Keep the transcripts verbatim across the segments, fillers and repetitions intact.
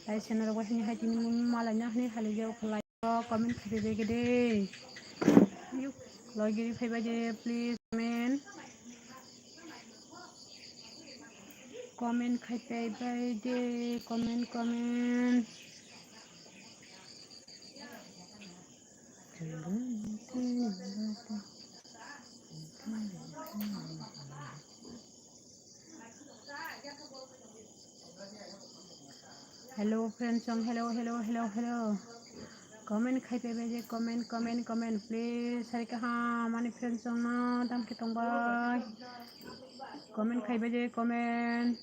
Lai channel rok bai hini hai tini mung malai na hini halai jak khalai. Comment khai bai de. Ayuk, logiri phai bai de, please comment. Comment khai bai bai de, comment, comment. Hello friends song, hello, hello, hello, hello. Comment khai bai bai je, comment, comment, comment, please. Sari kaham ani friends song no tam khe tong bai. Comment khai bai je, comment.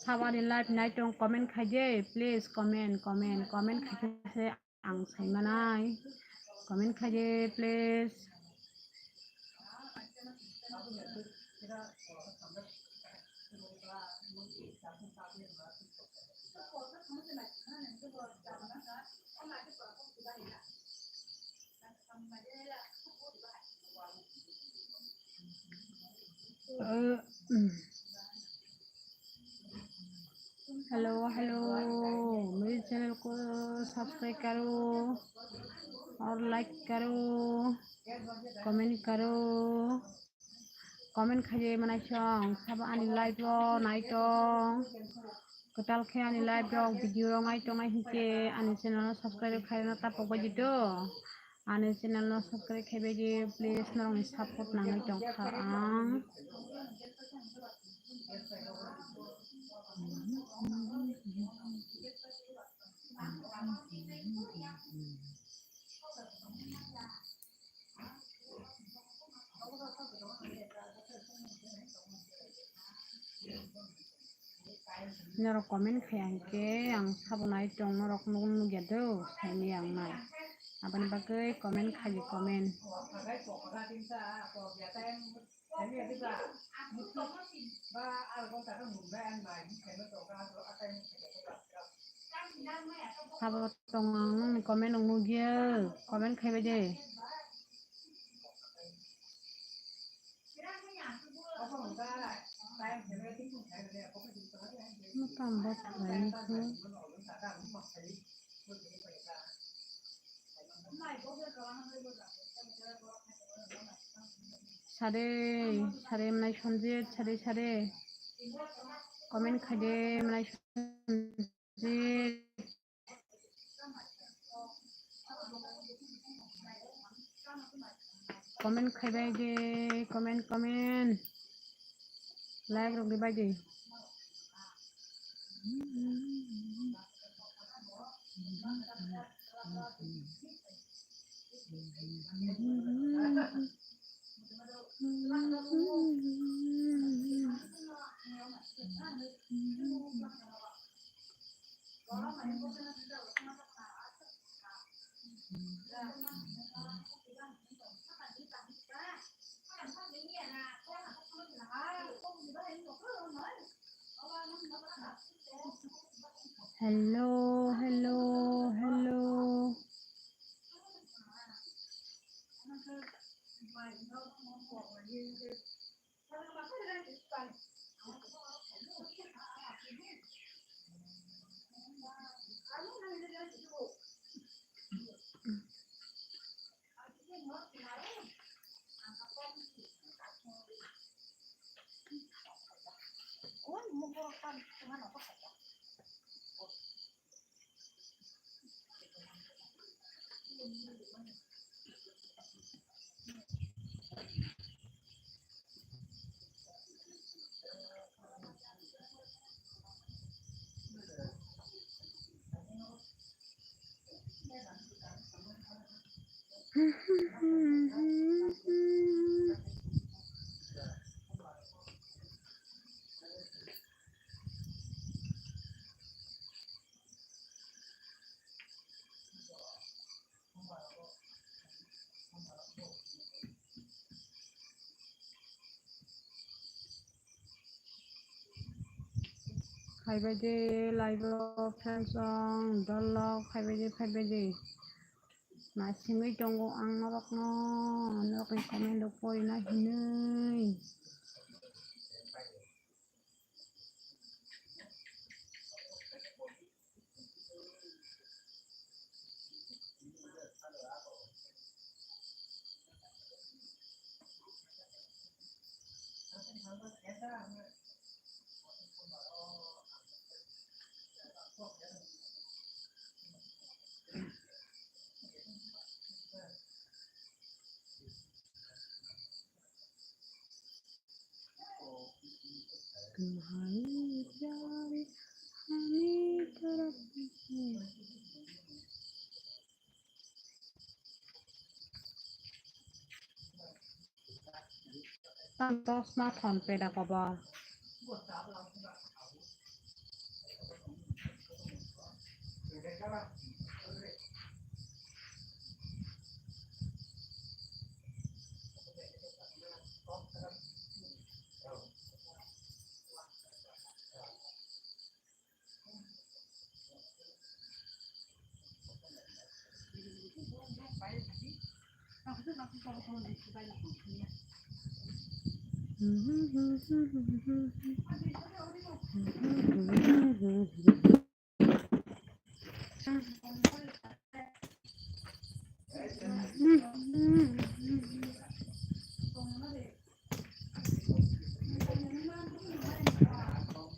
Sabo ani live nai tong comment khai je, please comment, comment, comment khai se. Ang sai manai. Comment khai de, please. Uh, mm. Hello, hello. Meri channel ko subscribe karo, aur like karo, comment karo. Comment khai je manai song, sabo ani live o nai tong. Kwtal khe ani live rok, video rok nai tong nai hinkhe ani channel no subscribe khai na tapok bai di do. Ani channel no subscribe khai bai di, please, norokni support nangwi tong kha ang. Norok comment khai hinkhe ang sabo nai tong, norok nuk nukya do, saini ang nai. Aboni bagwi comment khai di, comment. Sabo tong ang nokni comment rok nukya, comment khai bai de. Motang bot khlaini khe. Sade, sade mwnai Sanjit, sade, sade. Comment khai de mwnai Sanjit. Comment khai bai de, comment, comment. Like rok di bai de. Hello, hello, hello. Phaibai de live o friends rok, dol rok, phaibai de, phaibai de. Nasingwi tongo ang norokno, norokni comment rok porina hinwi. Tang to smartphone peda kobo.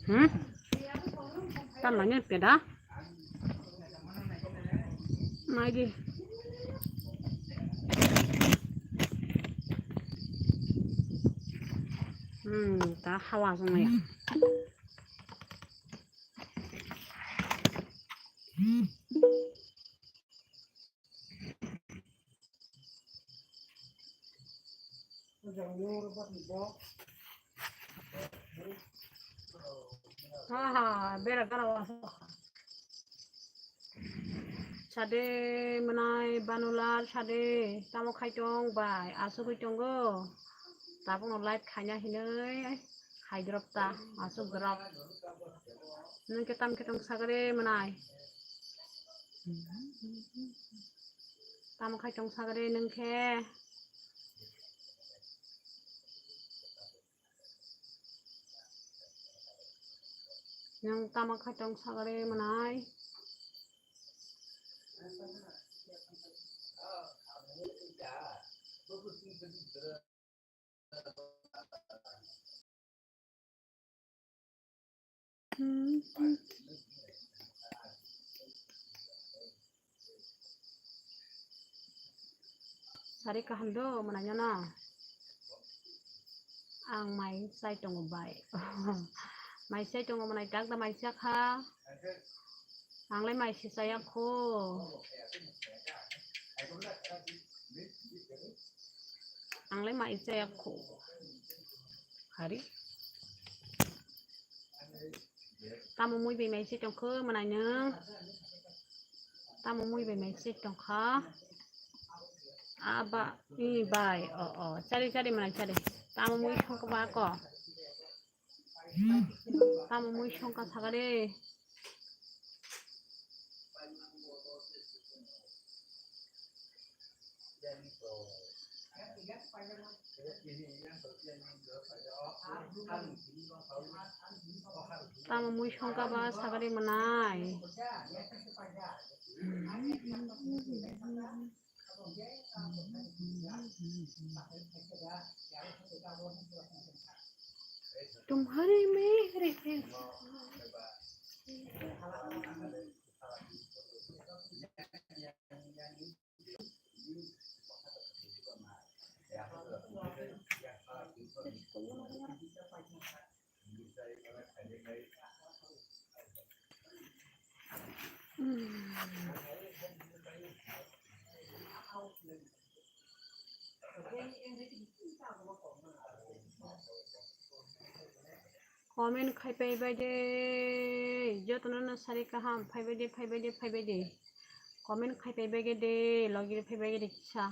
Hmm? Tan lagi peda. Lagi. Hmm, ta hawa sung ya. Ha ha, bera gara wa. Sade mwnai Banulal sade tamo khai tong bai asugwi tongo. Tabukno live khaina hinwi. Haidrop ta, asuk drop. Nwng khe tam khe tong sagre mwnai. Tamo khai tong sagre nwng khe. Nwng tamo khai tong sagre mwnai. Sari kaham do mwnai no? Ang mai chai tongo bai. Mai chai tongo mwnai, tak da mai cha kha. Ang lai mai se chaya kho. Ang lai mai chaya kho. Hari. Tamo mui bai mai se tong kho mwnai no. Tamo mui bai mai se tong kha. Aba, i bai, o, o, chari, chari mwnai chari. Tamo mui song kha ba ko. Tamo mui songkha sagade. Tamo mui songkha ba sagade mwnai. तुम्हारे मेरे Comment khai pai bai de, jotono no sari kaham, phai bai de, phai bai de, phai bai de. Comment khai pai bai de, logi phai bai de kisa.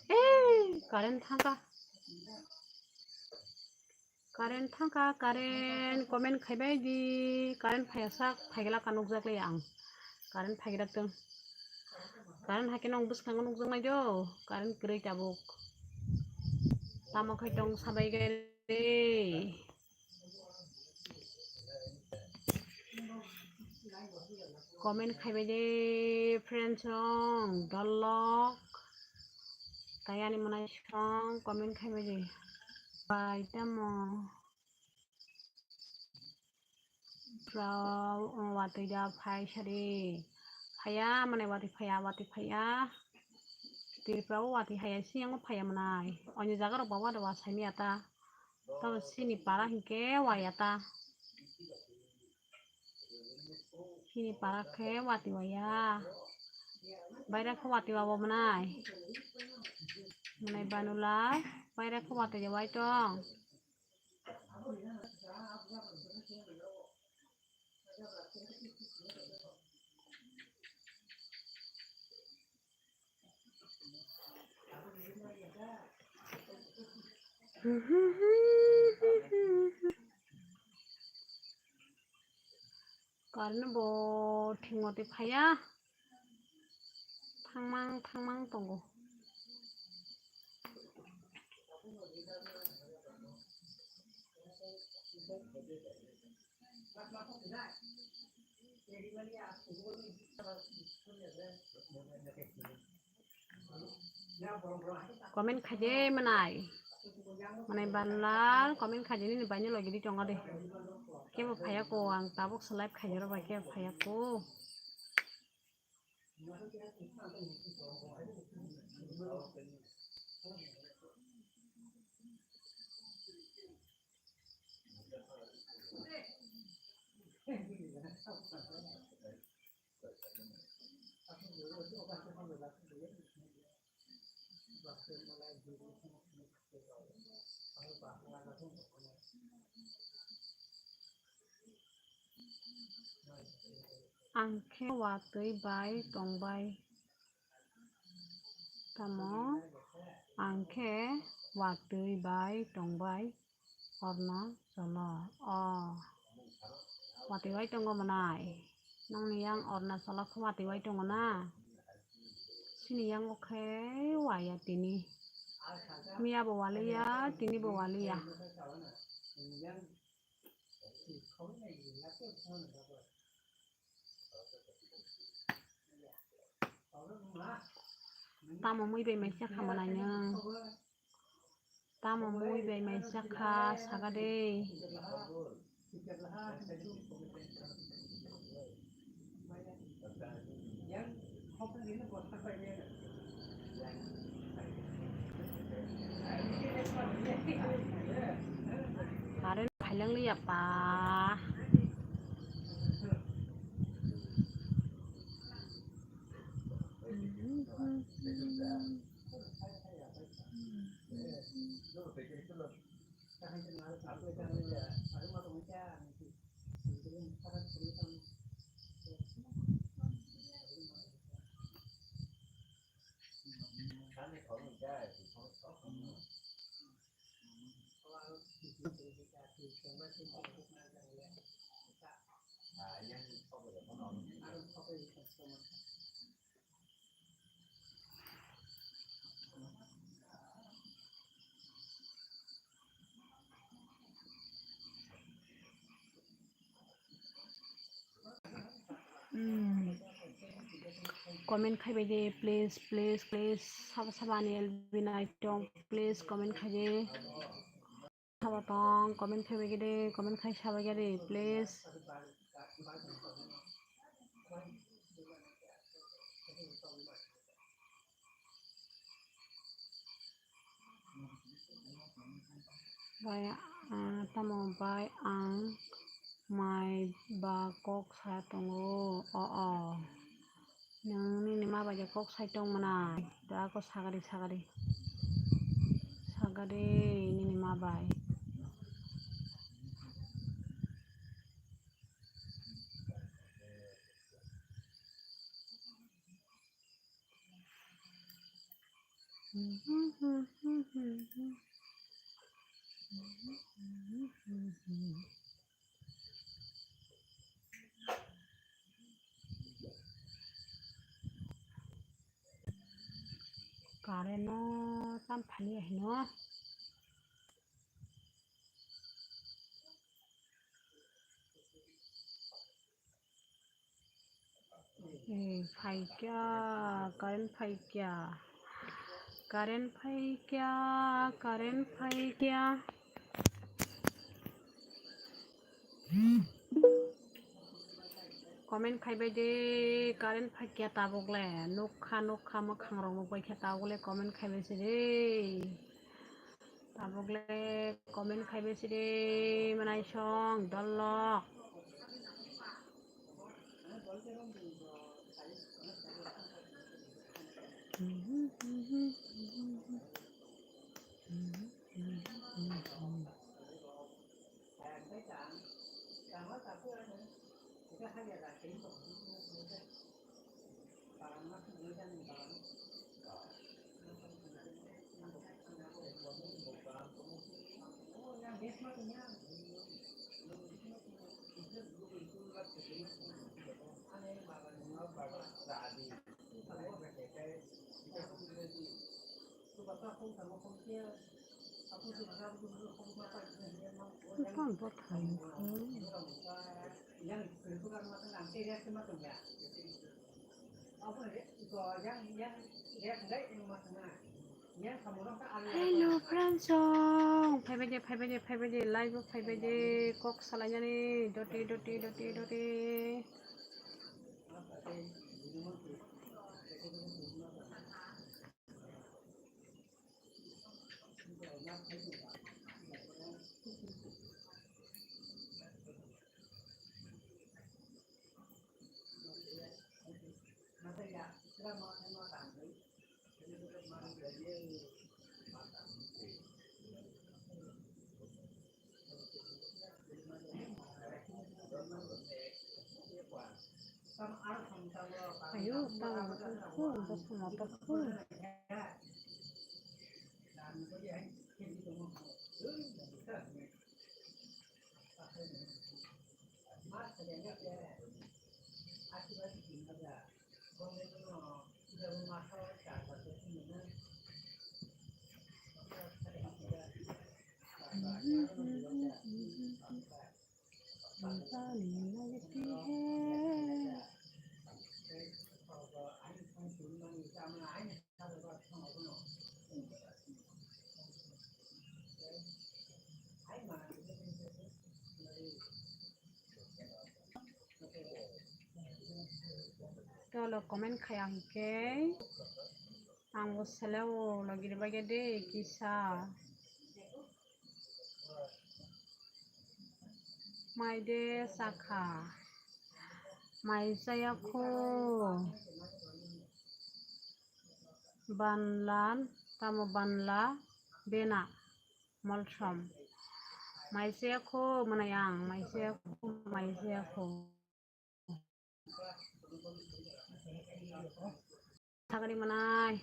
Ei, current thangkha. Current thangkha, current comment khaibai di. Current phaiya sak, phaigla ka nukjak le ang. Current phaigra tong. Current hakhe nong bwskango nukjaknai do. Current kwrwi tabuk. Tamo khai tong sabai gai. Comment khaibai de friends rong, dolok. Tayani mwnai song comment khaibai de. Bai tamo. Bro, watwi da phai sari. Phaiya, mane watwi phaiya, watwi phaiya. Tripura o watwi haya, siyango phaiya mwnai. Onyo jaga rok baba da wa saimya ta. Tamo sini para hinkhe waya ta. Sini para khe watwi waya. Baira khe watwi wabo mwnai. Mwnai banula, baira khe watwi wai tong. Current bo thwngmotwi phaiya. Thangmang thangmang tongo. Comment khaide mwnai. Mwnai banlal comment khaide nini baino logi di tongo de. Kebo phaiya ko ang tabuk se live khaide rok bai kebo phaiya ko. Ang khe watwi bai tongbai. Tamo ang khe watwi bai tongbai. Arunachalo. O. Watwi bai tongo mwnai. Nongni yang Arunachalo khe watwi bai tongo na? Chini yango khe waya tini. Miya bo waliya, tini bo waliya. Tamo mui bai mai chakha mwnai nwng? Tamo mui bai mai chakha saga de. Current phailang liya pa. Hmm. Comment khaibai de, please, please, please. Sabo sabo ani L B Naitom, please comment khaide. Sabo tong, comment khaibai de, comment khai sabai de, please. Bai, ah, tamo bai ang mai ba kok sa tongo. O, o. Nwng nini ma bai kok sai tong mwnai. Da ko sagari, sagari. Sagari nini ma bai. Current no tam phani ya hino. Eh, phaikya, current phaikya. Current phaikya, current phaikya. Comment khaibai de, current phaikya tabuk le. Nukha, nukha, mwkhang rok nukbai khe tabuk le comment khaibai se de. Tabuk le comment khaibai sidi mwnai song dolok. Tamo bo thai wngkha. Hello, friends song. Phaibai de, phaibai de, phaibai de. Live o phaibai de. Kok salainani. Doti, doti, doti, doti. Ayo, tamo, tamo, tamo. Tolo comment khaya hwnkhe ang bo seleo logi rwbaikhe de kisa. Mai de chakha, mai chaya kho. Banla, tamo banla, bena, molsom. Mai chaya kho, mwnai ang, mai chaya kho, mai chaya kho. Sagri mwnai.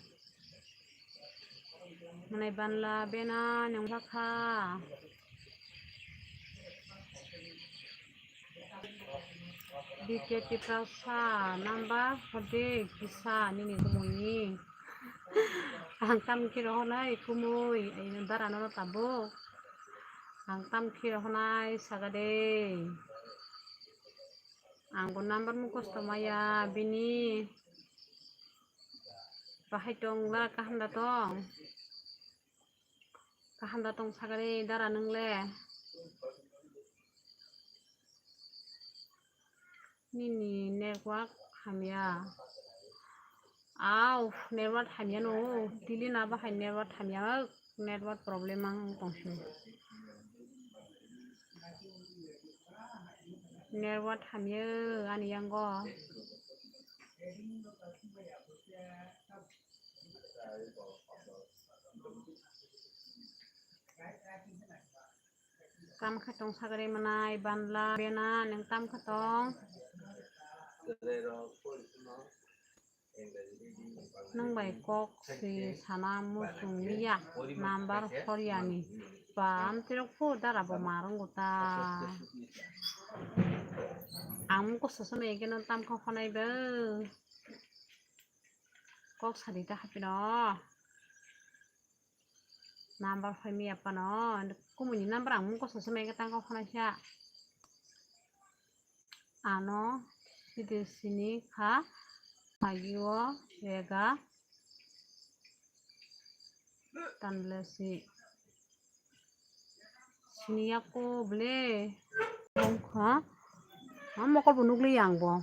Mwnai banla bena nungkha kha. B K Tiprasa number hode kisa nini kumui ni. Ang tam khe rohonai kumui, ai dara nono tabuk. Ang tam khe rohonai sagade. Ang bo number mukhosto maya bini. Bahai tong la kaham da tong. Kaham da tong sagari dara nung le. Nini network hamya. Aw, network hamya no. Tili na bahai network hamya. Network problem ang tong sini. Network hamya ani yango. Tam kha tong sagri manai banla bena nang tam kha tong. Nwng bai kok si sana muchung liya, number horyani. Ba, amtwirok phu dara bo ma rwngw ta. Ang muko sosom ekeno tamkha honai bo. Kok sadi ta hapino. Number phai miya pano. Kumuni number ang muko sosom ekeno tamkha honai sa. Ano sidi sini kha, agi o rega tanle si sini yako ble. Tongkha, ha mokol bo nukli yang bo.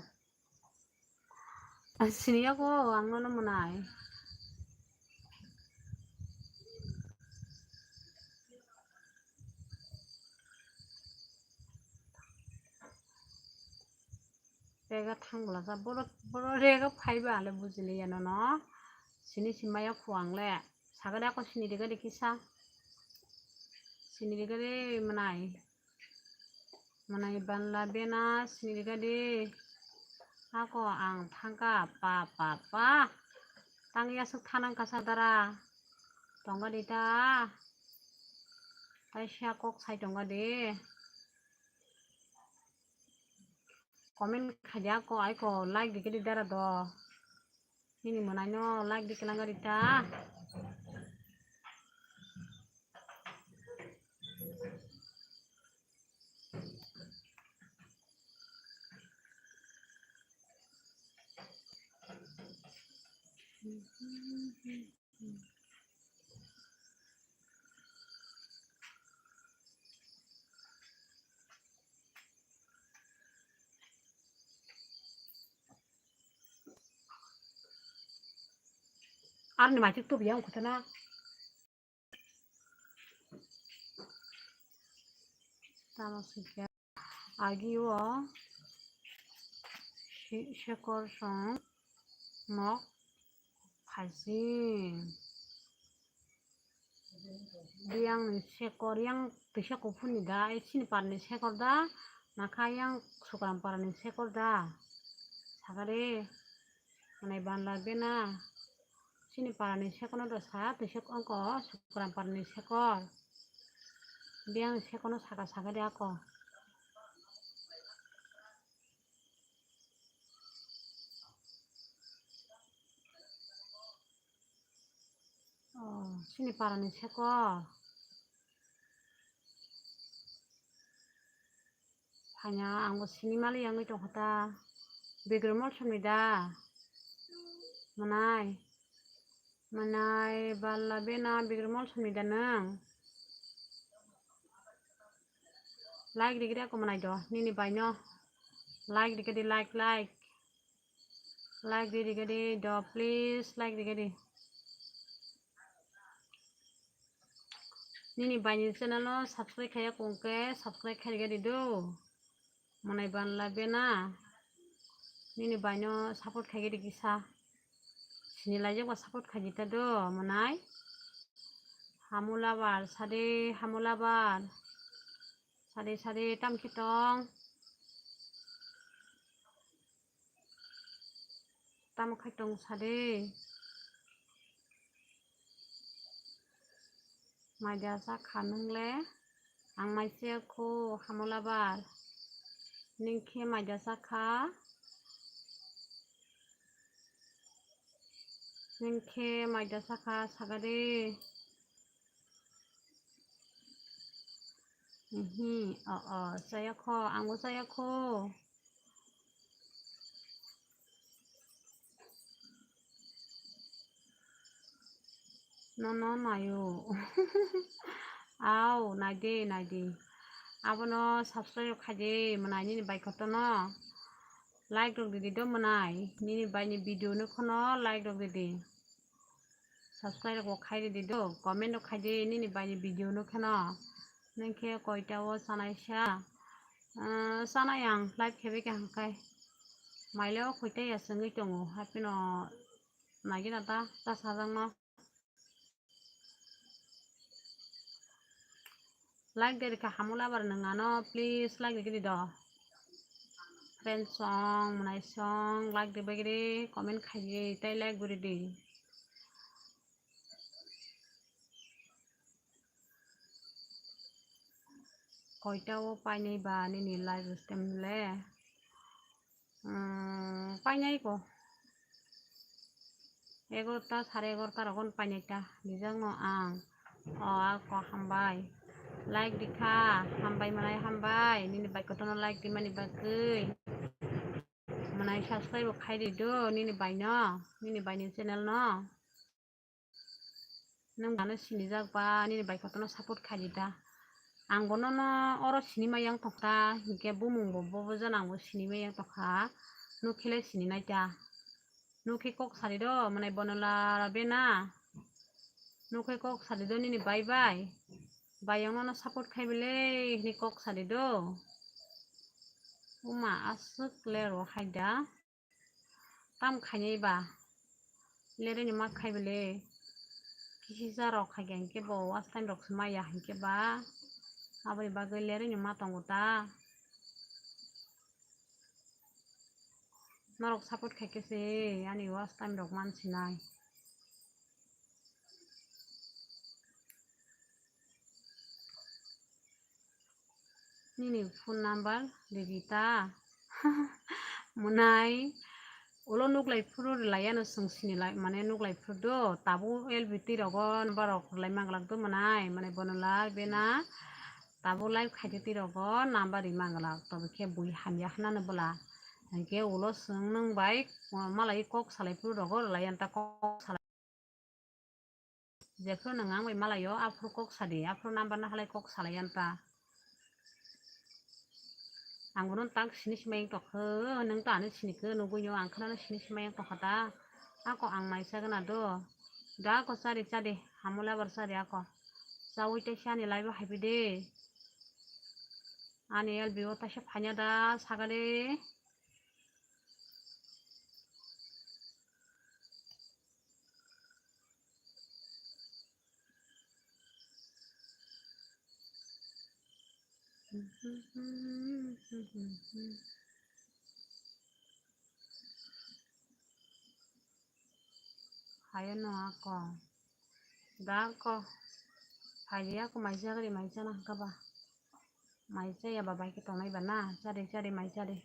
Sini yako ang nono mwnai. Rega thang bwlajak, borok, borok rega phaiba ale bujiliya nono. Sini simaya khuang le. Sagade ako sini rega de kisa. Sini rega de mwnai. Mwnai banla bena sini rega de. Ako ang thangka pa, pa, pa. Tang yasuk thanang kasa dara. Tonga de ta. Tai siya kok sai tonga de. Comment khaidi ako, aiko like dikhe di dara do. Nini mwnaino like dikhe langari ta. Arni maitik tubi yang kutana. Tamo sikya. Agi o si-, sekor song nok phaising. Biyang ni sekor yang tisa kuphur ni da, ai sini par ni sekor da, nakha yang Sukram para ni sekor da. Sakare, manai banla bena. Sini para ni sekor no da sa, tisa ongko Sukram para ni sekor. Biyang ni sekor no saka saka de ako. Oh, sini para ni sekor. Hanya ang bo sini mali yang ito kota. Bigrum mol sumni da. Manai. Manai balla bena bigrum mol sumni da nang. Like dikiri ako manai do. Nini bai no. Like dikiri like, like. Like di, di, di, do, please, like di, di. Nini bai ni channel no subscribe khaiya kongke, subscribe khai di, di, do. Manai banla bena. Nini bai no support khai di, kisa. Sini lai jokba support khai di ta do, manai. Hamulabar, sade, hamulabar. Sade, sade, tam kitong. Tamo khai tong sa de. Maida sa kha nung le. Ang mai se khu hamulabar. Ning khe maida sa kha. Ning khe maida sa kha saga de. Ihi, o, o, chaya kho, ang bo chaya kho. Nono naio. Au, naide, naide. Abono subscribe rok khaide, mwnai nini bai kotono. Like rok didi do mwnai. Nini bai ni video no khono like rok didi. Subscribe rok bo khai ridi do, comment rok khai di nini bai ni video no kheno. Nang khe koita o chanai sa. Ah, sana yang live khebai khe hangkai. Maile o khoitai ya sengwi tongo. Hapino nagina ta, ta sajakno. Like de rikha hamula bar nang ano, please like rikha di do. Friends song, mwnai song, like de bagri, comment khai di, tai like guri di. Koita o painai ba nini live stream le? Hmm, painai ko. Egarota, sare egarota rogon painai ta. Bijak no ang. O, ako hambai. Like dikha, hambai manai hambai. Nini bai kotono like dimani bagwi. Manai subscribe bo khai di do, nini bai no, nini bai ni channel no. Nwng bano sinijak ba nini bai kotono support khai di ta. Ang bono no oro sinima yang tongkha, hinkhe bumung bo bobo jana ang bo sinima yang tongkha. Nuk khe le sini nai ta. Nuk khe kok sari do, mwnai bono la bena. Nuk khe kok sari do nini bai bai. Bai yang no support khai bele hini kok sari do. Uma aswk le ro hai da. Tam khainai ba. Lereni ma khai bele. Kisi sa rok khai hinkhe bo watch time rok se maya hinkhe ba. Aboni bagwi lereni ma tongo ta. Norok support khai khe se ani watch time rok man sinai. Nini phone number rigi ta. Mwnai ulo nuklai phuru rwlai ano chwng sini lai mane nuklai phuru do tabuk L B twi rogo number rok rwlai manglak do mwnai mane bono la bena tabuk live khai di twi rogo number ri manglak tobo khe bui hamya hwnano bwla hinkhe ulo chwng nwng bai malai kok salai phuru rogo rwlai anta kok salai. Jephru nwng ang bai malaio, aphuru kok sadi, aphuru number no halai kok salai yan ta. Ang bono tak sini simai tokho, nwng to ano sini khe nugui no, ang kheno sini simai tokha ta. Ako ang mai sagana do. Da ako chari chadi, hamula bar chadi ako. Chawi te sani live hai de. Ani L B o taisa phanya da sagale. Hayo no ako. Da ako. Hayo ako maisa gari maisa na haka ba. Mai chaya ba bai khe tongnai ba na, chade chade mai chade.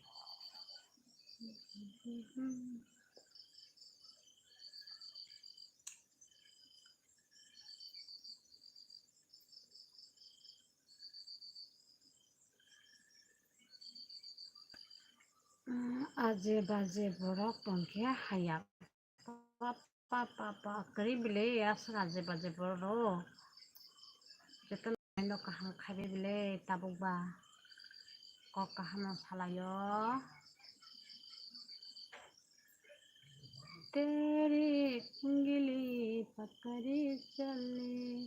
Aje baje borok tongkhe haya. Pa, pa, pa, pa, kwrwi bile aswk aje baje borok. Jotono kaham khai bile tabuk ba. Kok kaham no salaio. Tere ungili pakari chale.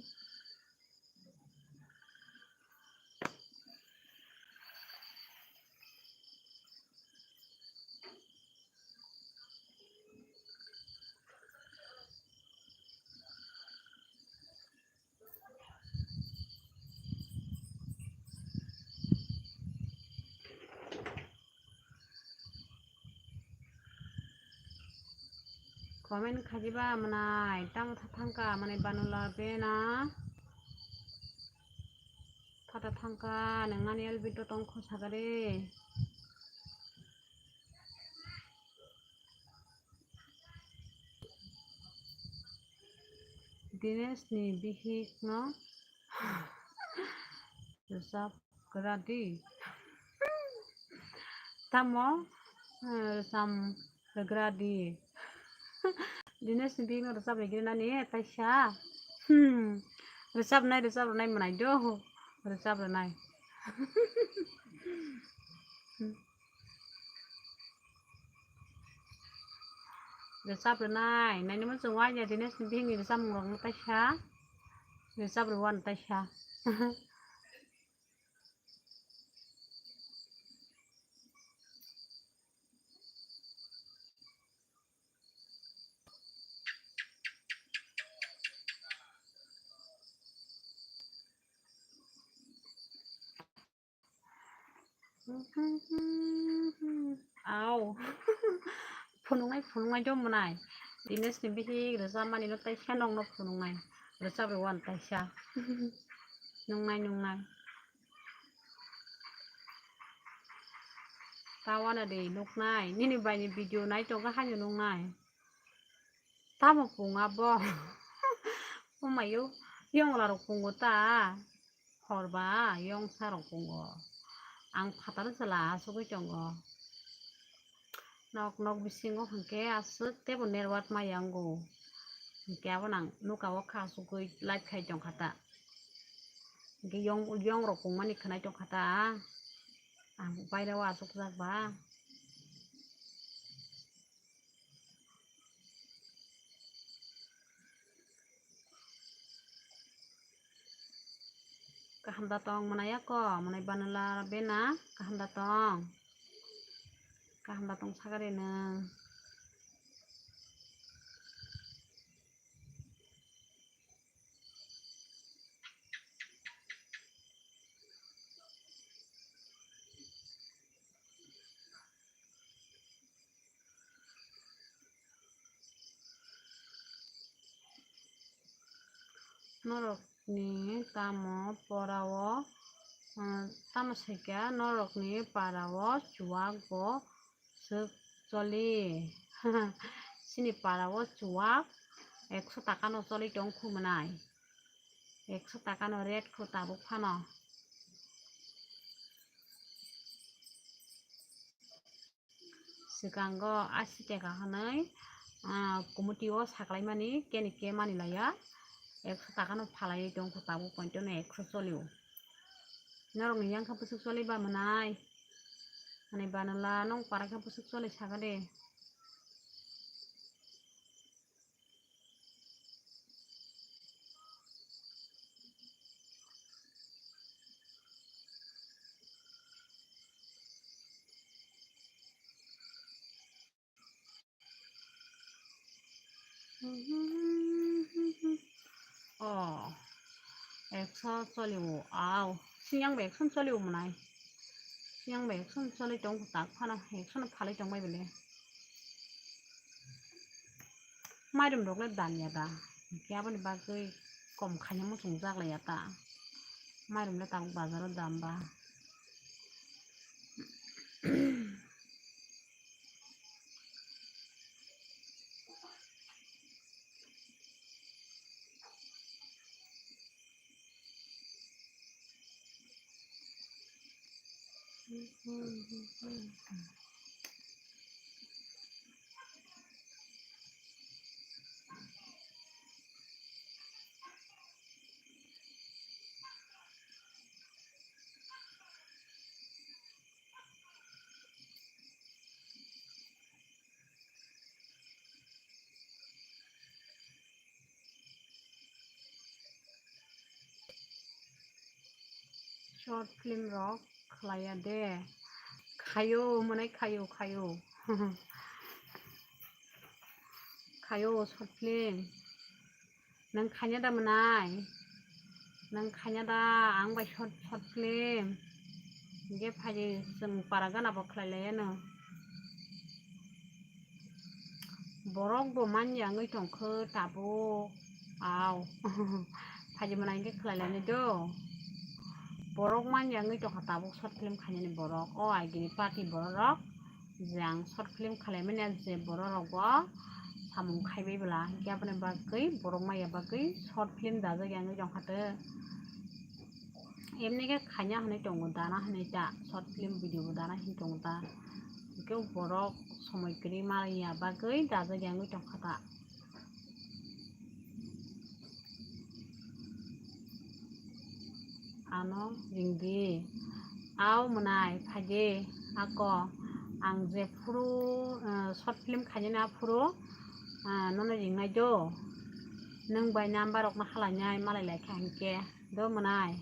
Comment khajiba mwnai, tamo tha thangka mwnai banula bena. Thata thangka, nang nani L B to tong kho sagare. Dinesh ni bihik no rwchap gra di. Tamo, eh, rwcham rwgra di. Dinesh ni bihik no rwchap rwgri nani taisa. Hmm. Rwchap nai, rwchap rwnai mwnai do. Rwchap rwnai. Rwchap rwnai, nainwi muchung uaina Dinesh ni bihikni rwchapmung rokno taisa. Rwchap rwuan taisa. Au. Phunuknai, phunuknai do mwnai. Dinesh ni bihik rwchapmani no taisa nokno phunuknai. Rwchap rw wan taisa. Nungnai, nungnai. Ta wana de nuknai. Nini bai ni video nai tongkha haino nungnai. Tamo punga bo? Omayo, yongla rok pungo ta. Horba, yongsa rok pungo. Ang phatar chwla asugwi tongo. Nok nok bisingo hwnkhe aswk teibo network maya wngo. Hwnkhe abo nang nuka o kha asugwi live khai tongkha ta. Hwnkhe yong, yong rok pungmani khwnai tongkha ta. Ang baire o asukjak ba. Kaham da tong mwnai ako, mwnai banala bena, kaham da tong. Kaham da tong sagari nwng. Norokni tamo porao, ah, tamo saikha norokni parao chuwak bo swk choli. Chini parao chuwak ekso takano choli tong khu mwnai. Ekso takano rate khu tabuk phano. Swkango asi teka hwnwi, ah, committee o saklaimani keni ke mani laya. Ekso takano phalaiwi tongkha tabuk pointono ekso cholio. Norokni yang kha bwswk choli ba mwnai? Ani banala nong para kha bwswk choli saka de. Oh, ekso choli o, au. Siyang bai ekso choli o mwnai. Siyang bai ekso choli tong tak phano, ekso no phalai tong bai bele. Mairum rok le dam ya da. Hwnkhe aboni bagwi kom khaina muchung jak laiya ta. Mairum le tabuk bazar o dam ba. Short film rok khlaiya de. Khayo, mwnai khayo, khayo. Khayo short film. Nwng khaina da mwnai? Nwng khaina da ang bai short, short film? Hwnkhe phaidi chwng para gana bo khlai laiya no. Borok bo manya wngwi tongkho tabuk. Au. Phaidi mwnai hwnkhe khlai lainai do. Borok manya wngwi tongkha tabuk short film khainani borok. O agini party borok rok. Je ang short film khalaimani je borok rok bo samung khaibai bwla, hwnkhe aboni bagwi borok maya bagwi short film dajak ya wngwi tongkha tei. Emni khe khaina hinwi tongo, dana hinwi ta, short film video bo dana hinwi tongo ta. Hwnkhe borok somoi kwrwi maya bagwi dajak ya wngwi tongkha ta. Ano ringdi. Au mwnai, phaidi ako. Ang je phuru, eh, short film khainani aphuru, eh, nono ringnai do. Nwng bai number rokno halainai malai laikha hinkhe. Do mwnai.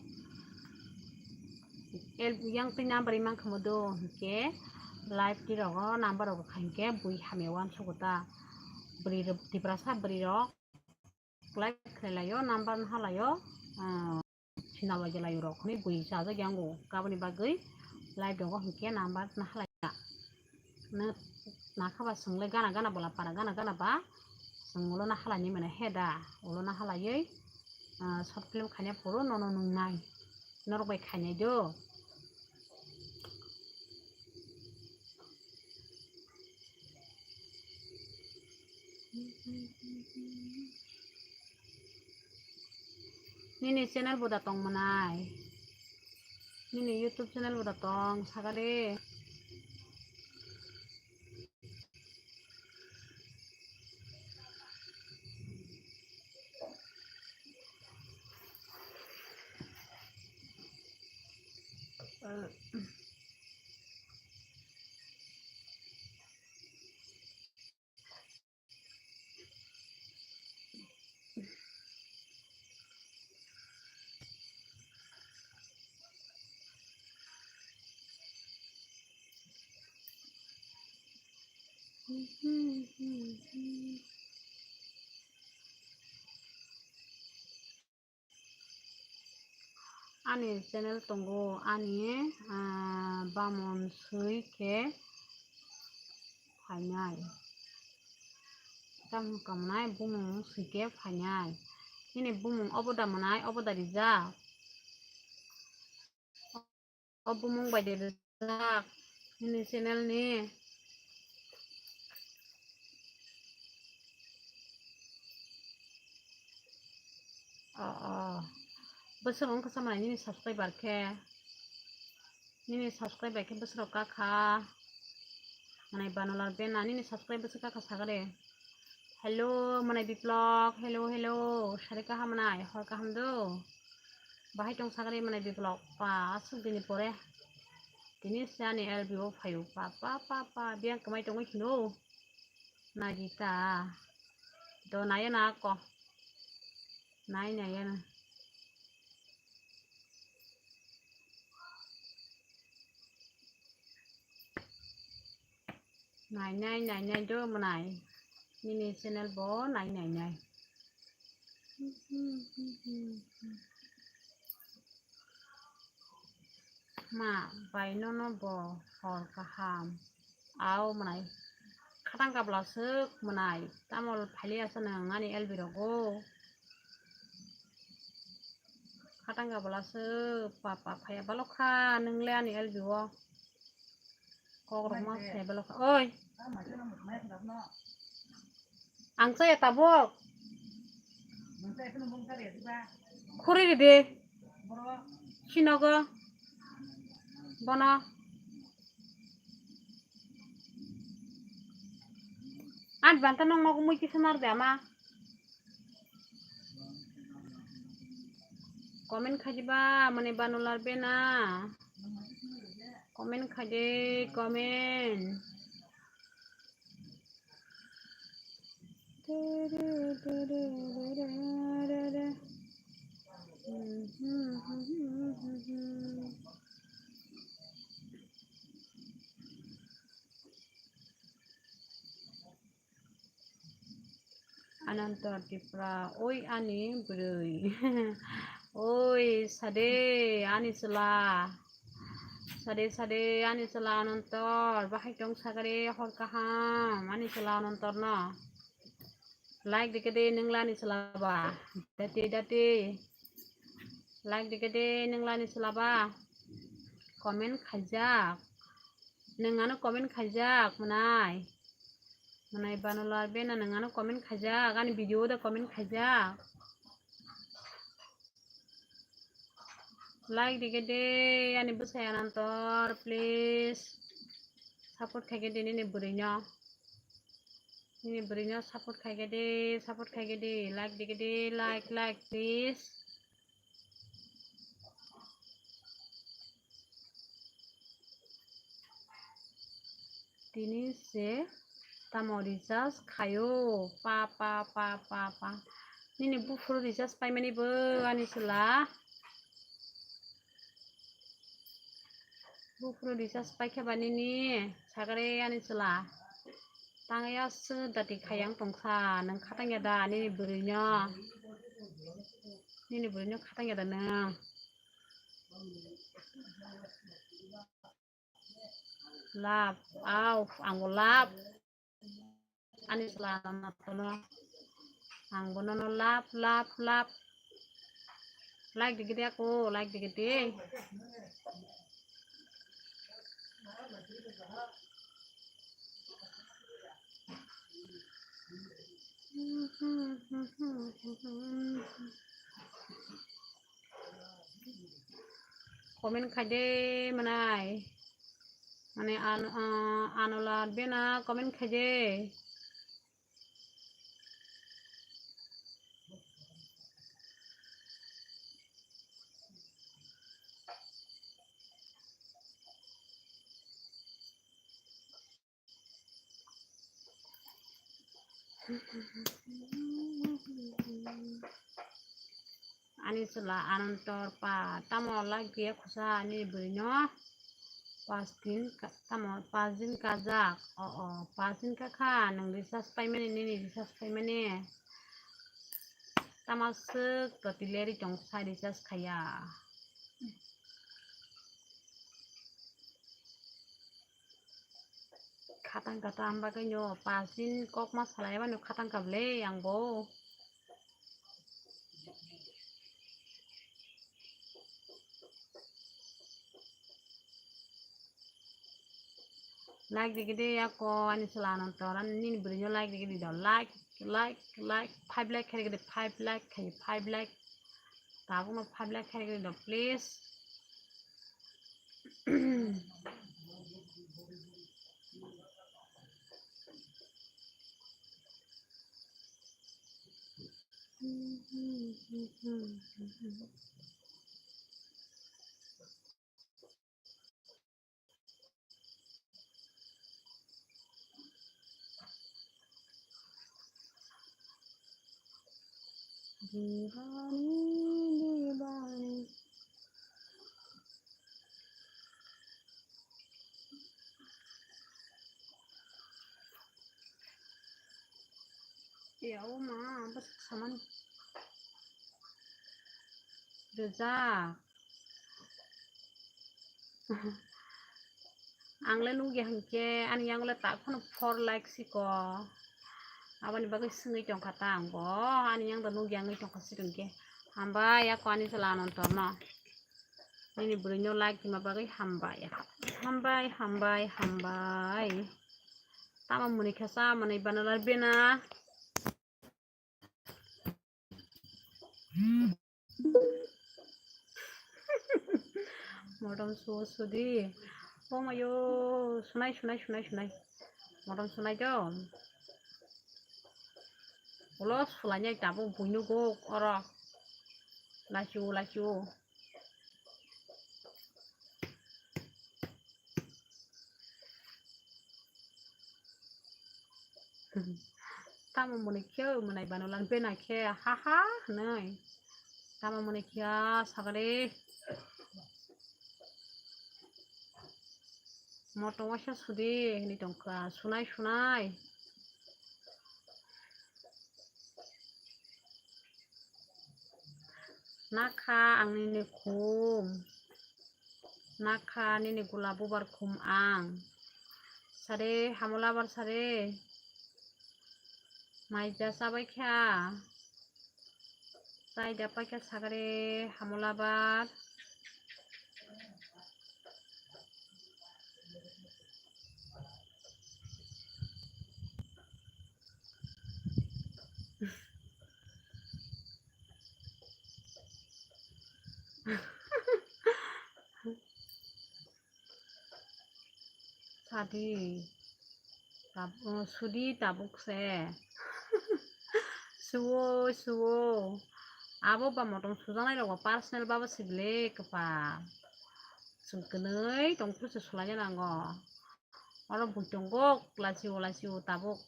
El-, yang twi number imang khamo do hinkhe. Live twi rogo number rok kha hinkhe bui hamya uansugo ta. Bwrwi rok, Tiprasa bwrwi rok. Like khlai laio, number no halaio, ah, sinalai jelaio rok hinwi bui chajak yango. Kaboni bagwi live rogo hinkhe number na halai na. Na, na khaba swngle gana gana bola para gana gana ba. Swng ulo na halai ni mane he da. Ulo na halai ei, ah, short film khaina phuru nono nungnai. Norok bai khainai do. Nini channel bo da tong manai. Nini YouTube channel bo da tong, saka de. Ani channel tongo, ani, ah, bamon swi khe phainai. Tamo kamnai bumung swi khe phainai. Nini bumung obo da mwnai, obo da rijak. O bumung bai de rijak nini channel ni. O, o. Bwswk wngkha sa manai nini subscriber khe. Nini subscribe bai khe bwswk rok kakha. Manai Banolar Bena nini subscribe bwswk kakha sagare. Hello, manai Biplok. Hello, hello. Sari kaham manai, hor kaham do. Bahai tong sagare manai Biplok. Pa, aswk dini pore. Tini se ani L B o phaio. Pa, pa, pa, pa. Biyang kwmai tongwi khino. Nagita. Do naya na ako. Nai naya na. Nai nai, nai nai do manai. Nini channel bo nai nai nai. Ma bai nono bo hor kaham. Ao manai. Khatang kabla swk manai. Tamol phali asa nang ani L B rogo. Khatang kabla swk papa phaya balokha nwngle ani L B o. Kokrok ma phaya balokha. Oi. Ang chaya tabuk. Khuri ridi. Sinogo. Bono. Advance nong nogo mui kisa nar de ama. Comment khajiba mane Banolar Bena. Comment khaide comment. Ananto Tripura, oi ani bwrwi. Oi, sade ani chwla. Sade, sade ani chwla Anantor. Bahai tong sagare hor kaham ani chwla Anantor no. Like dikhe de nungla ni chwla ba. Dati, dati. Like dikhe de nungla ni chwla ba. Comment khaijak. Nung ano comment khaijak, mwnai. Mwnai Banolar Bena nung ano comment khaijak, ani video da comment khaijak. Like dikhe de, ani bwsai Anantor, please. Support khaikhe de nini bwrwino. Nini bwrwino support khaikhe de, support khaikhe de, like dikhe de, like, like, please. Tini se tamo recharge khaio, pa, pa, pa, pa, pa. Nini buphuru recharge paimani bo ani chwla. Buphuru recharge paikha ba nini sagare ani chwla. Tangwi aswk dati khayang tongsa, nwng khatangya da nini bwrwino? Nini bwrwino khatangya da nwng? Love, au, ang bo love. Ani chwla no tono. Ang bo nono love, love, love. Like digi de ako, like digi de. Comment khai de manai. Mane an-, ah, Anola Bena comment khai de. Ani chwla Anantor pa tamo like ya khusa ani bwrwi no. Pas din ka-, tamo pas din kajak. O, o, pas din kakha nwng recharge paimani, nini recharge paimani. Tamo swk to tileri tong sa recharge khaya. Khatang kha ta, hamba khe nw pas din kok ma salai mano khatang kha bwle ang bo. Like digi de ako ani chwla Anantor, ani nini bwrwi no like digi di do, like, like, like, five like khai digi di, five like khai, five like. Tabuk no five like khai digi di do, please. Diwani, diwani. Ya, o ma, bwswk samani. Rwjak. Ang le nugya hinkhe ani yang le tak phano four like siko. Aboni bagwi swngwi tongkha ta ang bo. Ani yang da nugya wngwi tongkha sidin khe. Hambai ako ani chwla Anantor no. Nini bwrwi no like rwma bagwi hambai. Hambai, hambai, hambai. Tamo mwnwi khe sa mwnwi banalar bena. Motom suo sudi. O mayo, sunai, sunai, sunai, sunai. Motom sunai do. Ulo sulai nai tabuk buino go oro. Lachu, lachu. Tamo mwnwi khe mwnai banalar bena khe ha ha hwnwi. Tamo mwnwi khe sakari. Motom waisa sudi hwnwi tongkha, sunai sunai. Nakha ang nini khum, nakha nini gula bubar khum ang. Sare, hamolabar sare. Maija chabai kha. Chai da paikha sagare hamolabar. Sadi, tab-, sudi tabuk se. Suo, suo. Abo ba motom sujaknai rok ba personal babo sibile kwpal. Chwng kwnwi tongphuru se sulaina nango. Oro bui tongo, lachi-o, lachi-o tabuk.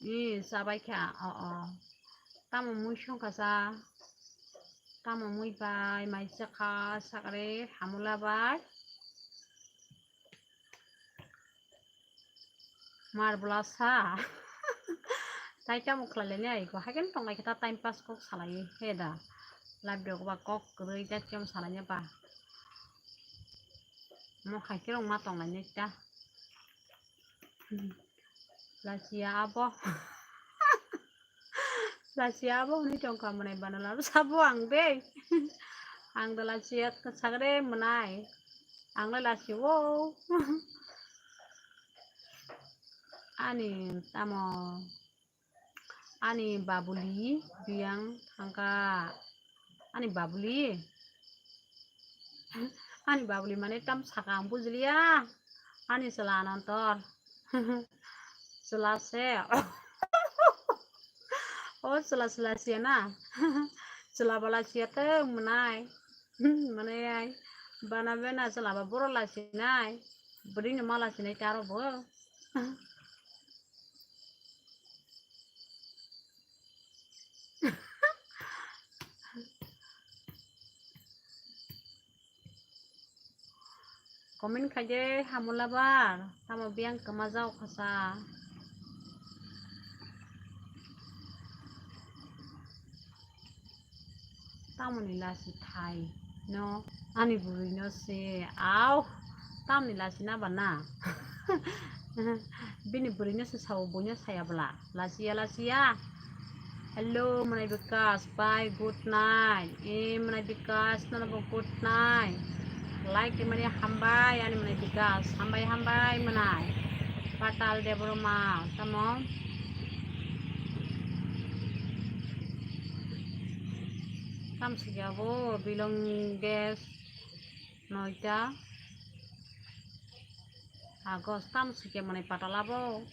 Ih, chabai kha, o, o. Tamo mui songkha cha? Tamo mui bai, mai chakha, sakre, hamula bai. Mar bwla sa. Tai tamo khlai lainai ai ko, haikhe tongnai khe ta time pass kok salai he da. Live rok ba kok kwrwi jat khe salai ya ba. Mo hai khe rok ma tong lai nai ta. Lachiya abo. Lachiya abo hwnwi tong kha mwnai bana laro sabo ang de. Ang da lachiya sakre mwnai. Ang lai lachiya o. Ani tamo. Ani babuli biyang thangkha. Ani babuli. Ani babuli mane tam saka ang bujiliya. Ani chwla Anantor. Chwla se. O chwla chwla se na. Chwla bala siya te mwnai. Mane ai. Bana bena chwla ba boro la sinai. Bwrwi no mala sinai taro bo. Comment khaide hamula bar, tamo biyang kwma jao khasa. Tamoni lasi thai no, ani bwrwi no se, au, tamoni lasi na ba na? Bini bwrwi no se sao, buino saya bwla, lasiya, lasiya. Hello, mwnai Bikas, bye, good night. Eh, mwnai Bikas, nono bo good night. Like rimani hambai, ani mwnai Bikas, hambai, hambai, mwnai. Patal Debbarma, tamo? Tam sikya bo, bilong gas, noita. August, tam sikya mwnai Patal abo.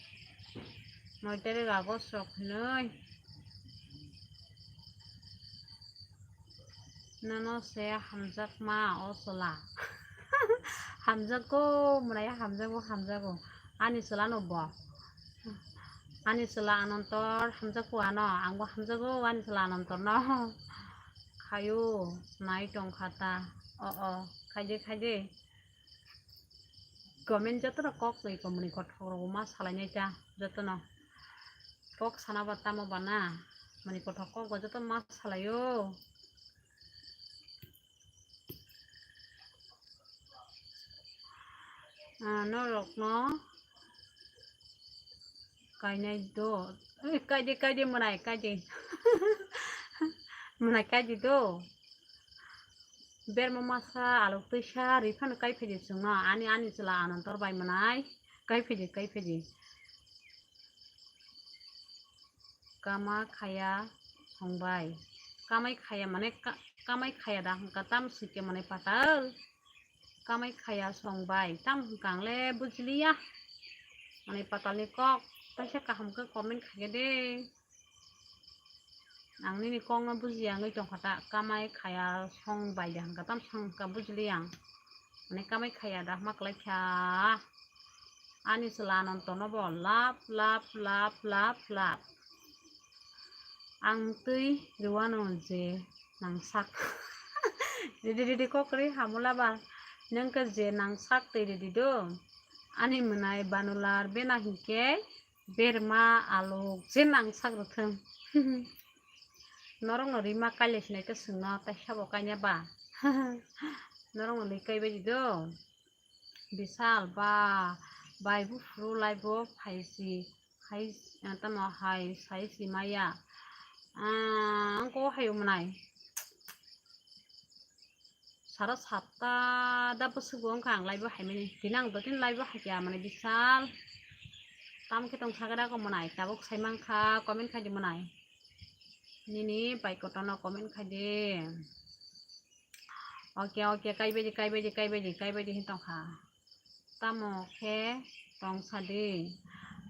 Noi tarik August rok hinwi. Nono se hamjakma o chwla. Hamjago, mwnai hamjago, hamjago. Ani chwla no bo. Ani chwla Anantor hamjago ano, angbo hamjago ani chwla Anantor no. Khayo, nai tong kha ta. O, o, khaide, khaide. Comment jotono kok twi komoni kothok rogo ma salainai ta jotono. Kok sana ba tamo bana. Mani kothok kok ba jotono ma salaio. Ah, norokno kainai do. Oi, kaidi, kaidi mwnai, kaidi. Mwnai kaidi do. Berma masa alok twisa ri phano kai phidi chwngno. Ani, ani chwla Anantor bai mwnai. Kai phidi, kai phidi. Kama khaya songbai. Kamai khaya mane ka-, kamai khaya da hwnkha tam sikhe mane Patal. Kamai khaya songbai. Tam hwnkha ang le bujiliya. Mane Patal ni kok. Taisa kaham khe comment khaikhe de. Ang nini kok no bujiya wngwi tongkha ta. Kamai khaya songbai da hwnkha tam hwnkha bujiliya ang. Mane kamai khaya da hwnkha kwlai kha. Ani chwla Anantor no bo love, love, love, love, love. Ang twi rwano je nangsak. Ridi ridi kok ri hamula ba. Nwng khe je nangsak twi ridi do. Ani mwnai Banular bena hinkhe berma alok je nangsak rwthwng. Norok no rima kaile sinai khe swngno tai sabo kaina ba. Norok no li kai bai di do. Bisal ba, bai buphuru live o phaisi, hai, tamo hai, saisi maya. Ah, ang ko hayo mwnai. Sara satta da bwswk bo wngkha ang live o haimani. Tini ang dotini live o haikha mwnai Bisal. Tamo khe tong sakhe da ko mwnai. Tabuk sai mankha, comment khai di mwnai. Nini bai kotorno comment khai di. Oke, oke, kaibaidi, kaibaidi, kaibaidi, kaibaidi hin tongkha. Tamo khe tongsa di.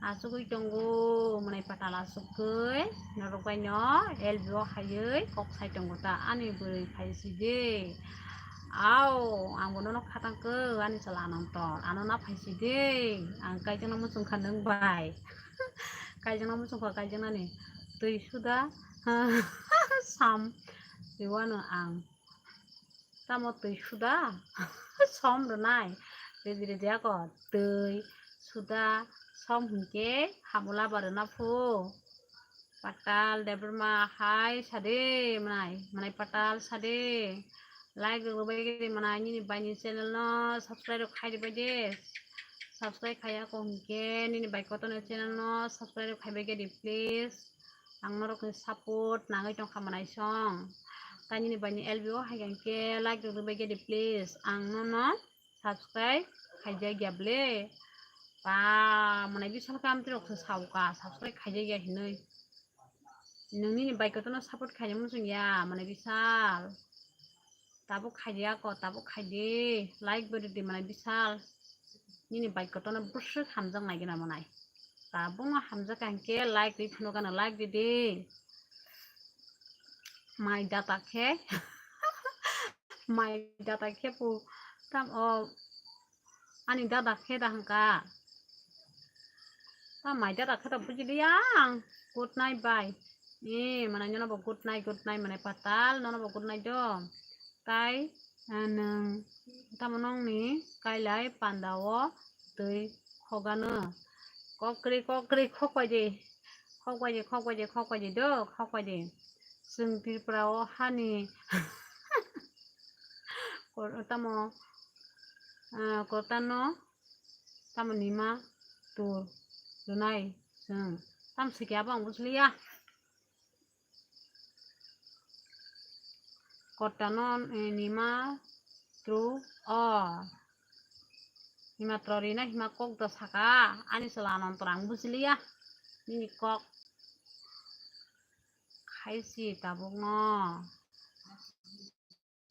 Achugwi tongo, mwnai Patal achugwi. Norok bai no L B o haiwi kok sai tongo ta. Ani bwrwi phai si di. Au, ang bo nono khatang khe, ani chwla Anantor. Ano na phai si di. Ang kaijakna muchung kha nwng bai. Kaijakna muchung kha, kaijaknani. Twi suda. Sam. Twi wano ang. Tamo twi suda som rwnai. Redi redi ako twi suda som hinkhe hamula ba rwna phu. Patal Debbarma hai sade mwnai, mwnai Patal sade. Like rwbai khe di mwnai, nini bai ni channel no subscribe rok khai di bai de. Subscribe khaiya kho hinkhe nini bai kotor ni channel no subscribe rok khaibai khe di please. Ang norok ni support nangwi tongkha mwnai song. Tai nini bai ni L B o hai khe like rok rwbai khe di please. Ang nono subscribe khaijak ya ble. Ba, mwnai bisal kam tirok se sauka, subscribe khaijak ya hinwi. Nung nini bai kotor no support khaina muchung ya, mwnai bisal. Tabuk khaidi ako, tabuk khaidi. Like bo ridi mwnai bisal. Nini bai kotor no bwswk hamjak nai gina mwnai. Tabuk no hamjak ka hinkhe like ri phunuk ano like ridi. Mai data khe. Mai data khe pu tam o ani dada khe da hangka. Ta mai dada khe da bujiliya ang. Good night, bye. E, mane nono bo good night, good night, mane patal, nono bo good night do. Tai, eh, nwng, tamo nongni kailai panda o twi khogano. Kokri, kokri, khokbai di. Khokbai di, khokbai di, khokbai di do, khokbai di. Chwng Tripura o hani kor-, tamo, ah, kortano tamo nima tur lunai chwng. Tam sikya bo ang bujliya. Kortano, eh, nima tru o. Nima tro rina hima kok do saka. Ani chwla anontor ang bujliya. Nini kok. Khaisi tabuk no.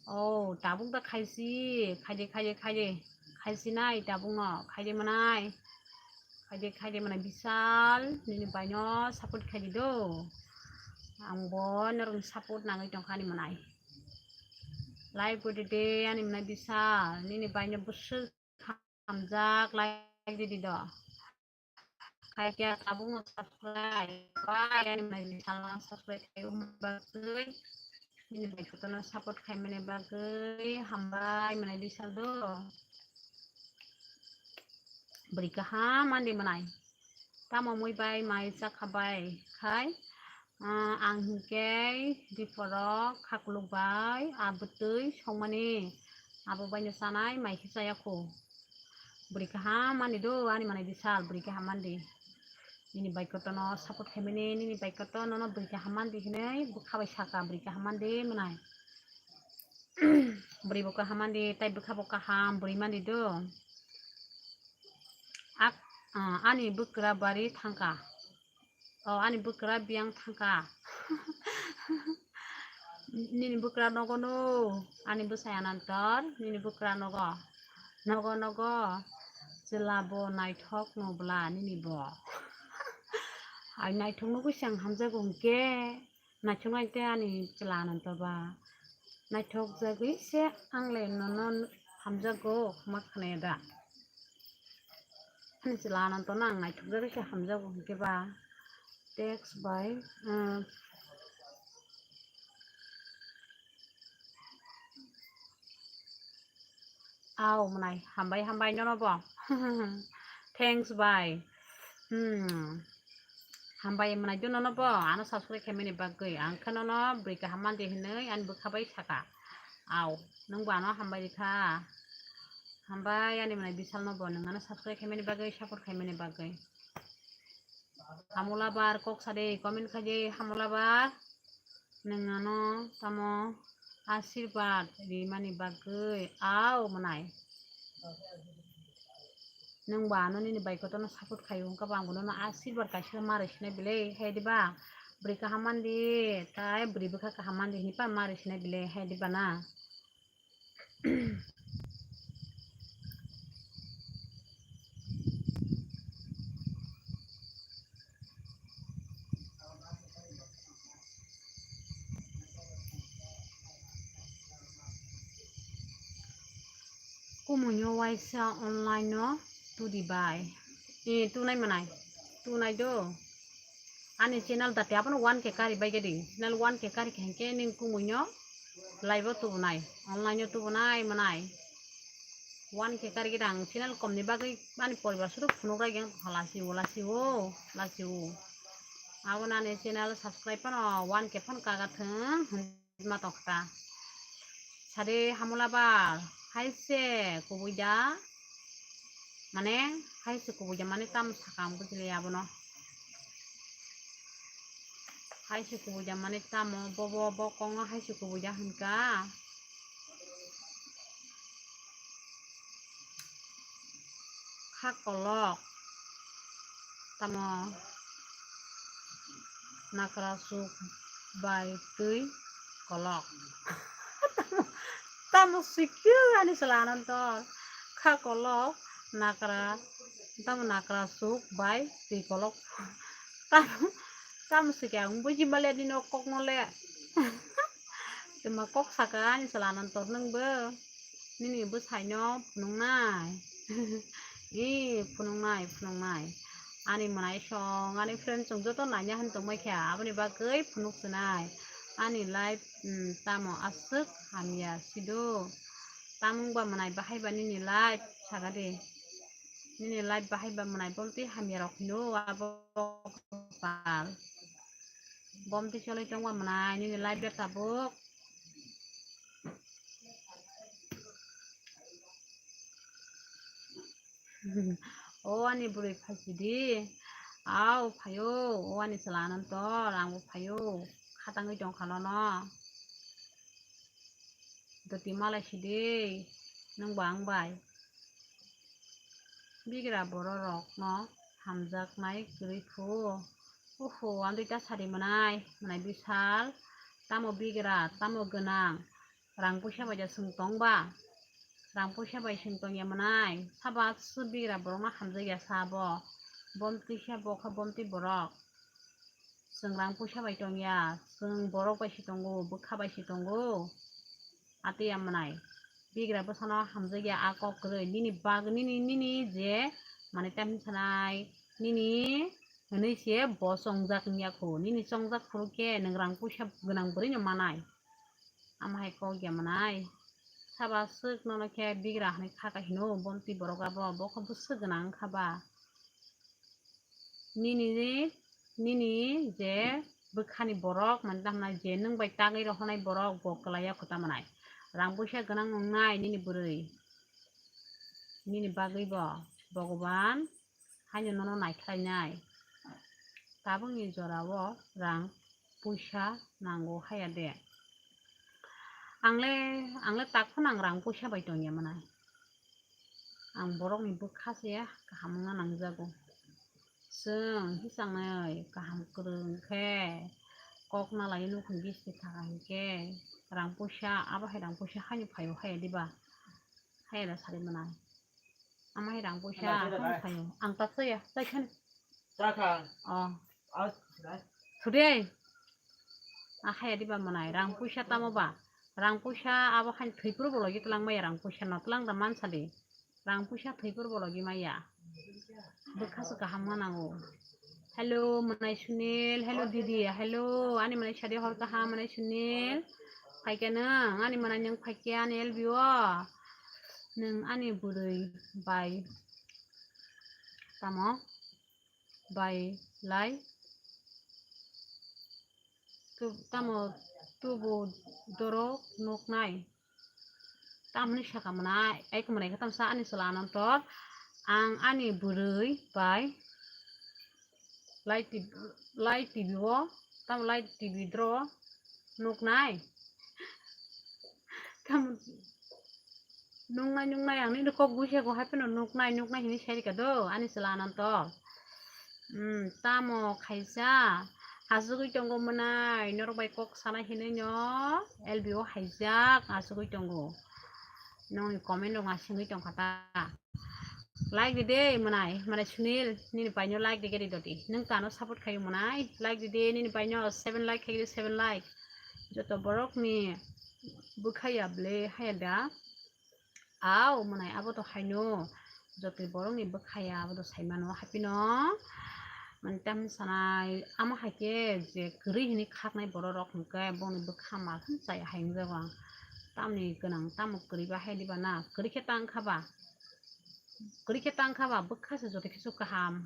Oh, tabuk da khaisi, khaide, khaide, khaide, khaisi nai tabuk no, khaide mwnai, khaide, khaide mwnai bisal, nini bai no support khaidi do, ang bo norok ni support nangwi tongkha ni mwnai, like bo ridi ani mwnai bisal, nini bai no bwswk hamjak like ridi do. Khaikya tabuk no subscribe bai ani mwnai bisal no subscribe khai bagwi nini bai kotor no support khai mani bagwi hambai mwnai bisal do. Bwrwi kaham mandi mwnai. Tamo mui bai mai chakha bai khai, ah, ang hinkhe diphoro khakluk bai abwtwi songmani abo bai no chanai mai khe chaya kho. Bwrwi kaham mani do, ani mwnai bisal bwrwi kaham mandi. Nini bai kotor no support khai mani, nini bai kotor nono bwrwi kaham mandi hinwi bwkha bai saka bwrwi kaham mandi mwnai. Bwrwi bo kaham mandi, tai bwkha bo kaham bwrwi mandi do. Ak, ah, ani bwkra bari thangka. O, ani bwkra biyang thangka. Nini bwkra nogo no, ani bwsai anantor, nini bwkra nogo. Nogo, nogo, chwla bo naithok no bwla nini bo. Ai naithok nugwi se ang hamjago hinkhe. Naithok nai te ani chwla anantor ba. Naithok jagwi se ang le nono hamjago ma khwnaya da. Ani chwla anantor no ang naithok jagwi se hamjago hinkhe ba. Text by, um, Au, mwnai, hambai, hambai, nono bo. Thanks, bai. Hmm. Hambai, mwnai, do nono bo. Ano subscribe khaimani bagwi. Ang khe nono bwrwi kaham mandi hinwi ani bwkha bai saka. Au, nwng bo ano hambai rikha. Hambai, ani mwnai, bisal no bo. Nwng ano subscribe khaimani bagwi, support khaimani bagwi. Hamulabar kok sade comment khaje hamulabar. Nwng ano tamo asirwad rimani bagwi au mwnai. Nwng ba ano nini bai kotorno support khaio wngkha ba ang bono asirwad kaisa ma rwsinai bile hai diba. Bwrwi kaham mandi tai bwrwi bwkha kaham mandi hinwi pa ma rwsinai bile hai diba na. Kumunyo waisa online no tudi bai. Eh, tunai manai. Tunai do. Ani channel dati abono one K kari bai gedi. Channel one K kari khe hingke ning kumui no live o tubunai, online o tubunai manai. One K kari gedi ang channel kom ni bagwi ani poribar suru phunuk rai geng lasi o, lasi o, lasi o. Abono ani channel subscribe pano one K phan kaga thung. Ma tokta. Sade hamula bar, hai se kubui da, mane hai se kubui da, mane tamo sakang bujile abono. Hai se kubui da, mane tamo bobo bo kongo hai se kubui da hinka. Kha kolok. Tamo nakra suk bai twi kolok. Tamo sikhe ani chwla Anantor. Kha kolok nakra, tamo nakra suk bai twi kolok. Tamo, tamo sikhe ang buji male nini o kok no le. Tama kok saka ani chwla Anantor nwng bo. Nini bwsai no phunuk nai. Ee, phunuk nai, phunuk nai. Ani mwnai song, ani friend song joto naina hin tongmai kha, aboni bagwi phunuk swnai. Ani life, mm, tamo aswk hamya sido. Tamo wngba mwnai bahai ba nini life, saga de. Nini life bahai ba mwnai bolti hamya rok hino, abo pal. Bomti choloi tongba mwnai, nini life de tabuk. O ani bwrwi phaisidi. Au phaio, o ani chwla Anantor, angbo phaio. Khatangwi tongkha nono. Doti malai sidi, nwngbo ang bai. Bigra bororokno hamjaknai kwrwi phu. Oho, andui ta sari mwnai, mwnai bisal. Tamo bigra, tamo gwnang. Rang puisa bai ja swng tong ba? Rang puisa bai swng tong ya mwnai. Saba aswk bigra borokno hamjak ya sa bo. Bomti khe bo khe bomti borok. Chwng rang puisa bai tong ya, chwng borok bai se tongo, bwkha bai se tongo. Atwi ya mwnai. Bigra bwsano hamjak ya a kok kwrwi. Nini bag, nini, nini je, mane, tam hinsanai, nini hwnwi se bo chongjak wngya kho. Nini chongjak phuru khe nwng rang puisa gwnang bwrwi no manai. Ama hai kok ya mwnai. Saba swk nono khe bigra hwnwi kha ka hino, bomti borok abo, bo khe bwswk gwnang wngkha ba. Nini, nini je bwkhani borok, mane, tamo je nwng bai tagwi rohornai borok, bo kwlaiya kho tamo nai. Rang puisa gwnang wngnai nini bwrwi. Nini bagwi bo Bhogoban haino nono naikhlainai. Tabukni jorao rang puisa nango haya de. Angle, angle tak phano ang rang puisa bai tongya mwnai. Ang borokni bwkha se kaham wngna nangjago. Chwng hichangni kaham kwrwng khe kok nalai nukhung bisti thaka hinkhe rang puisa, abo hai rang puisa haino phaio haya diba? Haya da sari mwnai. Ama hai rang puisa haino phaio. Ang tak chaya, chai khani. Chakha. Oh. Today. A haya diba mwnai, rang puisa tamo ba? Rang puisa abo haino thwi phuru bo logi twlang maya, rang puisa no twlang da mansa di. Rang puisa thwi phuru bo logi maya. Bwkha se kaham ma nango. Hello, mwnai Sunil. Hello, didi. Hello, ani mwnai sadi hor kaham, mwnai Sunil. Phaikya nwng, ani mwnai nwng phaikya ani L B O. Nwng ani bwrwi bai. Tamo? Bai lai. Tu-, tamo tubu dorok nuknai. Tamni saka mwnai, ai khe mwnai khe tamsa ani chwla Anantor. Ang ani bwrwi bai Light T V, Light T V o, tamo Light T V dro nuknai. Tamo nuknai, nuknai, ang nini kok buisa kho, hai phano nuknai, nuknai hinwi sai rwkha do, ani chwla Anantor. Hmm, tamo khaisa, asugwi tongo mwnai, norok bai kok sanai hinwi no, L B O haijak, asugwi tongo. Nongni comment rok asugwi tongkha ta. Like di de mwnai, mwnai Sunil, nini paino like di gari dodi. Nwng tano support khayo mwnai, like di de, nini paino seven like khayo, seven like. Joto borok ni bwkha ya ble haya da. Au mwnai abo to haino. Joto borok ni bwkha ya abo to saimano hapino. Mani tam sanai, ama hai khe je kwrwi hinwi khaknai borok rok hwnkhe bongni bwkha ma khe chaya hai wngjago ang. Tamni gwnang tamo kwrwi ba hai diba na? Kwrwi khe tang kha ba? Kwrwi khe tang kha ba, bwkha se joto khe su kaham,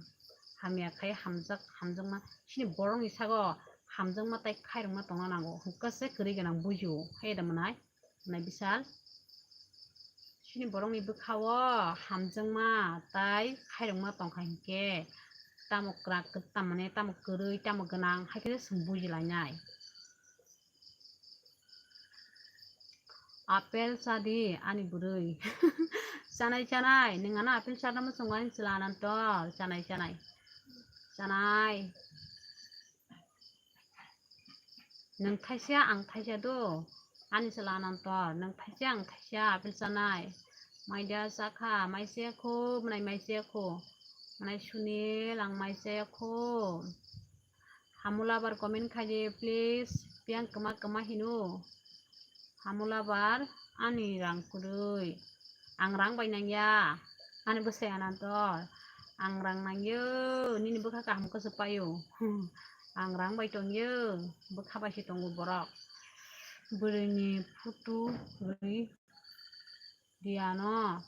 hamya khai hamjak, hamjakma. Chini borokni sago hamjakma tai khairokma tongna nango. Hwnkhe se kwrwi gwnang bujiu. Hai da mwnai? Nai bisal. Chini borokni bwkhao hamjakma tai khairokma tongkha hinkhe tamo kwrak, tamani tamo kwrwi, tamo gwnang, haikhe chwng bujilainai. Apple chadi ani bwrwi. Chanai, chanai, nwng ano apple chana muchungo ani chwla Anantor. Chanai, chanai. Chanai. Nwng thaisa, ang thaisa do. Ani chwla Anantor, nwng thaisa, ang thaisa, apple chanai. Maida chakha, mai chaya kho, mwnai mai chaya kho. Mwnai Sunil, ang mai chaya kho. Hamulabar comment khaidi, please. Piyang kwma kwma hino. Hamulabar ani rang kwrwi. Ang rang bai nangya. Ani bwsai Anantor. Ang rang nangyo. Nini bwkha kaham kwchwk paio. Ang rang bai tongyo. Bwkha bai se tongo borok. Bwrwini photo rwi. Riyano.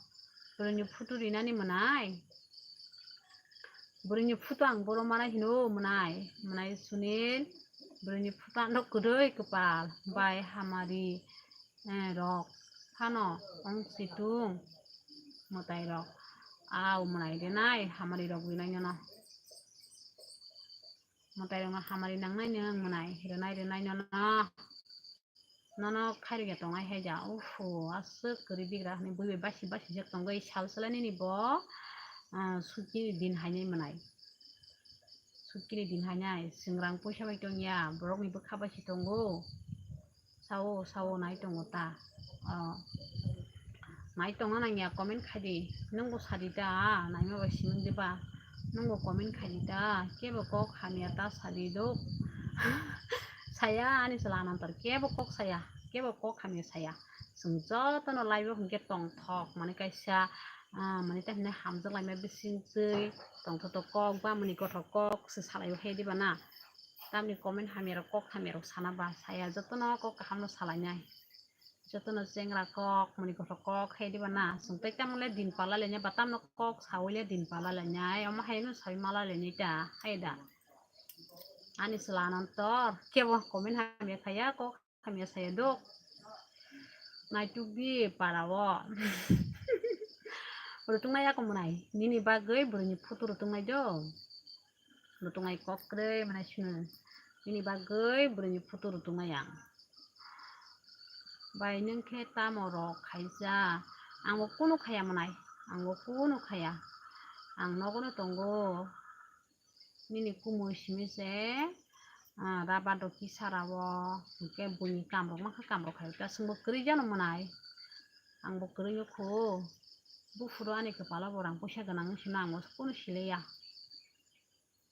Bwrwini photo rinani mwnai. Bwrwini photo ang boro mana hino mwnai. Mwnai Sunil. Bwrwini photo ano kwrwi kwpal. Bai hamari, eh, rok. Phano ong situng. Mwtai rok. Au mwnai rinai hamari rok rinai nono. Mwtai rok no hamari nangnai nwng mwnai. Rinai rinai nono. Nono khairokya tongnai hai ja. Uff, aswk kwrwi bigra hwnwi bui bai basi basi jak tongo. Ei sal sala nini bo, ah, sukini din hainai mwnai. Sukini din hainai. Chwng rang poisa bai tongya. Borokni bwkha bai se tongo. Sao, sao nai tongo ta. Oh. Nai tongna nangya comment khaidi. Nwngbo sadi ta, naima bai simung diba. Nwngbo comment khaidi ta. Kebo kok hamya ta sadi dok. Saya ani chwla Anantor. Kebo kok saya. Kebo kok hamya saya. Chwng jotono live o hinkhe tongthok. Mani kaisa, ah, mani ta hinai hamjak laima bising twi tongthok kok ba mani gothok kok se salai o he diba na. Tamni comment hamya rok kok hamya rok sana ba saya jotono kok kaham no salai nai. Jotono chengra kok, mani gothok kok, hai diba na? Chwng tei tamo le din pala le nya ba, tamno kok sawi le din pala le nya, ai omo hai no sawi mala le nya ta, hai da. Ani chwla Anantor, kebo comment hamya khaya, kok hamya saya dok. Naituk di para o. Rutung nai ako mwnai, nini bagwi bwrwini photo rutung nai do. Rutung ai kok kwrwi mwnai swnwi. Nini bagwi bwrwini photo rutung ai ang. Bai nwng khe tamo rok khaisa? Ang bo kunu khaya mwnai. Ang bo kunu khaya. Ang nogo no tongo. Nini kumui simi se, ah, rubber rok kisa rao. Hwnkhe buini kam rok mankha, kam rok khai ta. Chwng bo kwrwi jano mwnai. Ang bo kwrwi o kho. Buphuru ani kwpalo bo rang poisa gwnang wngwi sino ang bo kunu siliya.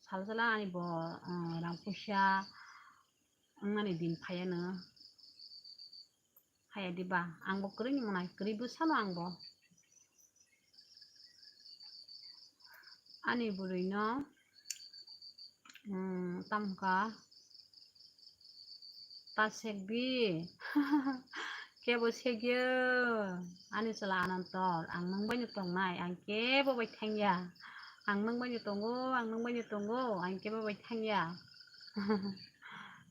Sal sala ani bo, ah, rang puisa wngmani din phaiya no. Phaiya diba? Ang bo kwrwi ni mwnai, kwrwi bwsano ang bo. Ani bwrwi no, um, tamo wngkha, ta sekbi. Kebo segyo, ani chwla Anantor, ang nwng bai no tongnai, ang kebo bai thangya. Ang nwng bai no tongo, ang nwng bai no tongo, ang kebo bai thangya.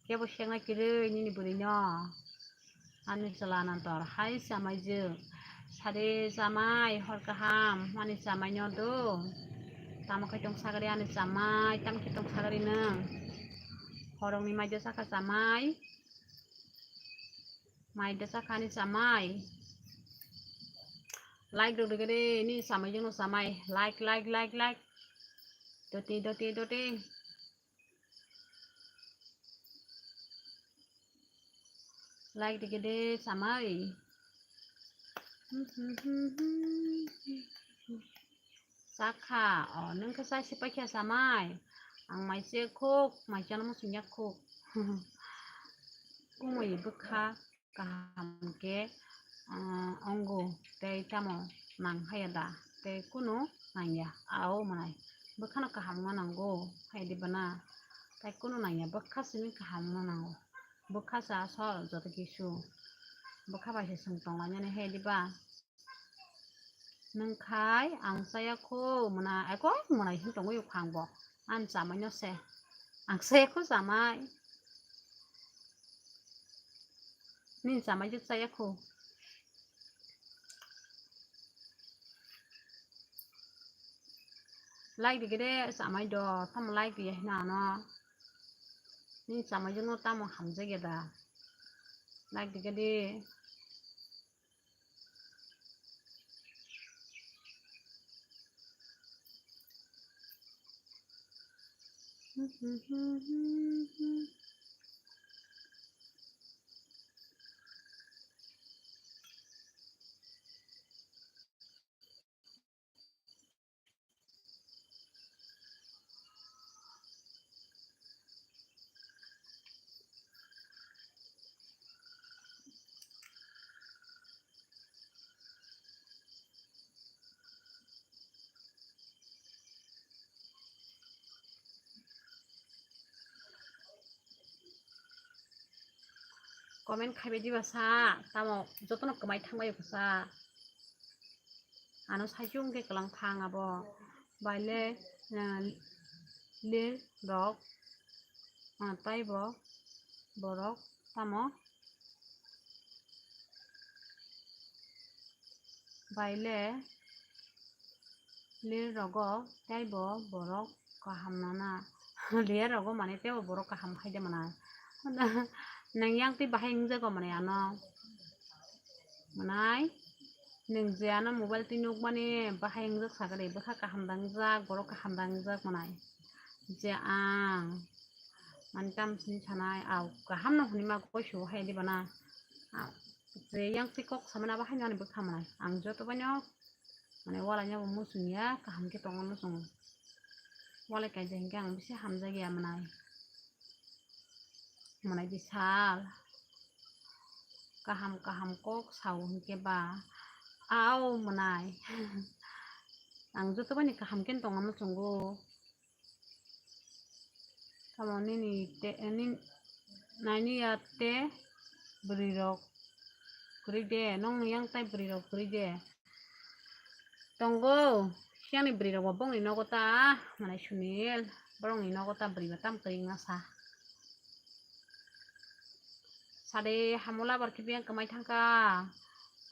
Kebo seknai kwrwi nini bwrwi no. Ani chwla Anantor, hai chamai jwk. Sade chamai, hor kaham, ani chamai no do. Tamo khai tong sagari ani chamai, tamo khai tong sagari nwng. Horongni mai de saka chamai. Mai da sakhani chamai. Like rok rwgwi de, ni chamai jano chamai. Like, like, like, like. Doti, doti, doti. Like rwgwi de chamai. Sakha, o, nwng khe chai se paikha chamai. Ang mai se khuk, mai chano muchungya khuk. Kumui bwkha kaham khe, ah, ongo, tei tamo nang haya da, tei kunu nangya, ao mwnai. Bwkhano kaham wngna nango, hai di bana, tei kunu nangya, bwkha simi kaham wngna nango. Bwkha sa asol joto kisu. Bwkha bai se chwng tonglainani, hai di ba. Nwng khai ang chaya kho mwnai, eko mwnai hin tongwi kho ang bo. Ang chamai no se. Ang chaya kho chamai. Nini chamai je chaya kho. Like di gede chamai do, tamo like di hina ano. Ni chamai jono tamo hamjak ya da. Like di gede. Comment khaibai diba sa, tamo jotono kwmai thangbai bwsa. Ano saichung khe kwlang thang abo. Baile, ah, lir rok, ah, taibo borok tamo. Baile lir rogo teibo borok kaham nana. Lir rogo mane teibo borok kaham khai de mana. Nang yang twi bahai wngjago mane ano. Manai, nwng je ano mobile twi nukmani bahai wngjak sakha de, bwkha kaham da wngjak, borok kaham da wngjak manai. Je ang, mani tamo sini sanai, au, kaham no hwnwi ma koi su hai diba na. Au, je yang twi kok samani abo haino ani bwkha manai. Ang joto baino, mane walai no bo muchung ya, kaham khe tongo muchungo. Walai kaijak hinkhe ang bisi hamjak ya manai. Manai bisal. Kaham kaham kok sao hinkhe ba. Au manai. Ang joto baini kaham khe tongma muchungo. Tamo nini te, nini, naini ya te bwrwi rok kwrwi de, nongni yang tai bwrwi rok kwrwi de. Tongo, siangni bwrwi rok bo bongni nogo ta, manai Sunil, borokni nogo ta bwrwi ba tam kwrwi wngna sa. Sade hamola bar khibi ang kwmai thangkha,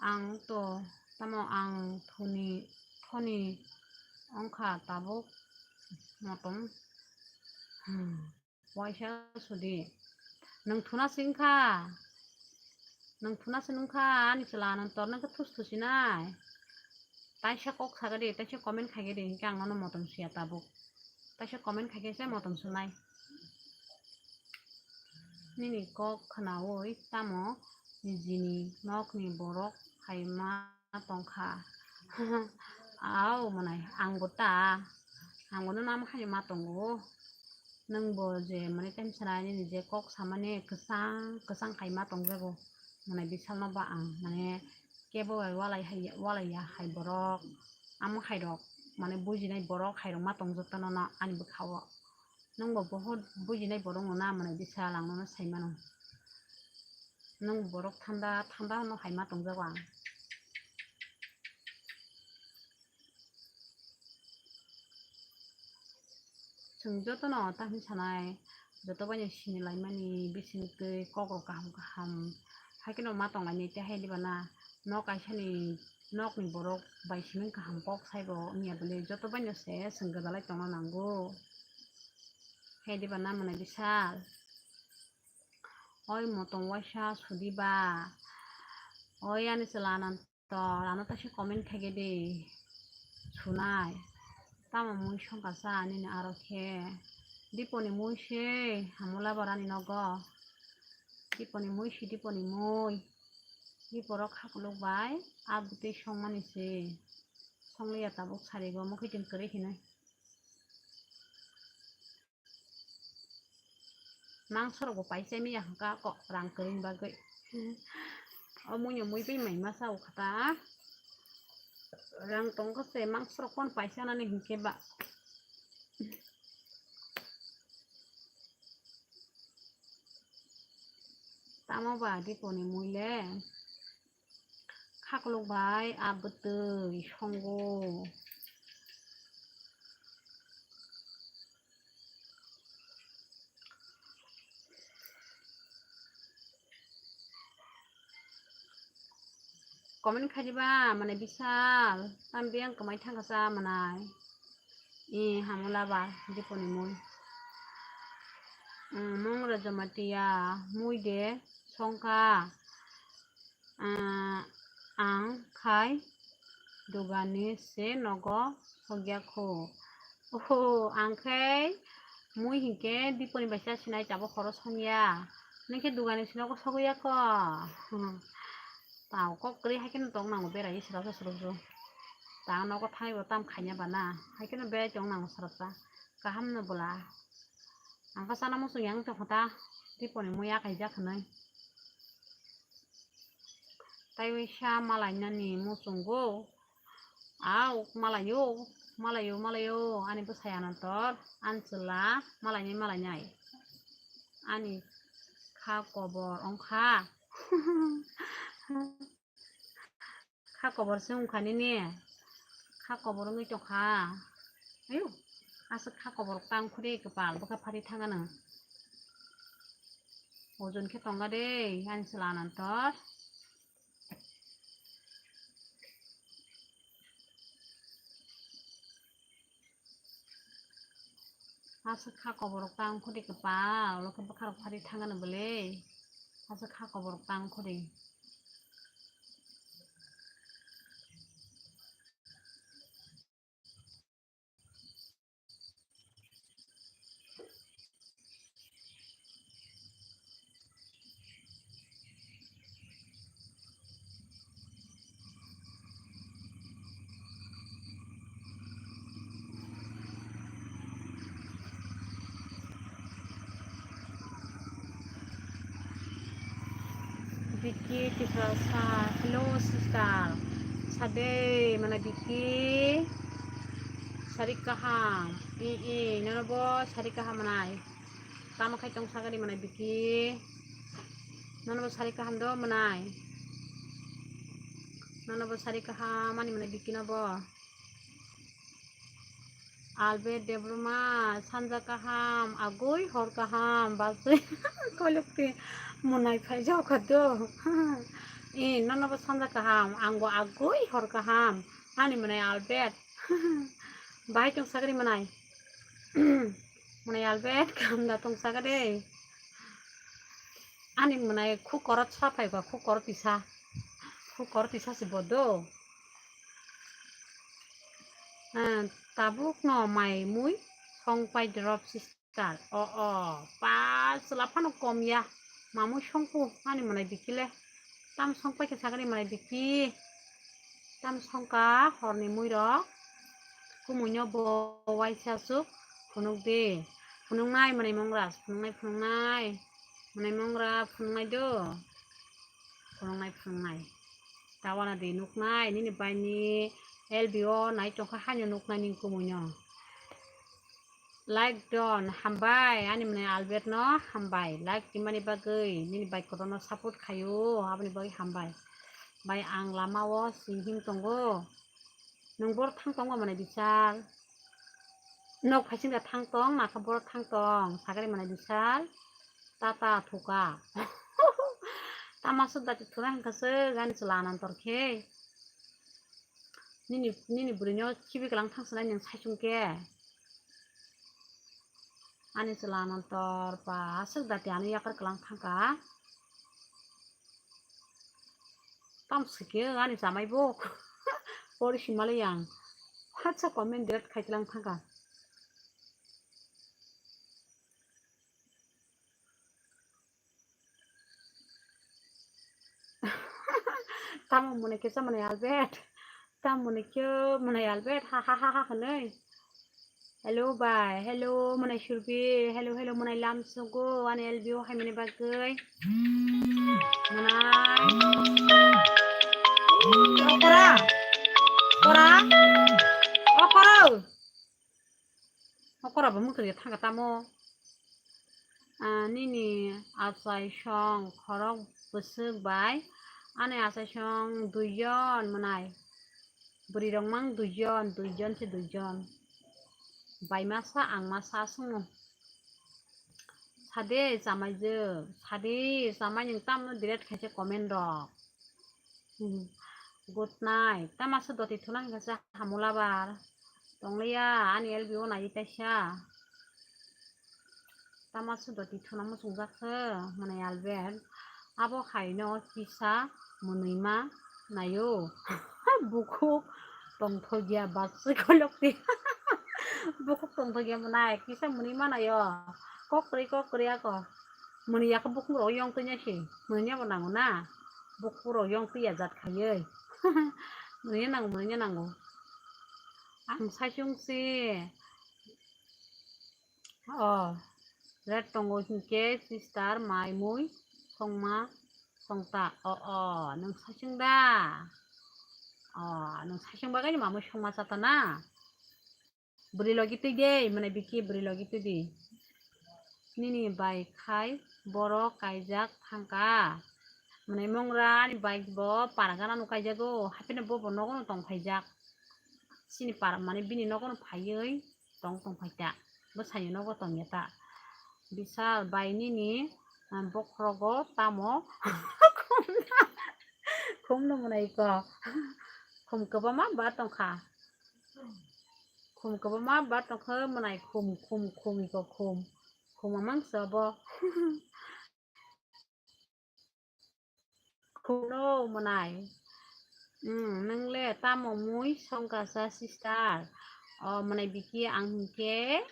ang to, tamo ang thoni, thoni wngkha tabuk motom. Hmm. Waisa sudi. Nwng thuna singkha. Nwng thuna sinungkha ani chwla nwng torno khe thus thusinai. Taisa kok saga de, taisa comment khaige de, hinkhe ang nono motom suya tabuk. Taisa comment khaige se motom sunai. Nini kok khnaui tamo nijini nokni borok hai ma tongkha. Au manai, ang bo ta, ang bo nono amo haino ma tongo. Nwng bo je mane tension ai nini je kok samani kwchang kwchang hai ma tongjago. Mane bisal no ba ang mane kebo bai walai hai, walai ya hai borok, amo hai rok mane bujinai borok hai rok ma tongjak ta nono ani bwkha o. Nwng bo bohot bujinai borok no na mane bisal ang nono sai mano. Nwng borok thanda thanda no hai ma tongjago ang. Chwng jotono ta hwnwi sanai, joto baino sini laimani bisingtwi kokrok kaham kaham hai kheno ma tonglainai, tei hai diba na nok kaisani nokni borok bai simi kaham kok saibo wngya bwle, joto baino se chwng gwdalai tongna nango. Hai diba na mwnai bisal? Oi motom waisa sudi ba, oi ani chwla nan. To, ano taisa comment khaige de. Sunai. Tamo mui songkha sa nini aro khe. Diponi mui se, hamola barani nogo. Diponi mui se, diponi mui. Diporok khakluk bai, abwtwi songmani se. Songliya tabuk sarigo, mokhiting kwrwi hinwi. Mangso rok bo paisa miya hwnkha kok rang kwrwini bagwi. O muino mui bai mai masa o kha ta. Rang tongkha se mangso rok phano paisa nani hinkhe ba. Tamo ba diponi mui le. Khakluk bai abwtwi songo. Comment khaidi ba, mane bisal, tambi ang kwmai thangkha sa mwnai. I hamula ba Diponi mui. Mm, Mongra Jamatia mui de songkha. Ah, ang khai dugani se nogo sogya kho. Oho, ang khai mui hinkhe Diponi bai cha sinai chabo khoro songya. Nokhe dugani se nogo sogya kho. Tao kok kwrwi hai kheno tong nango berai srapsa srapsu. Ta nogo thangwi bo tam khaina bana. Hai kheno berai tong nango srapsa. Kaham no bwla. Ang kha sana muchung yang tongkha ta. Diponi mui ya kaijak hinwi. Tai waisa malainani muchungo. Au, malaio, malaio, malaio. Ani bwsai Anantor. Ani chwla malainai, malainai. Ani kha kobor wngkha. Kha kobor se wngkha nini. Kha kobor wngwi tongkha. Ayo, aswk kha kobor tang khuri kwpal bwkha phari thangano. Ojon khe tongla de, ani chwla Anantor. Aswk kha koborok tang khudi kwpal, ulo khe bwkharok phari thangano bwle. Aswk kha koborok tang khudi. Vicky Tiprasa, hello sister. Sade mana Vicky? Sari kaham. I, i, nono bo sari kaham manai. Tamo khai tong sagadi manai Vicky. Nono bo sari kaham do manai. Nono bo sari kaham ani manai Vicky no bo. Albert Debbarma, sanja kaham, agoi hor kaham, basoi kolokti monai phai jao kha do. E, nono bo sanja kaham, ang bo agoi hor kaham, ani monai Albert. Bahai tong sagri monai. Monai Albert, kaham da tong sagade. Ani monai khu korot sa phai ba, khu korot tisa. Khu korot tisa se bo do. Ah, tabuk no mai mui song pai drop sister. O, o, pa chwla phano kom ya. Mamui songku ani monai Vicky le. Tam song pai khe sagani monai Vicky. Tam songka horni mui rok. Kumui no bo waisa suk phunuk di. Phunuk nai monai mongra, phunuk nai, phunuk nai. Monai mongra phunuk nai do. Phunuknai, phunuknai. Tawana de nuknai, nini baini L B O nai tongkha haino nuknai ning kumuino. Like don, hambai, ani mwnai Albert no hambai. Like timani bagwi, nini bai kotorno support khaio, aboni bagwi hambai. Bai ang lama o sing him tongo. Nung bor thang tongo mwnai bisal. Nok phaisinga thang tong, nakha borok thang tong, sagari mwnai bisal, tata thuka. Tama suk dati thuna hwnkha se gani chwla anantor khe. Nini, nini bwrwino khibi kwlang thang swnai nwng saichung khe. Ani chwla anantor pa aswk dati ano yakar kwlang thangka. Tam sikhe ani chamai bo. Pori simale yang. Hatsa comment delete khai tlang thangka. Tamo mone kesa mone Albert. Tamo mone kyo mone Albert. Ha ha ha ha hwnwi. Hello bai, hello mwnai Surbi, hello, hello mwnai Lamsugo, ani L B O hai mani bagwi. Mwnai. Okora, okora, okora. Okora bo mukri thangka tamo. Ah, nini achai song khorok bwswk bai, ani achai song duijon mwnai. Bwrwi rok mang duijon, duijon se duijon. Bai masa, ang masa swngo. Sade chamai je, sade chamai nwng tamno delete khaise comment rok. Hmm. Good night. Tama se doti thuna hwnkha se hamula bar. Tongliya, ani L B O nai kaisa. Tama sudo tithuna muchungjak khe, mwnai Albert. Abo haino kisa mwnwima naio. Bukhuk tongthokya baksa kolok ti. Bukhuk tongthokya mwnai, kisa mwnwima naio. Kok kwrwi, kok kwrwi ako. Mwnwi yakhe bukhuk rok yong twi nai si. Mwnwi bo nango na. Bukhuk rok yong twi ya jat khaiwi. Mwnwi nango, mwnwi nango. Ang saichung si. Oh, red tongo hinkhe sister, mai mui, songma, songta. Oh, oh, nwng saichung da? Oh, nwng saichung bagwi ni mamui songma chata na? Bwrwi logi twi de, mane biki bwrwi logi twi di. Nini bai khai borok kaijak thangka. Mane mongra ani bai bo paragana no kaijago, hapeno bo bo nogo no tong phaijak. Chini para mane bini nogo no phaiwi tong tong phaita. Bwsani nogo tongya ta. Bisal bai nini, ah, bokhorogo tamo khum, khum no mwnai ko. Khum kwbangma ba tongkha. Khum kwbangma ba tongkha mwnai khum, khum, khum iko khum. Khum amang se obo. Khumno mwnai. Hmm, nwng le tamo mui songkasa sister? O mwnai biki ang hinkhe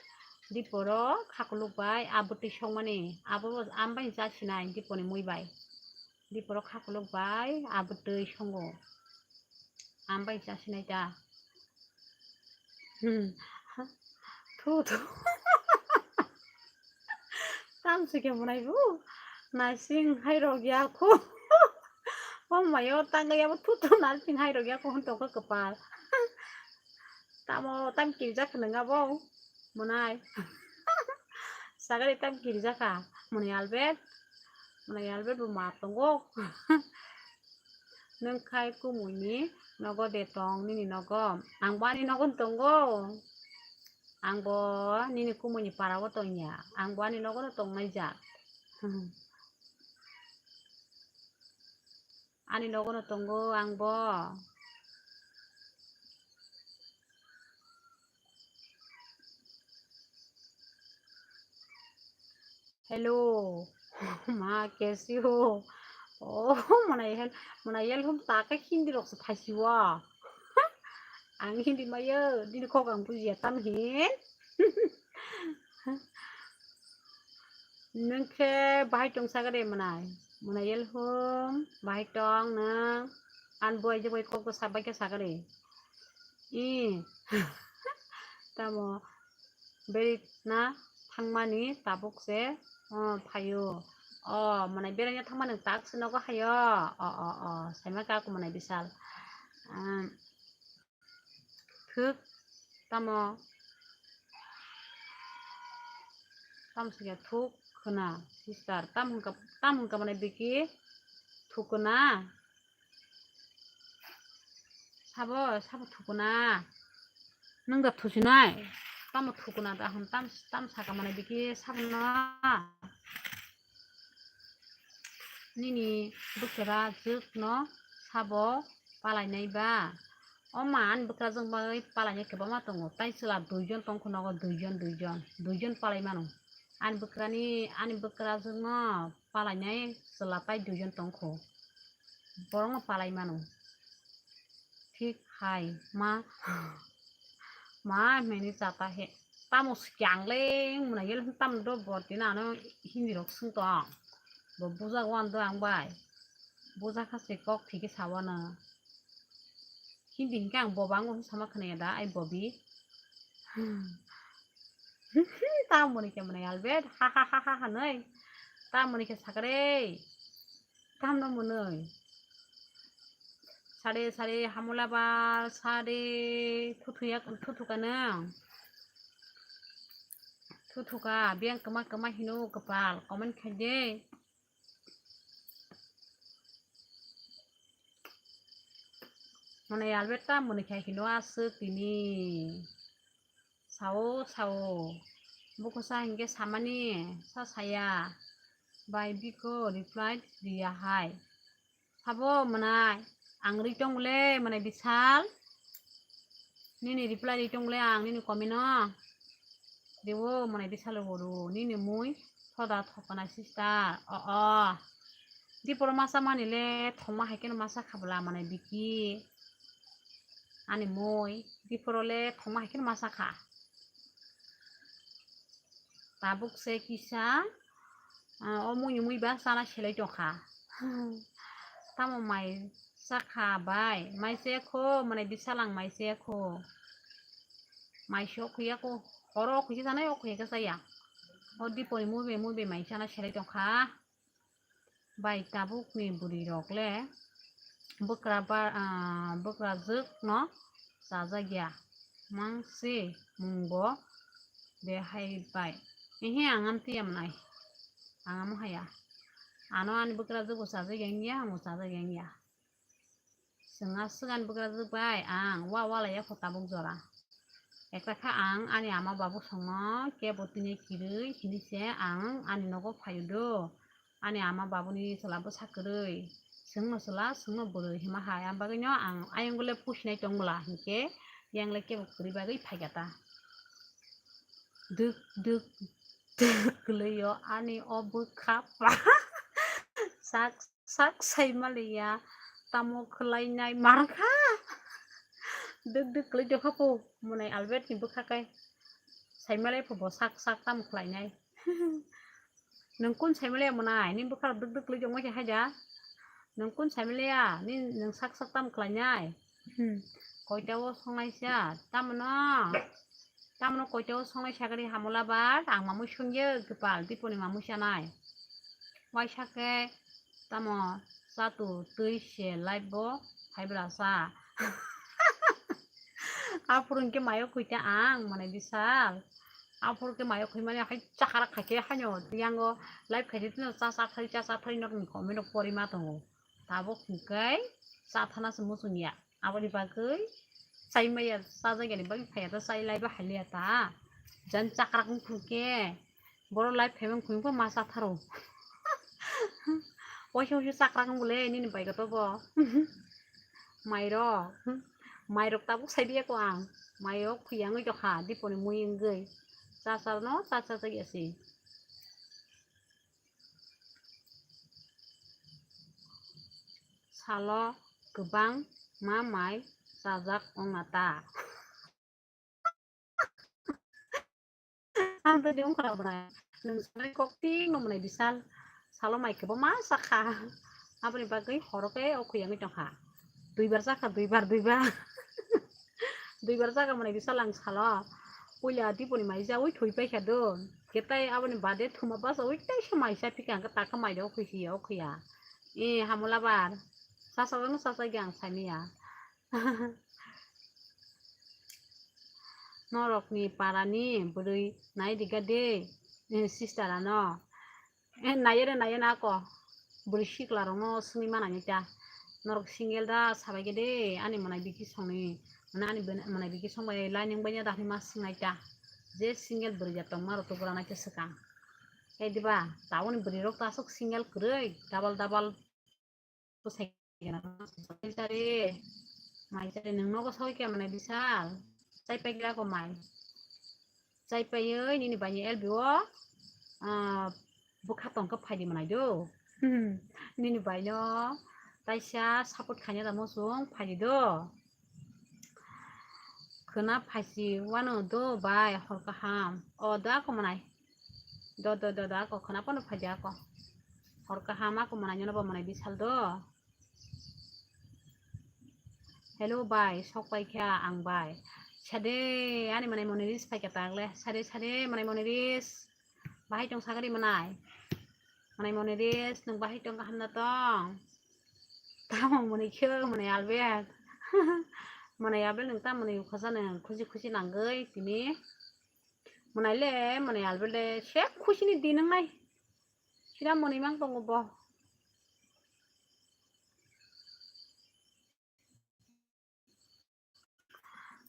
diporo khakuluk bai abwtwi songmani. Abo ambai cha sinai diponi mui bai. Diporo khakuluk bai abwtwi songo. Ambai cha sinai ta. Hmm. Thu, thu. Tam se khe mwnai bu. Naising hai rok ya khu. Oh my god, tang ya bu thu thu naising hai rok ya khu hwn tokha kwpal. Tamo tam kirjak nang abo. Mwnai. Sagari tam kirjak kha. Mwnai Albert. Mwnai Albert bu ma tongo. Nwng khai kumui ni nogo de tong nini nogo? Ang bo ani nogo no tongo. Ang bo nini kumui ni para o tongya. Ang bo ani nogo no tongnai jak. Ani nogo no tongo ang bo. Hello. Ma, kaise ho? Oh, mwnai hel, mwnai yel hum ta khe Hindi rok se phaisi o. Ang Hindi maya, nini kok ang bujiya tam hin. Nwng khe bahai tong sakha de mwnai? Mwnai yel hum, bahai tong nwng? An buai je bai kok sa bai khe sakha de. I. Tamo beri na thangmani tabuk se, o, phaio. O, mwnai beraina thangmani tak se nogo haio. O, o, o, saima kha mwnai bisal. Um, Thuk, tamo, tamo se khe thuk khna, sister. Tam hwnka, tam hwnka mane biki thuk khna. Sabo, sabo thuk khna. Nwng da thusinai. Tamo thuk khna da hwn tam, tam saka mane biki sabo na. Nini bwkra jwk no sabo palainai ba? O ma, ani bwkra jwk bagwi palainai kwbangma tongo. Tai chwla duijon tongkho nogo, duijon, duijon, duijon palai mano. Ani bwkrani, ani bwkra jwk no palainai chwla tai duijon tongkho. Borok no palai mano. Thik hai ma, ma hwnwi chata he. Tamo swkang le wng mwnai yel tam do borti na ano Hindi rok swng tong. Bo buja wan do ang bai. Buja kha se kok thike sawa na. Hindi hinkhe ang boba ang sama khwnaya da ai bobi. Tamo ni khe mwnai Albert ha ha ha ha ha nai. Tamo ni khe sakare. Kaham no mwnwi. Sade, sade, hamula ba, sade, thuthuya, thuthuka nang. Thuthuka, biyang kwma kwma hino kwpal, comment khai de. Mwnai Albert ta mwnwi khai hino aswk tini. Sao, sao. Bukusa hinkhe samani, sa saya. Bai biko reply riya hai. Sabo mwnai, ang ri tong le mwnai bisal. Nini reply ri tong le ang nini comment no. Dewo mwnai di salo boru nini mui thoda thokna sister. O o. Di poro masa mani le thongma hai khe no masa khabla mwnai Biki. Ani mui di poro le thongma hai khe no masa kha. Tabuk se kisa, ah, o mui mui ba sana selai tongkha. Tamo mai sakha bai, mai se kho, mane bisalang mai se kho. Mai se okhuya kho, horo okhuya sanai okhuya khe saya. O dipori mui bai mui bai mai sana selai tongkha. Bai tabukni bwrwirok le bwkra ba-, ah, bwkrajwkno chajakya, mangsi mungbo de hai bai. Ehe, ang amtwi ya mwnai, ang amo haya. Ano ani bwkrajwkbo chajakya wngya, angbo chajakya wngya. Chwng aswk ani bwkrajwk bai ang wa walai ya kho tabuk jora. Ekta kha ang ani ama babu songno kebo tini kirwi hini se ang ani nogo phaio do. Ani ama babuni chwla bwsa kwrwi. Chwngno chwla, chwngno bwrwi hima hai. Ang bagwino ang ayang le pusinai tong bwla hinkhe yang le kebo kwrwi bagwi phaikha ta. Duk duk duk kwlwio ani o bwkha pa. Sak sak saimaliya, tamo khwlainai mankha. Duk duk kwlwi dokha po, mwnai Albert ni bwkha kai. Saimalai pho bo sak sak tamo khwlainai. Nwng kun saimalaya mwnai, nini bwkha rok duk duk kwlwi tongma khe haida. Nwng kun saimalaya, nini nwng sak sak tamo khwlainai. Hmm. Koita o songnaisa, tamo no? Tamo no koita o songnai sakari hamula bar, ang mamui songye kwpal, diponi mamui sanai. Waisa khe tamo chatu twi se live bo hai bwla sa. Aphuru hwnkhe mayo khuita ang mane bisal. Aphuru khe mayo khuimani hai chakrak khaikhe haino yango live khaidi tino cha cha thari cha cha thari nok ni comment rok pori ma tongo. Tabuk hwnkhe cha thana se muchung ya. Aboni bagwi chai maya chajakya ni bagwi phaiya ta chai live bo hailiya ta. Jan chakrak wngkhe boro live phaima wngkhe ma chatharo. Waisa waisa chakrak wng bole nini bai koto bo. Mairok, mairok tabuk sai diya ko ang. Mairok khuya wngwi tongkha diponi mui wngwi. Cha cha no cha cha jakya se. Salo kwbang ma mai chajak wngna ta. Ang tei wngkha bwrwi. Nwng sanai kok tik no mwnai bisal. Salo mai kwbangma chakha. Aboni bagwi horo khe o khuyangwi tongkha. Duibar chakha, duibar, duibar. Duibar chakha mwnai bisal ang salo. Puila diponi mai jaui thwi paikha do. Khe tai aboni bade thuma basaui tei se mai cha phikha, hwnkhe takhe mai rok khuiya, o khuiya. E, hamula bar. Sasagwno sasagya ang saimanya. Norokni parani bwrwi nai rikha de, eh, sister ano. Eh, naiya de naiya na ako. Bwrwi sikla rokno swngwi manani ta. Norok single da sabai khe de, ani mwnai bikhi songni. Mane ani ben-, mwnai bikhi songbai lai nang bai ya da hinwi ma swngnai ta. Je single bwrwi ya tongma rok to bwrana khe swkang. Khe diba, taboni bwrwi rok to aswk single kwrwi, double double bwsai gana. Mai chari, mai chari nwng nogo soi khe mwnai bisal. Chai pai gira ko mai. Chai paiwi nini bai ni L B o, ah, bwkha tong khe phaidi mwnai do. Hmm. Nini bai no taisa support khaina da muchung phaidi do. Khwna phaisi wano do bai hor kaham. O do ako mwnai. Do, do, do, do, ako khwna pono phaidi ako. Hor kaham ako mwnai nyono bo mwnai bisal do. Hello bai, sok pai kha ang bai. Sade, ani mwnai Moniris pai kha tagle. Sade, sade, mwnai Moniris. Bahai tong sagari mwnai. Mwnai Moniris, nwng bahai tong kaham na tong? Tamo mwnai khe, mwnai Albert. Mwnai Albert nwng tamo mwnai ukha jani khusi khusi nangwi tini. Mwnai le, mwnai Albert le, se khusi ni din wngnai. Sira mwnai mang tongo bo.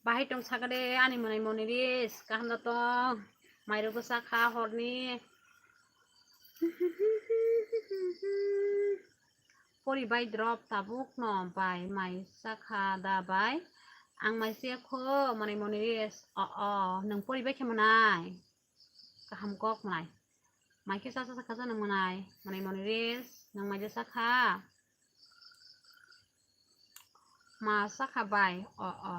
Bahai tong sakade ani mwnai Moniris, kaham da tong? Mairok bwsa kha horni. Pori bai drop tabuk no bai mai sakha da bai. Ang mai siya kho, manai moni res. O, o, nang pori bai khe manai. Kaham kok manai. Mai khe sa sa sa kha sa nang manai. Manai moni res, nang mai ja sa kha. Ma sa kha bai. O, o.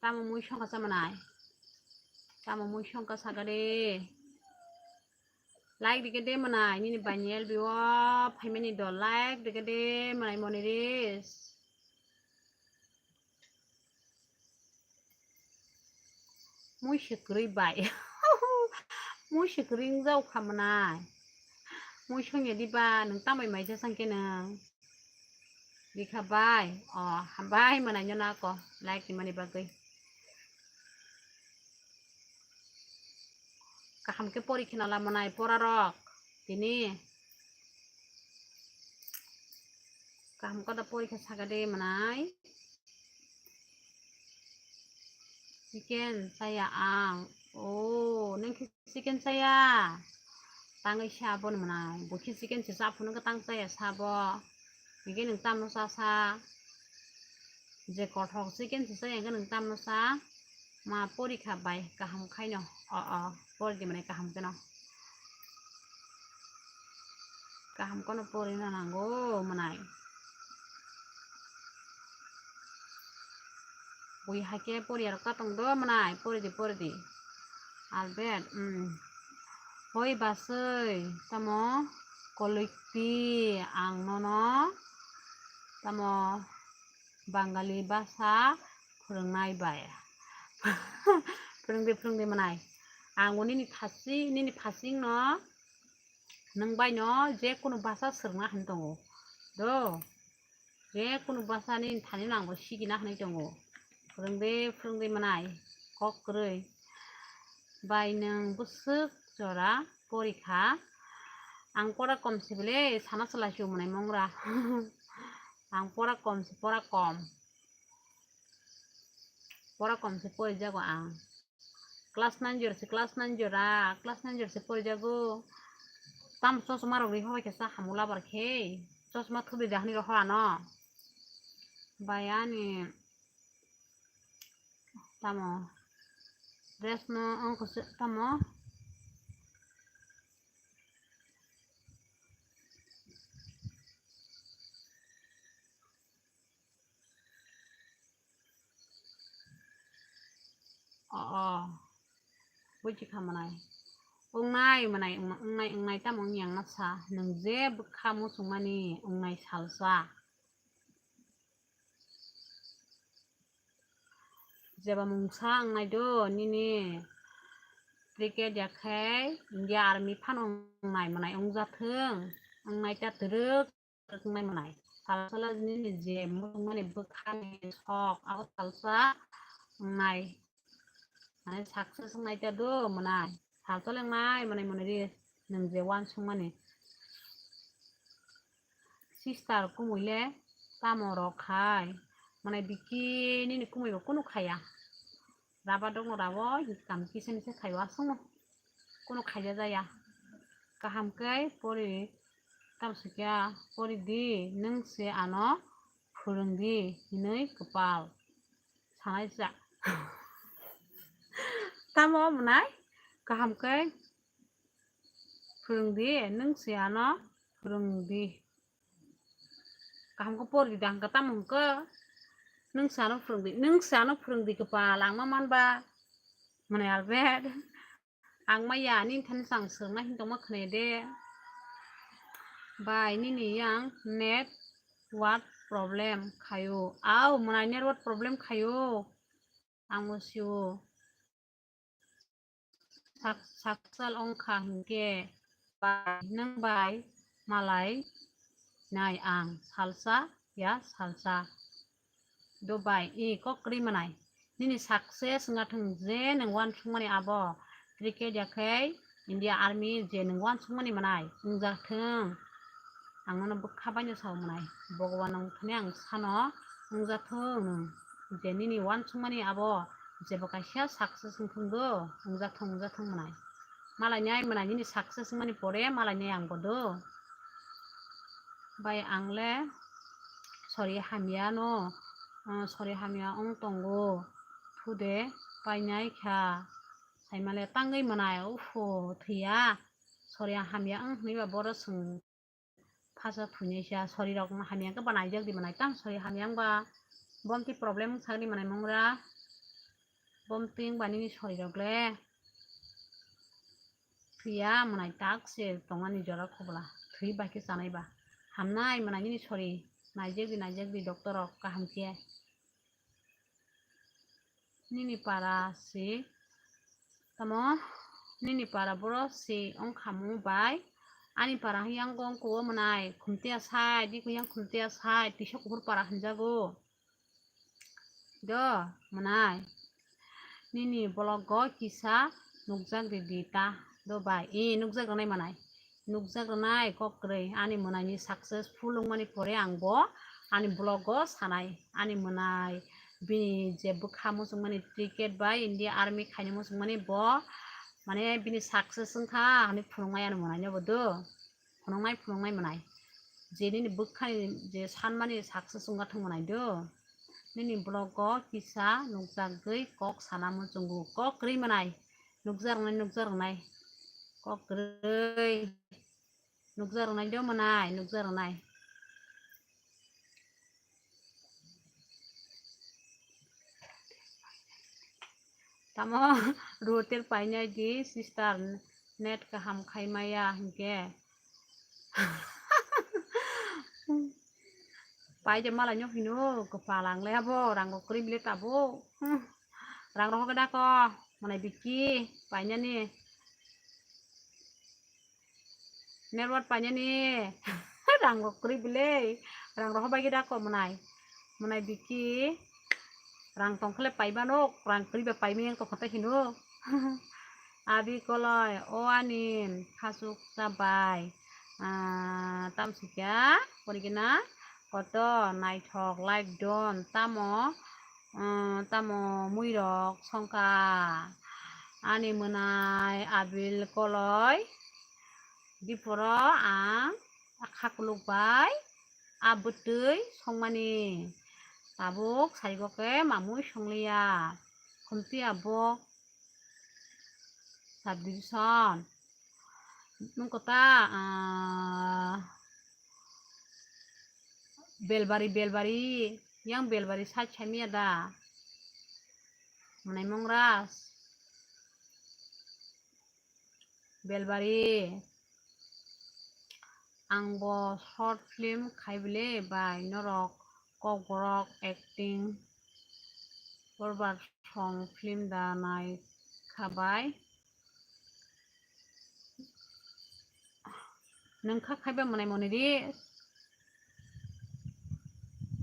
Tamo mui song kha sa manai. Tamo mui song kha sa ga de. Like rikhe de manai, nini bani L B o phaimani do like rikhe de manai moni res. Mui se kwrwi bai. Mui se kwrwi wngjao kha manai. Mui songya diba, nwng tambai mai ja sang khe nwng. Rikha bai, o, hambai manai no nako, like ni mani bagwi. Kaham khe pori kheno la manai pora rok, tini. Kaham khe da pori khe saga de manai. Chicken chaya ang. O, nang khe chicken chaya. Tangwi sa bo ni manai. Bo khe chicken se sa phunu khe tang chaya sa bo. Hingke nwng tamno sa sa. Je kothok chicken se chaya hingke nwng tamno sa. Ma pori kha bai kaham khaino. O, o, pori di manai kaham kheno. Kaham kheno pori na nango manai. Bui haikhe poriya rok katong do manai, pori di, pori di. Albert, um. Hoi basoi, tamo koloi pi ang nono, tamo Bangali basa phwrwngnai bai. Phwrwng di, phwrwng di manai. Ang bo nini thasi, nini phasing no, nwng bai no je kunu basa swrwngna hwn tongo. Do. Je kunu basa ni thani no ang bo sigina hwnwi tongo. Phwrwng de, phwrwng de manai. Kok kwrwi. Bai nwng bwswk jora pori kha. Ang pora kom se bele sana salai se manai mongra. Ang pora kom se, pora kom. Pora kom se pori jago ang. Class nine jora se, class nine jora, class nine jora se pori jago. Tam chosma rok ri hobai khe sa hamu labar khe. Chosma thubi de hani rok ho ano. Bai ani tamo dress no ongkho se tamo. O, o. Buji kha manai. Wngnai manai, wng-, wngnai, wngnai tamo wng yang na sa. Nwng je bwkha muchungmani wngnai salsa. Jeba mungsa wngnai do nini cricket ya khe India Army phano wngnai manai wngjathwng. Wngnai ta twrwk. Wngnai manai. Salsa le nini je mungmani bwkhani sok, abo salsa wngnai. Manai success wngnai ta do manai. Salsa le wngnai manai, manai ri nwng je uansukmani. Sister kumui le tamo rok khai. Manai biki nini kumui bo kunu khaya. Raba dok no rabo, kam kisa ni se khaio aswk no. Kunu khaija jaya. Kaham khe pori, tamo sikya pori di, nwng se ano phwrwng di hinwi kwpal sanai sa. Tamo mwnai kaham khe phwrwng di, nwng se ano phwrwng di. Kaham khe pori di, hwnkhe tamo hwnkhe nwng se ano phwrwng di, nwng se ano phwrwng di kwpal, ang ma man ba. Mwnai Albert. Ang maya nini thani chang swrwngna hintongma khwnaya de. Bai nini yang network problem khaio. Au, mwnai network problem khaio. Ang bo sio. Sak-, saksal ongkha hinkhe bai, nwng bai malai nai ang salsa ya salsa. Do bai, i kok kwrwi manai. Nini success wngya thwng je nwng uansukmani abo cricket ya khe India Army je nwng uansukmani manai wngjathwng. Ang nono bwkha baino sao manai. Bhagwan nang thani ang sano wngjathwng nwng je nini uansukmani abo jebo kaisa success wngthwng do, wngjathwng, wngjathwng manai. Malainai manai nini success wngmani pore malainai ang bodo. Bai ang le sorry hamya no ah, sori hamya wng tongo, thude painai kha. Saimale tangwi mwnai, ufo, thwiya, sori hamya wng hwnwi ba boro swng. Phasa thwinaisa, sori rok hamya wngkhe ba naijak di mwnai, tamo sori hamya wngba, bomti problem wng sakni mwnai mungra, bomti wngba nini sori rok le. Thwiya mwnai tak se tongmani jora khobla. Thwi bai khe chanai ba. Hamnai mwnai nini sori. Naijak di, naijak di doctor rok kaham khe. Nini para si. Tamo nini para boro si wngkhamu bai. Ani para yang gong kuo mwnai. Khumtiya sai, di yang khumtiya sai. Tisa kuhur para hinjago. Do, mwnai. Nini vlog o kisa nukjak ridi ta. Do bai. E, nukjak rwnai mwnai. Nukjak rwnai kok kwrwi. Ani mwnaini successful wngmani pore ang bo ani vlog o sanai. Ani mwnai bini je bwkha muchungmani ticket bai India Army khaina muchungmani bo mane bini success wngkha hinwi phunuknai ani mwnaino bo do. Phunuknai, phunuknai mwnai. Je nini bwkhani je sanmani success wngkha thung mwnai do. Nini vlog o kisa nukjagwi kok sana muchungo. Kok kwrwi mwnai. Nukjak rwnai, nukjak rwnai. Kok kwrwi. Nukjak rwnai do mwnai, nukjak rwnai. Tamo rutir painai di sister, net kaham khai maya hinkhe. Paide malai no hino kwpal ang le abo rang rok kwrwi bile tabuk. Hmm. Rang rok hoke dako mwnai biki painani. Network painani rang rok kwrwi bile, rang rok hobai khe dako mwnai, mwnai biki rang tongkhole paibano, rang kwrwi ba paimani tongkha ta hino. Abi koloi o ani khasuk chabai, ah, tamsika porikena koto naithok like don tamo, ah, tamo muirok songkha ani mwnai abil koloi. Diporo ang khakuluk bai a bwtwi songmani tabuk saigo khe mamui songliya. Khumti abo subdivision nung kota, ah, Belbari, Belbari, yang Belbari side saimiya da? Mwnai Mongras. Belbari, ang bo short film khai bile bai norok kokborok acting korbar song film da nai kha bai. Nung kha khaiba mwnai mwnai di.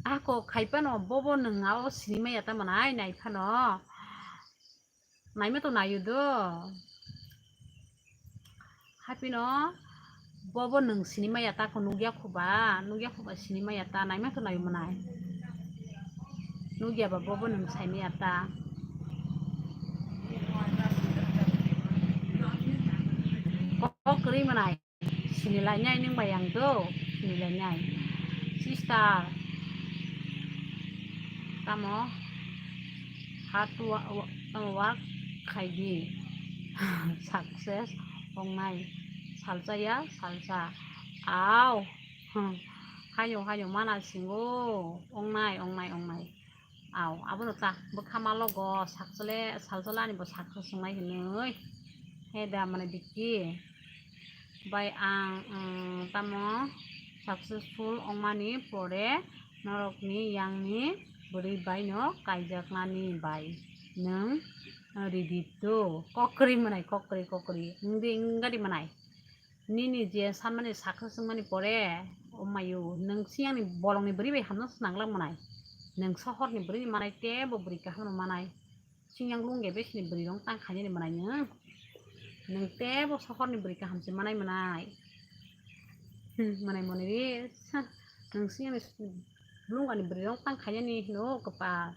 Ako khai phano bobo nung ao sinimaya ta mwnai nai phano. Naima to naio do. Haphino bobo nung sinimaya ta ko nugya khuba, nugya khuba sinimaya ta naima to naio mwnai. Nugya ba bobo nung saimaya ta. Kok kwrwi mwnai. Sinilainai nung bai ang do, sinilainai. Sister, tamo hard wo-, wo-, tamo work khai di. Success ongnai. Salsa ya, salsa. Au. Hmm. Hayo, hayo, mana singo. Ongnai, ongnai, ongnai. Au, abono ta bwkha malogo sakchole, salcholani bo sakchol songnai hinwi. He da mane biki bai ang, um, tamo successful ongmani pore norokni yangni bwrwi baino kaijaknani bai nwng ready to. Kokri mwnai, kokri, kokri. Wngdi, wngadi mwnai. Nini je sanmani saksa swngmani pore, o mayu, nwng siyangni bolongni bwrwi bai hamjaksa nanglak mwnai. Nwng sohorni bwrwini manai teibo bwrwi kaham rw manai. Siyang lungya besini bwrwi rok tang khainani mwnai nwng. Nwng teibo sohorni bwrwi kaham se manai mwnai. Hmm, mwnai mwnai ri, sa, nwng siyangni lungani bwrwi rok tang khainani hino kwpal.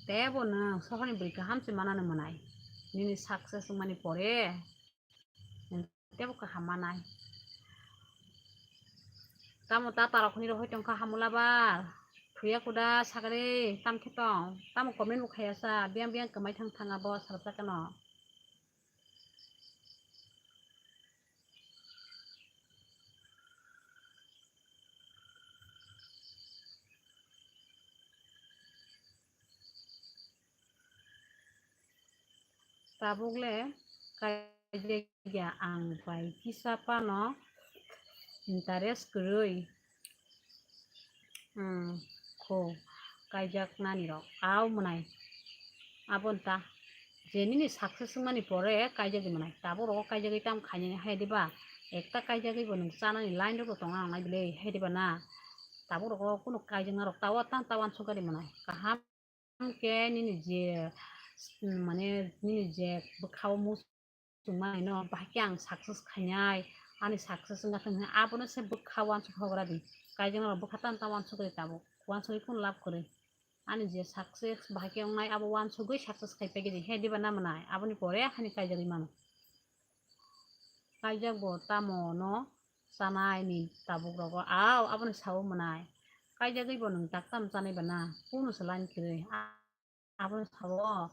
Teibo nwng sohorni bwrwi kaham se manani mwnai. Nini saksa swngmani pore. Teibo kaham manai. Tamo ta tarok hwnwi rohoi tongkha hamula bar. Thuya kuda sakari tam khe tong, tamo comment bo khaya sa, biyang biyang kwmai thang thang abo salsa kano. Tabuk le kaijak ya ang bai kisa phano interest kwrwi. Hmm, kho kaijak nani rok au mwnai. Abon ta je nini success wngmani pore kaijak di mwnai. Tabuk rogo kaijagwi tam khainani hai diba? Ekta kaijagwi bo nwng chanani line rok tong ang nai bile hai diba na? Tabuk rogo kunu kaijakna rok tawa tan tawan sukari mwnai. Kaham khe nini je, mm, mane nini je bwkhao muchungmani no bahai khe ang success khainai, ani success wngkha thung abono se bwkha uansuk hogra di. Kaijakna rok bwkha tan ta uansuk ri tabuk, uansugwi kunu lab kwrwi. Ani je success bahai khe wngnai abo uansugwi success khai phaikhe di, he diba na mwnai? Aboni pore haini kaijagwi mano. Kaijak bo tamo no chanai ni tabuk rogo, au, abono sao mwnai. Kaijagwi bo nwng tak tam chanai ba na? Kunu se line kwrwi. A-, abono sao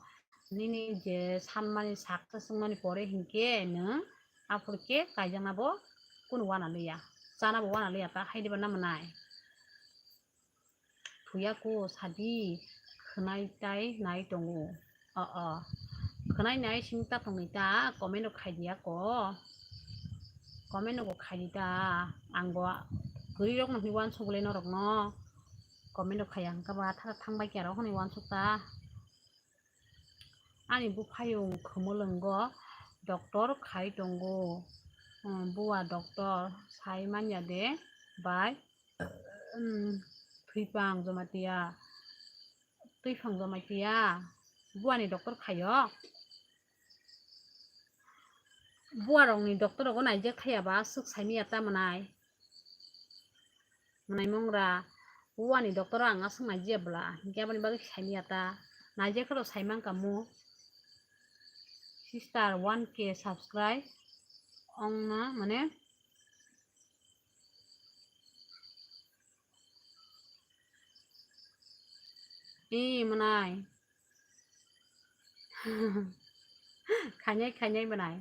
nini je sanmani success wngmani pore hinkhe nwng aphuru khe kaijakna bo kunu uana liya, chana bo uana liya ta, hai diba na mwnai? Thuya ko sadi khwnai tai nai tongo. O, o. Khwnai nai simi ta tongni ta comment rok khai diya ko. Comment rok khai di ta. Ang bo kwrwi rok no hwnwi uansuk le norok no. Comment rok khai ang khe ba thara thang bai khe aro hwnwi uansuk ta. Ani buphayung khumulwngo doctor khai tongo. Hmm, bua doctor sai manya de bai, hmm, thwipang Jamatia, twifang Jamatia, buani doctor khaio. Buarokni doctor rogo naijak thaya ba aswk saimanya ta mwnai. Mwnai mongra, uani doctor o ang aswk naijiya bwla, hinkhe aboni bagwi saimanya ta. Naijakhe rw saimang kamo. Sister one K subscribe ongna mane. Ee mwnai. Khainai khainai mwnai.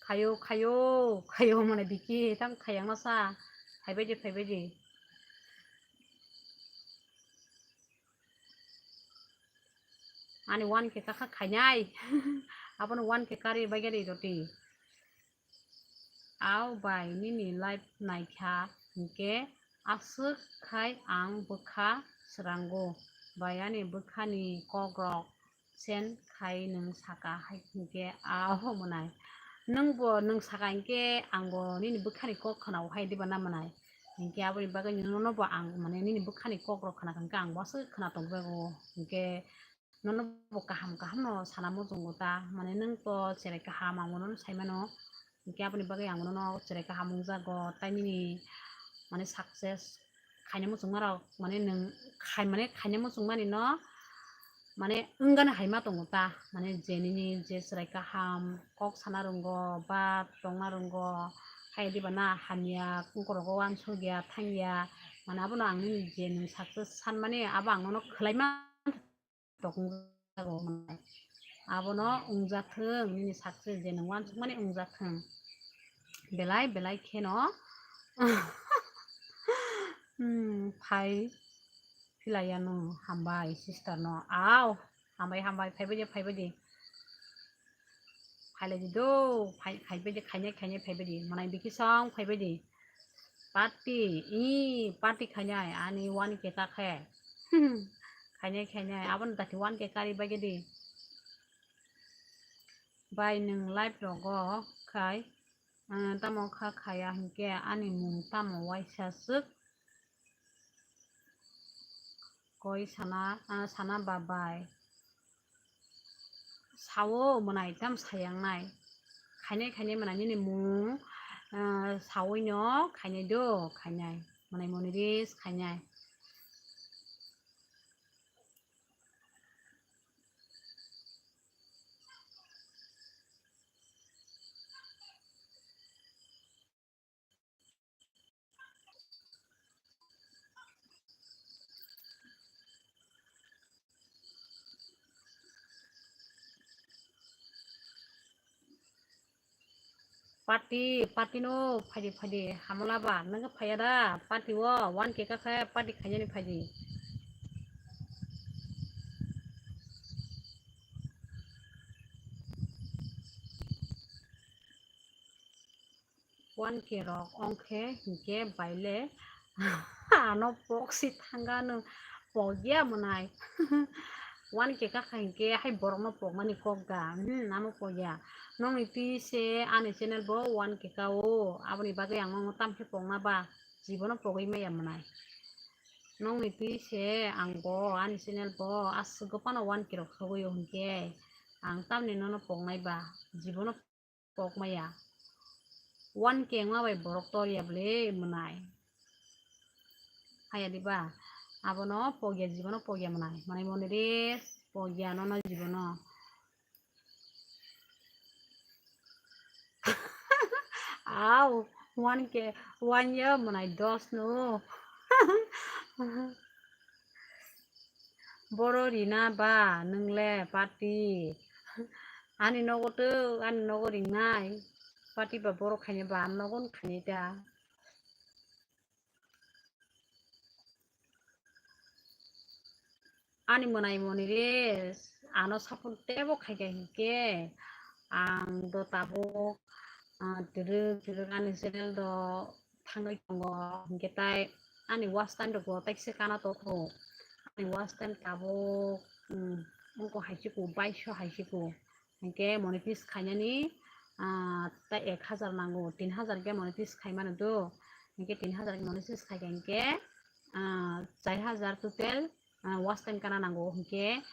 Khayo, khayo, khayo, mane biki, tang khayang masa. Phaibai di, phaibai di. Ani one K kakha khainai. Abono one K kari bai gari roti. Au bai nini live naikha hinkhe aswk khai ang bwkha srango bai ani bwkhani kokrok sen khai nwng saka hai hinkhe au mwnai. Nwngbo nwng saka hinkhe angbo nini bwkhani kok khwnao hai diba na mwnai? Hinkhe aboni bagwi nono bo ang mane nini bwkhani kokrok khna kha hinkhe angbo aswk khna tongjago hinkhe. Nono bo kaham kaham no sana muchungo ta, mane nwng to cherai kaham ang bono saimano, hinkhe aboni bagwi ang bono cherai kaham wngjago, tai nini mane success khaina muchungma rok mane nwng khai mane khaina muchungmani no mane wngani hai ma tongo ta, mane je nini je cherai kaham kok sana rwngo ba tongna rwngo, hai diba na hamya kungkorogo uansukya thangya, mane abono ang nini je nwng success sanmani abo ang nono khwlaima tongjago mwnai. Abono wngjathwng, nini success je nwng uansukmani wngjathwng. Belai belai kheno, hmm, phai philaiya nwng, hambai sister no. Au, hambai, hambai, phaibai di, phaibai di. Phailai di do, phai, phaibai di, khainai, khainai phaibai di. Mwnai bikisong phaibai di. Party, ee, party khainai, ani one K ta khe. Khainai, khainai, aboni dati one K kari bagwi di. Bai nwng live rogo khai, ah, tamo kha khaya hinkhe ani mung tamo waisa swk. Koi sana, ah, sana babai. Sao mwnai tam sayangnai. Khainai khainai mwnai nini mung, ah, sawi no khainai do khainai. Mwnai moniris khainai. Party, party no phaidi phaidi hamla ba, nang phaya da party o, one K ka khe party khainani phaidi. One K rok ongkhe hinkhe baile ano pok si thangano pokya mwnai. One K ka kha hinkhe hai borokno pokmani kok da, hmm, amo pokya. Nokni twi se ani channel bo one K ka o, aboni bagwi ang nokno tamkhe pokna ba, jibono pogwi maya mwnai. Nokni twi se ang bo ani channel bo aswk phano one K rok sogwi o hinkhe ang tamni nono poknai ba, jibono pokmaya. One K wngma bai borok torya bwle mwnai. Haya diba? Abono pogya jibono pogya mwnai. Mwnai mwnai re pogya nono jibono. Aw, one K, one year mwnai dos no. Boro rina ba nwngle party. Ani nogo tw, ani nogo ringnai. Party ba boro khainai ba, ani nogo wng khainai ta. Ani mwnai mwnai re, ano support tebo khaikha hinkhe, ang do tabuk, ah, twrwk twrwk ani channel do thangwi tongo, hinkhe tai ani watch time rok bo taisa kana tongkho. Ani watch time tabuk, um, wngkha hai se ko, baiso hai se ko. Hinkhe monetize khainani, ah, ta ek hazar nango, tin hazar khe monetize khaimano do. Hinkhe tin hazar khe monetize khaikha hinkhe, ah, char hazar total, ah, watch time kana nango. Hinkhe,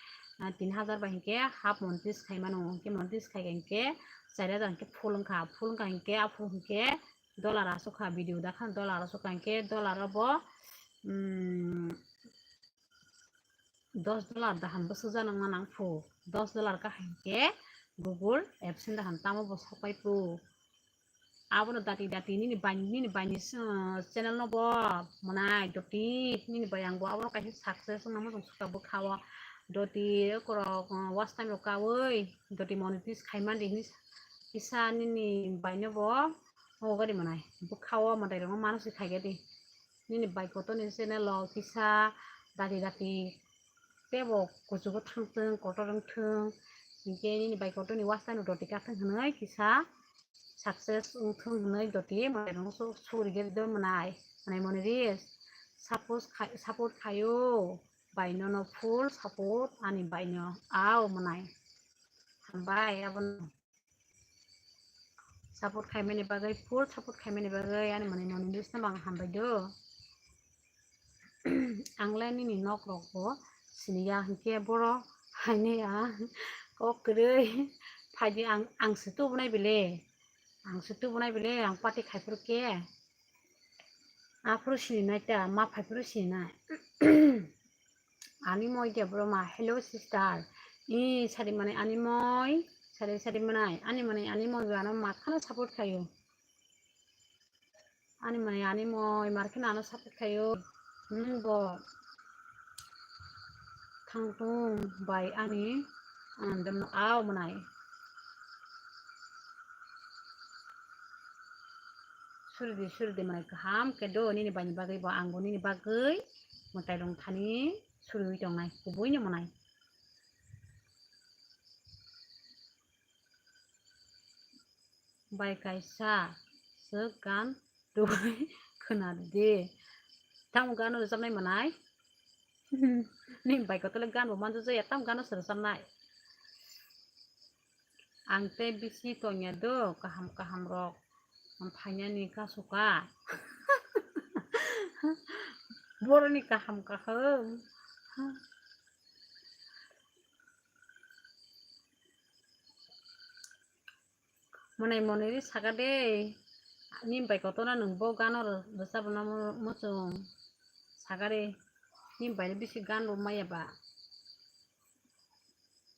ah, tin hazar bai hinkhe half monetize khaimano. Hinkhe monetize khaikha hinkhe char hazar hinkhe full wngkha. Full wngkha hinkhe aphuru hinkhe dollar aswk kha, video dakha dollar aswk kha hinkhe dollar o bo, um, dos dollar daham bwswk jana wngna nang phu. Dos dollar ka hinkhe Google AdSense daham tamo bo sok pai phu. Abono dati dati nini bai, nini baini, uh, channel no bo mwnai doti nini bai ang bo abono kaisa success wngna muchung suka bwkha o doti korok, uh, watch time rok kaui doti monetize khaimani hinwi kisa nini bai no bo o gari mwnai bwkha o mwtai rok no mano se khaikhe di. Nini bai kotorni channel o kisa dati dati tebo kuchugo thangthung, kotor wngthung, hinkhe nini bai kotorni watch time rok doti kathung hinwi kisa success wngthung hinwi doti mwtai rok su-, suri gari do mwnai, mwnai mwnai ri support khai, support khaio bai nono full support ani bai no ao mwnai. Hambai abono. Support khaimani bagwi, full support khaimani bagwi ani mwnai mwnai bisna bang hambai do. Ang le nini nok rok bo siniya hinkhe boro haini ang kok kwrwi phaidi ang, ang se tubunai bile, ang se tubunai bile, ang party khai phuru khe aphuru sininai ta, ma phai phuru sininai. Ani moi de bro ma, hello sister. I sari mane ani moi, sari sari manai, ani mane ani moi ano ma khana support khayo. Ani mane ani moi mar khana ano support khayo. Hmm, bo thangtung bai ani, ah, dem au manai. Suridi, suridi manai kaham khe do nini baini bagwi bo, ang bo nini bagwi mwtai rong thani suriwi tongnai, kubuino manai. Bai kaisa swk gan twi khwnadi. Tamo gano rwchapnai manai? Nini bai kotor le gan bo manjak ya, tamo gano se rwchapnai? Ang tei bisi tongya do, kaham kaham rok phainani kasu ka. Boroni kaham kaham. Monai monai ri saka de, nini bai kotor no nwng bo gano rw-, rwchapna mu-, muchung saka de, nini bai bisi gan rw maya ba.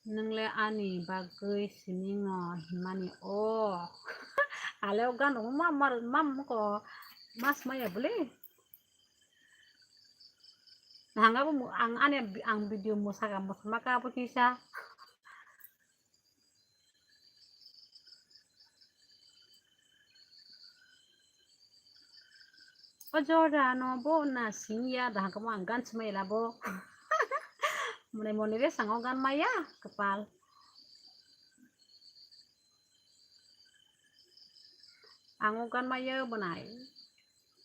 Nwng le ani bagwi siningo hinmani o. Ale o gan rok ma, ma, ma, muko mas maya bwle. Nang abo mu-, ang ani, ang video musaka musama ka abo kisa. O jora no bo na sing ya da hangkhe mo ang gan swmai labo. Mwnai moni re sango gan maya kwpal. Ang o gan maya bwnai.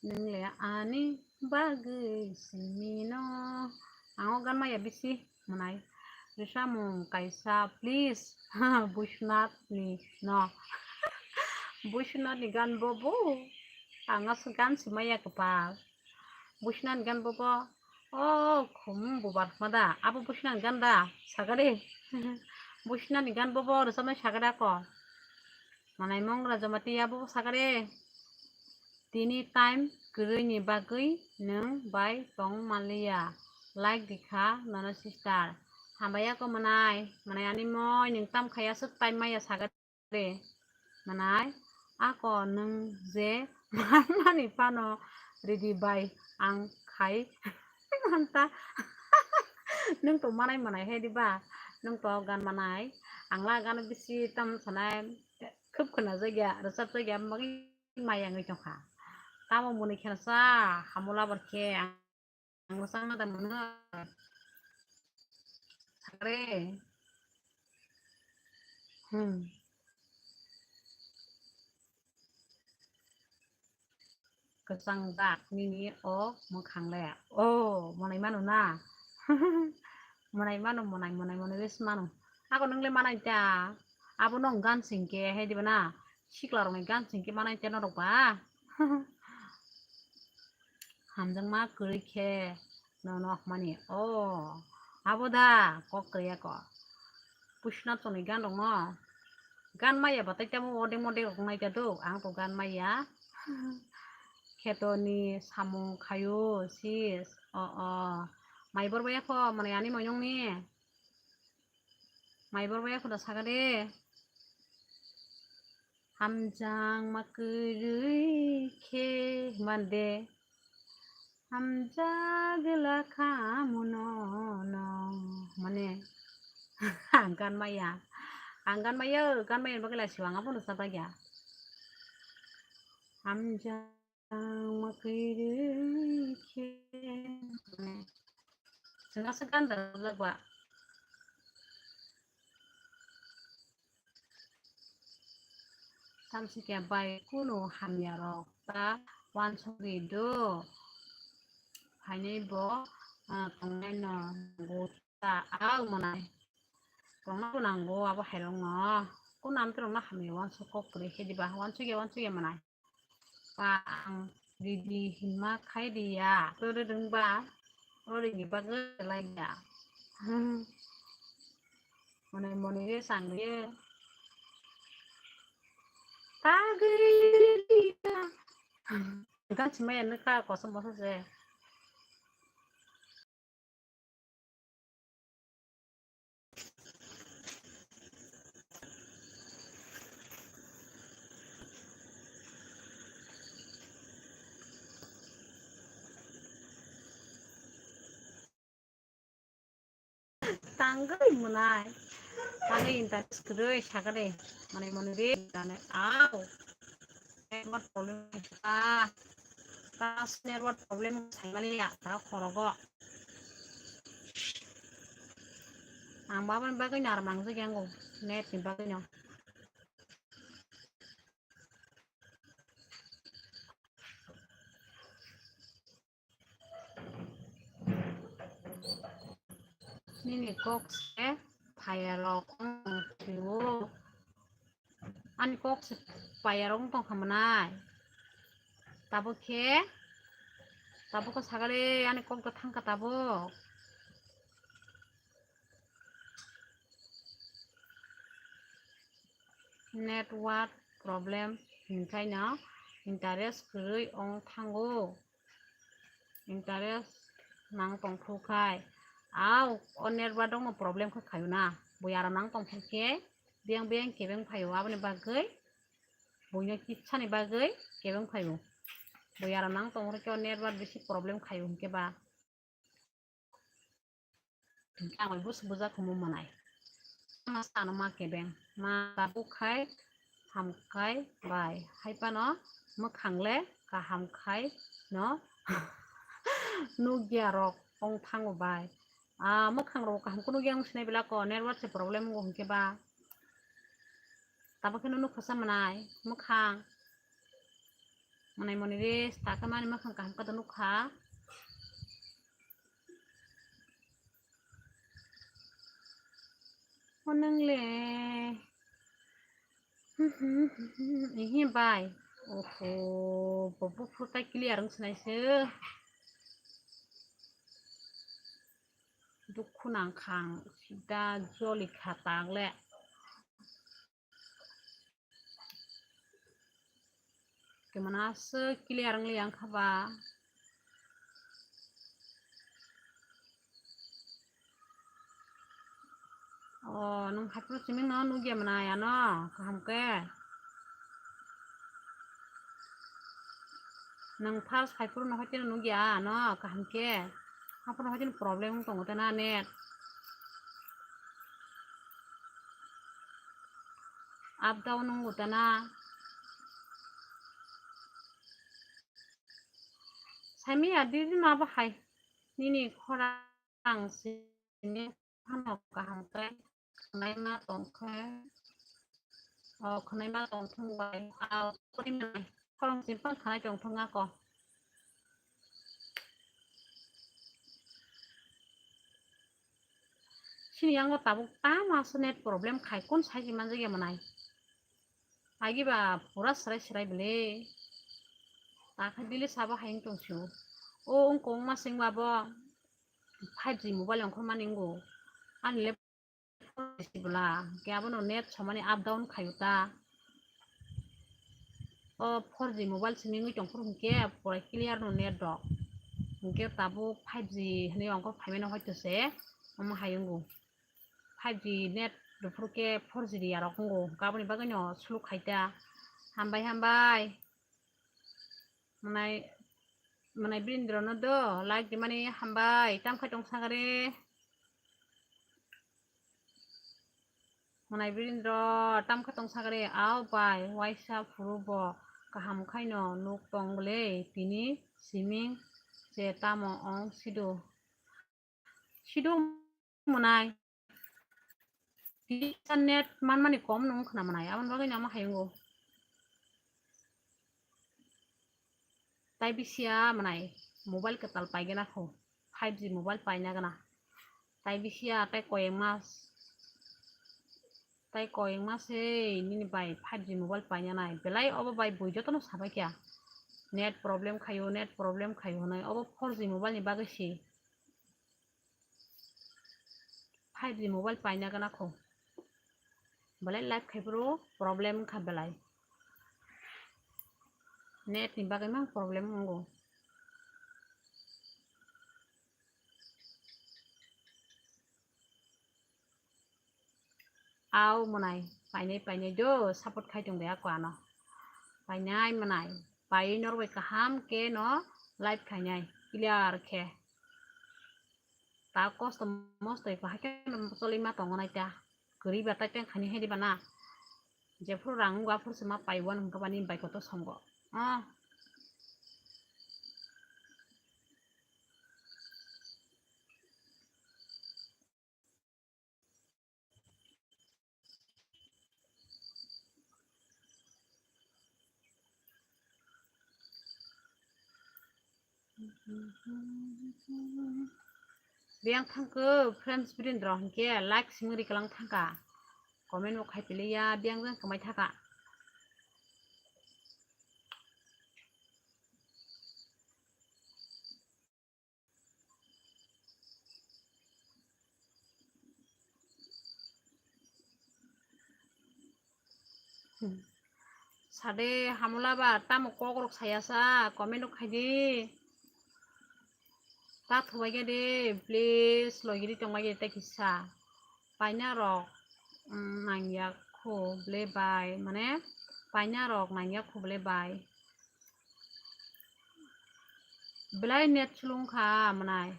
Nwng le ani bagwi simi no. Ang o gan maya bisi mwnai. Rwsamung kaisa please. Bushnath ni no. Bushnath ni gan bo bo. Ang aswk gan swmaya kwpal. Bushnath ni gan bo bo. O khum bubar khma da. Abo Bushnath ni gan da. Sagade. Bushnath ni gan bo bo rwsamai sagade ako. Manai mong rajamati abo sagade. Tini time kwrwi ni bagwi nwng bai tong manliya. Like di kha nono sister. Hambai ako mwnai. Mwnai ani moi nwng tam khai aswk time maya sagade. Manai ako nwng je manmani phano ridi bai ang khai manta. Nwng to manai manai hai diba? Nwng to gan manai. Ang la gan bisi tam sanai. Khub khwnajakya, rwchapjakya, bagwi maya wngwi tongkha. Tamo mwnwi khensa, hamula barkhe, ang rwchapna da mwnwi. Sakre. Hmm. Kwchang dak nini o mwkhang le. O, mwnai mano na? Mwnai mano, mwnai, mwnai, mwnai wis mano. Ako nwng le manai ta. Abo nwng gan singke, hai diba na? Sikla rokni gan singke manai ta norok ba? Hamjakma kwrwi khe nono mani. O, abo da kok kwrwi ako. Pushna tongni gan rokno. Gan maya batai tamo odeng modeng rok nai ta do. Ang to gan maya. Khetoni samung khayo sis. O, o. Mai bor baya kho, mane ani moyong ni. Mai bor baya kho da saga de. Hamjang ma kwrwi khe mande. Hamjagwla khamuno no. Mane, ang gan maya. Ang gan maya, gan maya bagwi lai siwang abono sa bagya. Hamjang ma kwrwi khe. Mane, chwng aswk gan da ba. Tamsike bai kunu hamya rok ta wansogwi do. Phainai bo, ah, tongnai no nango ta, ah, mwnai. Tongna bo nango abo hai rok no. Kunu amtwi rok no hamya wansuk kok kwrwi khe diba, wansuk ya, wansuk ya mwnai. Pa ang ridi hinma khai di ya. Tore rwngba, ori ni bagwi lai ya. Mone mone ye sang ye. Tagwi ya. Gach me ne ka kosom bosa se. Tangwi mwnai. Tangwi interest kwrwi sakha de. Mane mone de, mane au. Network problem kha. Kas network problem saimani ya, ta khorogo. Ang babani bagwi no ar mangjak yango, net ni bagwi no. Nini kok se phaya rok wng thio. Ani kok se phaya rok wng tong kha mwnai. Tabuk khe, tabuk khe sagale ani kok da thang kha tabuk. Network problem hinkhai no interest kwrwi wng thango. Interest nang tong phu khai. Au, o network dong no problem khe khayo na. Bui aro nang tong phu khe biyang biyang kebeng phayo. Aboni bagwi buino kisa ni bagwi kebeng phayo. Bui aro nang tong khe o network bisi problem khayo hinkhe ba. Hinkhe ang bai busu buja khumu mwnai. Ama sano ma kebeng, ma tabuk khai, ham khai bai. Hai phano mwkhang le kaham khai no nukya rok ong thango bai. Ah, mwkhang rok kaham kunu yang sinai belako network se problem wng khe ba. Tamo khe nukha sa manai mwkhang. Manai moni re saka mani mwkhang kaham khe nukha. O nang le. Ihi bai. Oho, bo buphuru tai clear wng sinai se. Dukhu nang khang sida joli kha tang le. Kemana se clear wng li yang kha ba. O, nung haphuru simi no nugya manai ano kaham khe. Nung first haphuru no hoiteno nugya ano kaham khe. Haphuru hoiteno problem wng tongo tena net. Up down wng tena. Saimi ya didi ma bahai. Nini khorang sini phano kaham khe khwnai ma tong khe. O khwnai ma tong thung bai. A khorang sini phano khwnai tong thung ako. Sini yango tabuk tama se net problem khai kun sai si manjak ya manai. Agi ba pura serai serai bele. Takha dili sabo hai wng tong sio. O wng kong ma sing ba bo five G mobile wng khormani wng go. Ani le four G bwla. Hwnkhe abono net somani up down khaio ta. O four G mobile simi wngwi tongphuru hwnkhe pura clear no net rok. Hwnkhe tabuk five G hinwi wng khe phaimano hoito se omo hai wng go. Five G net rwphuru khe four G riyarok wngo, hwnkhe aboni bagwino suluk khai ta. Hambai, hambai. Mwnai, mwnai Birindro no do, like rimani hambai. Tam khai tong sagare. Mwnai Birindro, tam khai tong sagare. Ao bai, waisa phuru bo kaham khaino nuk tong bwle tini siming se tamo ong sido. Sido mwnai. Tisa net manmani kom nung khna mwnai. Aboni bagwi no omo hai wngo. Tai bisiya mwnai mobile kwtal paigena kho. Five G mobile paina gana. Tai bisiya tai koyeng mas. Tai koyeng mas hei nini bai five G mobile paina nai. Belai obo bai bui jotono sabai kya. Net problem khayo, net problem khayo hwnwi. Obo four G mobile ni bagwi si. Five G mobile paina gana kho. Belai live khai phuru problem wngkha belai. Net ni bagwi mang problem wngo. Au mwnai, painai, painai do, support khai tong de ako ano. Painai mwnai, pai norok bai kaham khe no live khainai, clear khe. Ta kosto mosto eko hai khe no choli ma tongo nai ta. Kwrwi ba tai teng khani hai di ba na. Jephuru rang wngkha aphuru se ma pai wano hwnkhe bani bai kotor songo. Ah. Biyang thangkhe friends bini drok hwnkhe like simi riklang thangkha, comment bo khai piliya biyang jang kwmai thaka. Sade hamula ba tamo kok rok saya sa comment rok khai di. Ta thubai khe di please logiri tongbai khe tei kisa paina rok nangya khu ble bai mane paina rok nangya khu ble bai. Belai net sulung kha mwnai.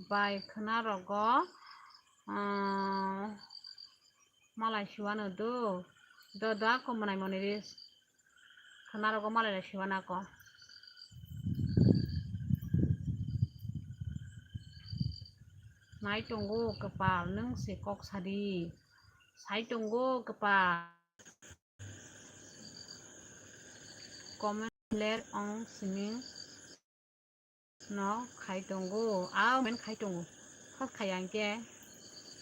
Bai khwna rogo, ah, malai suano do. Do do ako mwnai moni ris. Khwnarogo malai lai sibanako. Nai tongo kwpal, nwng se kok sadi. Sai tongo kwpal. Comment ler ong simi. No khai tongo, a men khai tongo. Khas khai ang ke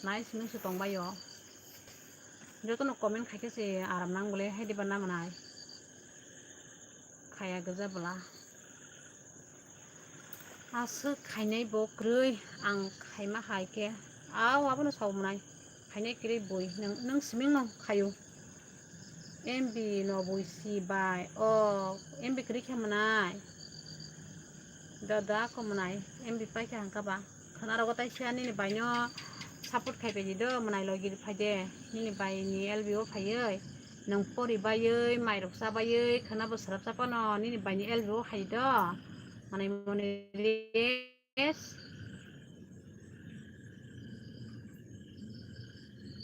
nai simi se tong bai o. Joto no comment khai khe se aram nang bole, hai diba na manai. Khaya gja bwla. Aswk khainai bo kwrwi, ang khaima hai khe. Au, abono sao manai. Khainai kwrwi bui. Nwng, nwng siming no khaio. M B no bui si bai. O, M B kwrwi khe manai. Dada ko manai. M B pai khe hangka ba. Khwnarogo taisa nini baino support khai pai di do, mwnai logi phai de. Nini bai ni L B o phaiwi nwng pori baiwi, mairok cha baiwi, khwna bo swrapsa phano nini bai ni L B o hai do. Mwnai mwnai res.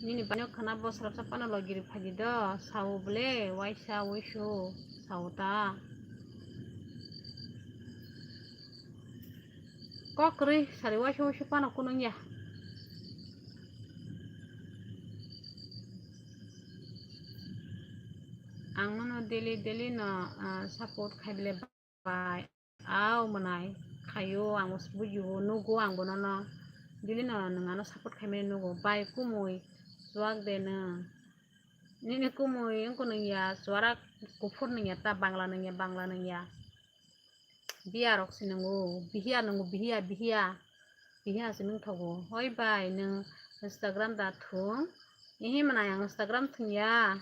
Nini baino khwna bo swrapsa phano logi phai di do. Sao bole, waisa waisu, sao ta. Kok kwrwi sari waisa waisa phano kunung ya. Ang nono daily daily no, ah, support khai bele bai. Au mwnai khaio, ang bo bujio, nugo ang bo nono. Daily no nwng ano support khai mani nugo. Bai kumui chuak de nwng. Nini kumui wngkha nwng ya, chuarak kuphur nwng ya, ta bangla nwng ya, bangla nwng ya. Biya rok se nungo, bihiya nungo, bihiya, bihiya. Bihiya se nung thogo. Hoi bai, nwng Instagram da thung? Ihi mwnai ang Instagram thung ya.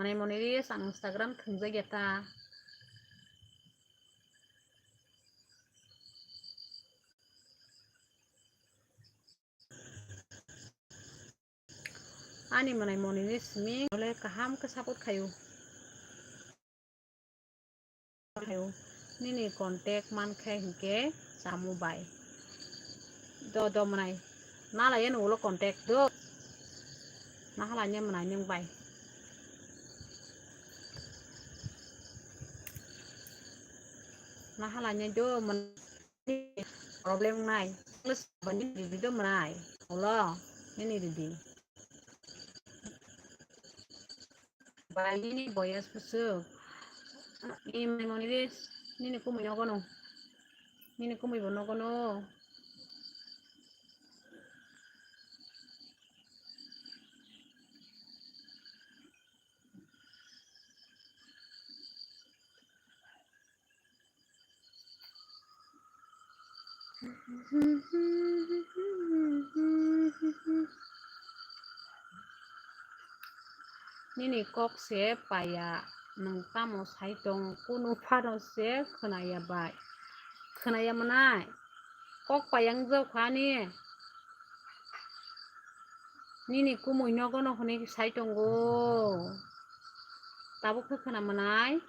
Mwnai mwnai ri ang Instagram thung jak ya ta. Ani mwnai mwnai ni simi ole kaham khe support khaio. Khaio. Nini contact man khe hinkhe samu bai. Do, do mwnai. Nala yeno ulo contact do. Nahala nye mwnai nwng bai. Nahala nye do mwnai. Problem nai. English ba nini ridi do mwnai. Ulo nini ridi. Bai nini boyas bwswk. Ni mwnai mwnai ri nini kumui nogo no. Nini kumui bo nogo no. Nini kok se paiya, nwng tamo sai tong, kunu phano se khwnaya bai. Khwnaya mwnai? Kok paiya wng jak kha ani. Nini kumui nogo no hwnwi sai tongo. Tabuk khe khwna mwnai?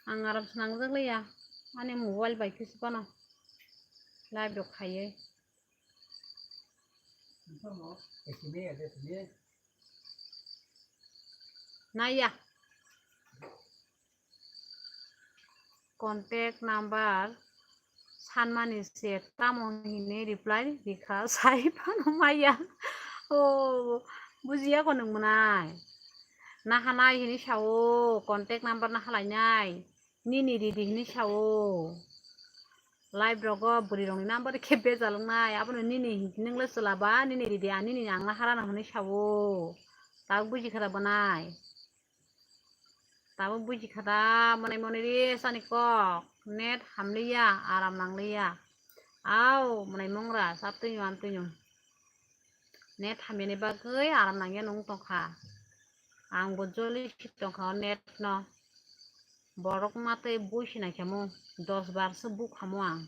Ang aram swnamjak liya. Ani mobile bai khe se phano live rok khaiwi. Naiya. Contact number sanmani se tamo hinwi reply rikha sai phano maya. O, bujiya ko nwng mwnai. Nahanai hinwi sao, contact number nahalainai. Nini ridi hinwi sao. Live rogo bwrwi rokni number khe bejal wngnai. Abono nini hinwi nwng le chwla ba, nini ridi, a nini ang naharana hinwi sao. Tabuk buji kha da bwnai? Tabuk buji kha da, mwnai mwnai ri sani kok. Net hamliya, aram nangliya. Au, mwnai mongra, sap twino, am twino. Net hamyani bagwi aram nangya nung tongkha. Ang bo joli si tongkha o net no. Borok matwi bui sinai khamu, dos bar se buk khamu ang.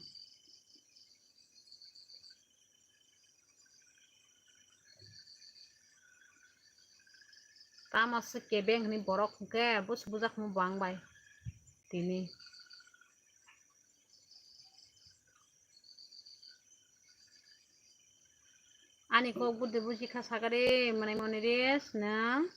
Tamo se kebeng hwnwi borok hwnkhe bo se bujak hwnwi bo ang bai tini. Ani kok budi buji kha sakari, mwnai moni res nwng.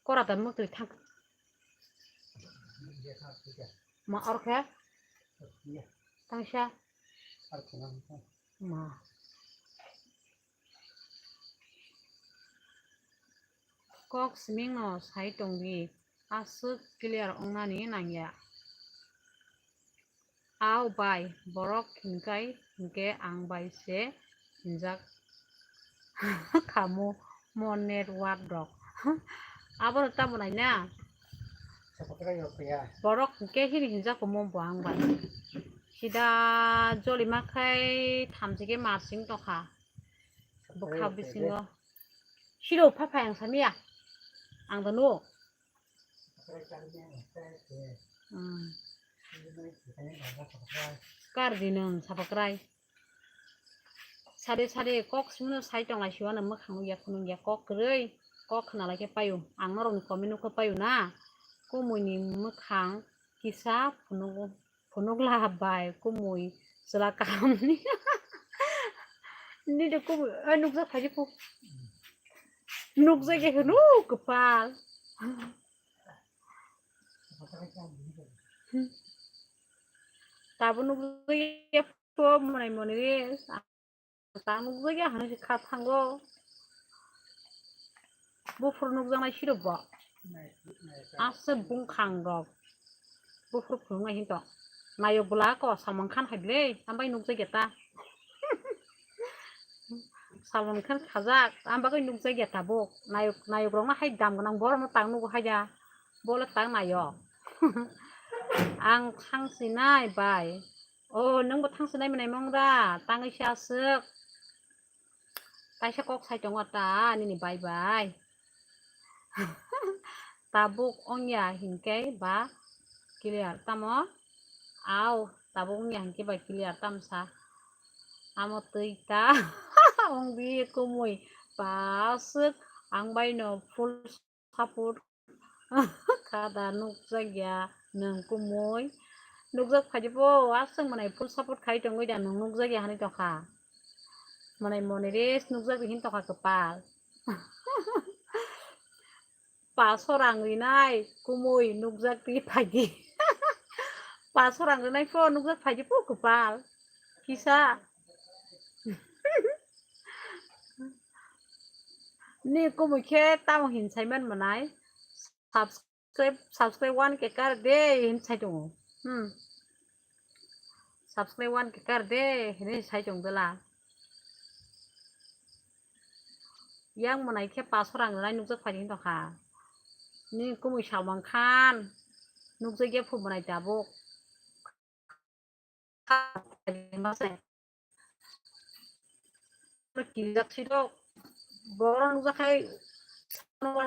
Kora ta mwtwi thang. Ma or khe? Tangsa. Ma. Kok siming no sai tongdi, aswk clear wngnani nangya. Au bai, borok hinkai hinkhe ang bai se hinjak khamu mo network rok. Abono tamo nai na? Borok hinkhe hini hinjak mo bo ang bai. Sida jolima khai thamchi khe marsing tokha. Bwkha bisingo. Siro pha phai ang samiya. Ang da no. Hmm. Kar di nang sapakrai. Sade sade kok sumno sai tong lai siwa na mwkhang ya khunung ya kok kwrwi. Kok khna lai khe payu. Ang norok ni comment nukha payu na. Kumui ni mwkhang kisa phunuk. Phunukla bai kumui chwla kahamni. Nini kumui, oi, nukjak phaidi pu. Nukjak ya hwnu kwpal. Tabuk nukjak ya phu, mwnai moni res. Ta nukjakya hinwi se kha thango. Buphuru nukjaknai sirok bo. Aswk bungkhang rok. Buphuru phunuknai hinto. Nayok bwla ko Salman Khan hai bwle, ambai nukjakya ta. Salman Khan khajak, ambagwi nukjakya tabuk. Nayok, nayok rokno hai dam gwnang borokno tak nugo haiya. Bole tak nayok. Ang thang sinai bai. O, nwngbo thang sinai mwnai mong da, tangwi se aswk. Kaisa kok sai tongo ta, nini bai bai. Tabuk ongya hinkhe ba clear tamo? Au, tabuk ongya hinkhe ba clear tamsa. Amo twi ta ongdi kumui. Ba aswk ang baino full support. Kada nukjakya nwng kumui. Nukjak phaidi bo, aswk mwnai full support khai tongwi da nwng nukjakya hinwi tongkha. Mwnai moni res nukjak di hin tongkha kwpal. Paso rang rinai kumui nukjak di phaidi. Paso rang rinai pho nukjak phaidi pho kwpal. Kisa. Ni kumui khe tamo hin saiman mwnai. Subscribe, subscribe one K kar de hin sai tongo. Hmm. Subscribe one K kar de hin sai tong dela. Yang mwnai khe paso rang rinai nukjak phaidi hin tongkha. Ni kumui Salman Khan nukjakya phu mwnai tabuk. Kirijak sirok. Borok nukjak khai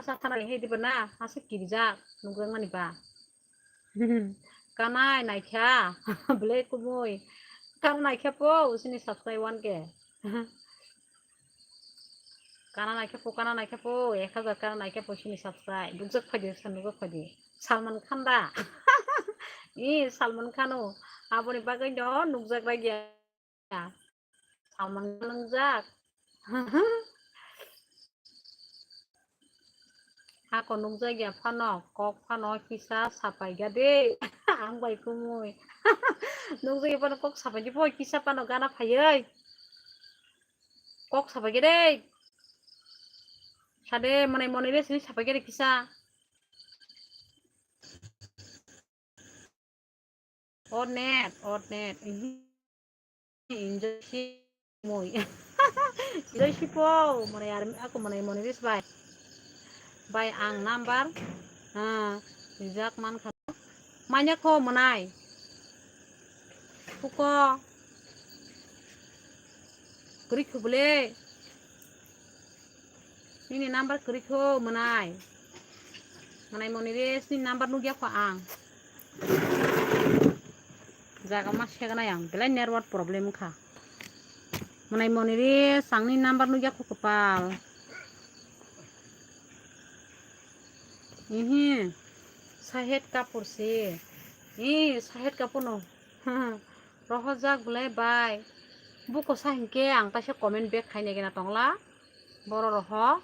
sa thana hai diba na, aswk kirijak nukjak mani ba. Kanai naikha, belai kumui. Kanai naikha po, usini subscribe one K. Kana naikhe po, kana naikhe po, ek hajar kana naikhe po sini subscribe. Nukjak phaidi, sa nukjak phaidi. Salman Khan da. I Salman Khan o. Aboni bagwi no nukjak ragya. Salman Khan nukjak. Hako nukjak ya phano, kok phano kisa sapai ga de. Ang bai kumui. Nukjak ya phano kok sapai di po, kisa phano gana phayai. Kok sapai khe de. Sade mwnai moni res hinwi sapai khe de kisa. Or net, or net. Enjoy si mui. Enjoy si po, mwnai ar ako mwnai moni res bai. Bai ang number. Ha, rijak man kha. Manya kho mwnai. Puko. Kwrwi kho bwle. Nini number kwrwi kho mwnai. Mwnai moni res nini number nukya kho ang. Jaga ma seganai ang. Belai network problem kha. Mwnai moni res ang nini number nukya kho kwpal. Ihi, Shahid Kapoor se. Ih, Shahid Kapoor no. Rohorjak belai bai. Buko sa hinkhe ang kaisa comment back khainai gena tongla. Boro roho.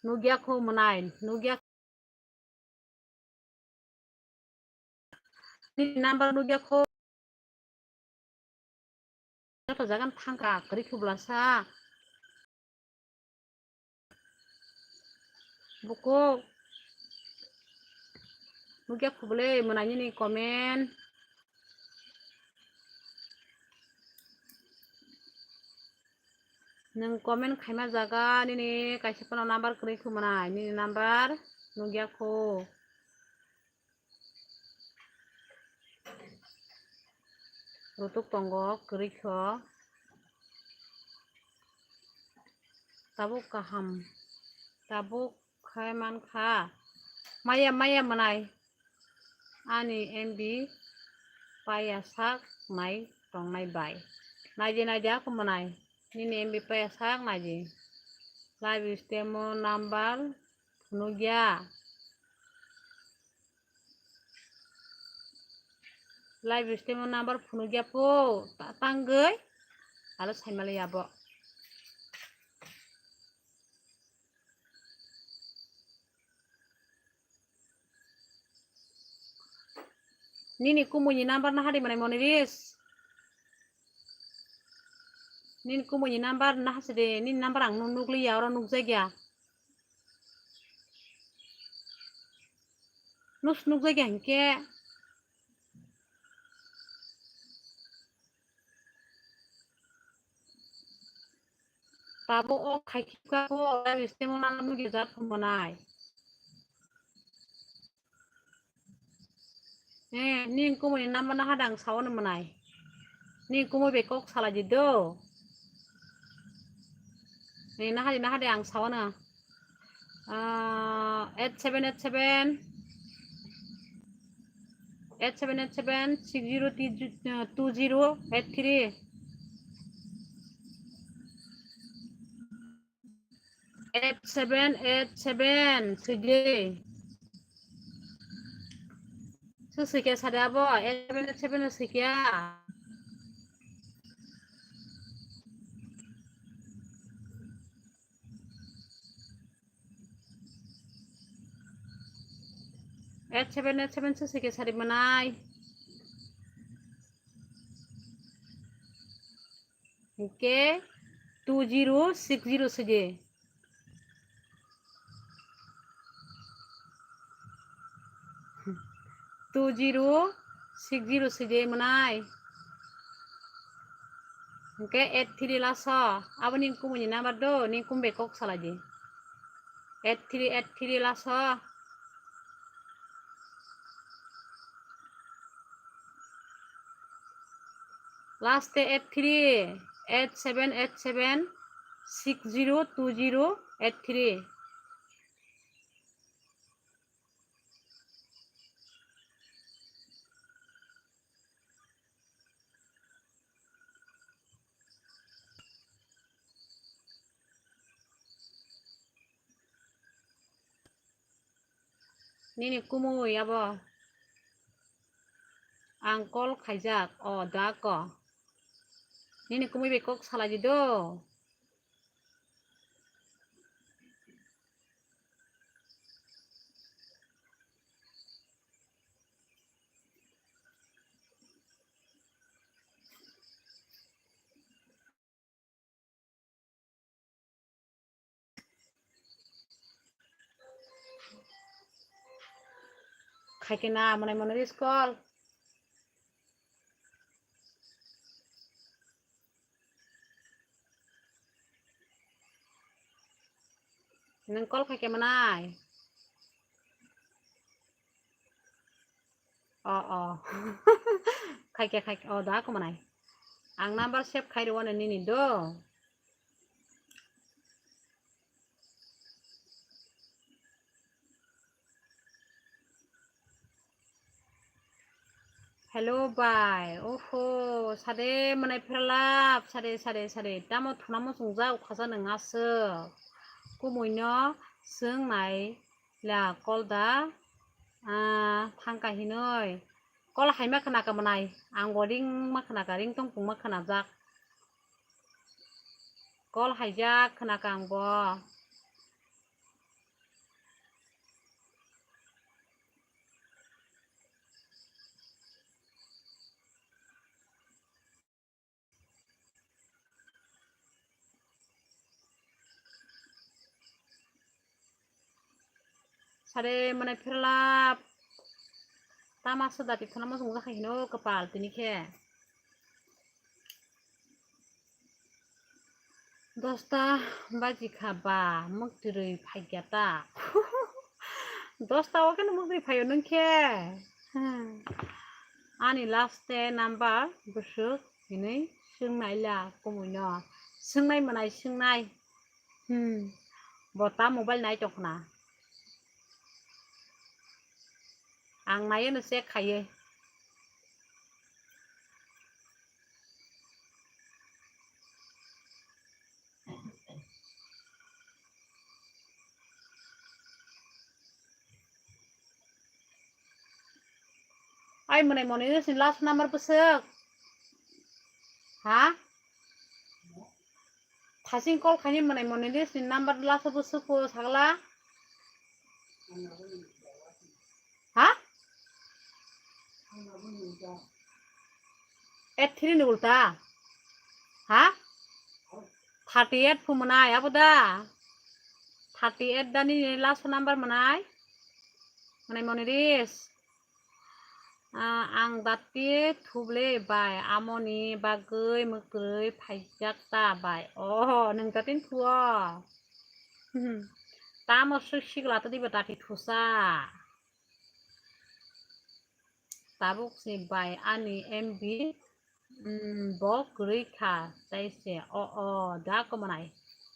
Nugya kho mwnai, nugya. Nini number nugya kho. Joto jagan thangka, kwrwi khe bwlasa. Buko. Nugya kho bwle mwnai nini comment. Nwng comment khaima jaga nini kaisa phano number kwrwi kho mwnai, nini number nugya kho. Rutuk tongo kwrwi kho. Tabuk kaham, tabuk khai mankha. Maya, maya mwnai. Ani M B paya sak nai tongnai bai. Naidi, naidi, ako mwnai. Nini M B paya sak naidi. Live stream o number phunukya. Live stream o number phunukya po. Ta-, tangwi. Alo saimali yabo. Nini kumui ni number naha de mwnai Moniris? Nini kumui ni number naha se de, nini number ang nuk-, nukliya, oro nukjakya. Nus nukjakya hinkhe. Tabuk o khai khibka kho, live stream o nang nugya jak kho mwnai. Eh, nini kumui ni number naha de ang sao no mwnai. Nini kumui bai kok salai di do. Eh, naha de, naha de ang sao no. Ah, eight seven eight seven, eight seven eight seven six zero two zero eight three. Eight seven eight seven swijdi. Su swikia sade abo, eight seven eight seven swikia. Eight seven eight seven se sike sari manai. Hingke two zero six zero sije. Two zero six zero sije manai. Hingke eight three laso. Abo ni kumui ni number do, ni kumbe kok salai di. Eight three eight three laso. Last te eight three, eight seven eight seven six zero two zero eight three. Nini kumui abo. Ang call khaijak, o da ko. Nini kumui bai kok salai di do. Khaikhe na mwnai mwnai miss call. Nwng call khaikhe mwnai. O, o. Khaikhe, khaikhe. O, da, kumanai. Ang number save khai rwano nini do. Hello bai, oho, sade manai pheralap, sade, sade, sade, tamo thunamo chungjak ukhasa nwng aswk. Kumuino swngnai la call da, ah, thangka hinoi. Call haima khna ka manai, ang bo ring ma khna ka, ring tongpung ma khna jak. Call haijak khna ka ang bo. Sare mane pherlap. Tama sa dati thana mo sungja khai hino kapal tini khe. Dosta baji kha ba, mwktwrwi phaikya ta. Dosta o kheno mwktwrwi phaio nwng khe. Hmm. Ani last number bwswk hinwi swngnai la kumuino. Swngnai mwnai swngnai. Hmm. Bo ta mobile nai tongkhna. Ang naiyo no check khaiye. Ai mwnai mwnai list ni last number bwswk. Ha? Thasing call khaini mwnai mwnai list ni number last bwswk ko sagla. Ha? Eight three ni ulta. Ha? Thirty eight phu mwnai abo da. Thirty eight da nini last number mwnai. Mwnai mwnai list. Ah, ang dati thuble bai, amoni bagwi mwkrwi phaijak ta bai. Oh, nwng datin thuo. Hmm. Tamo swk sikla to diba dati thusa. Tabuk si bai ani M B, mm, bo kwrwi kha, tai se. O, o, da komonai.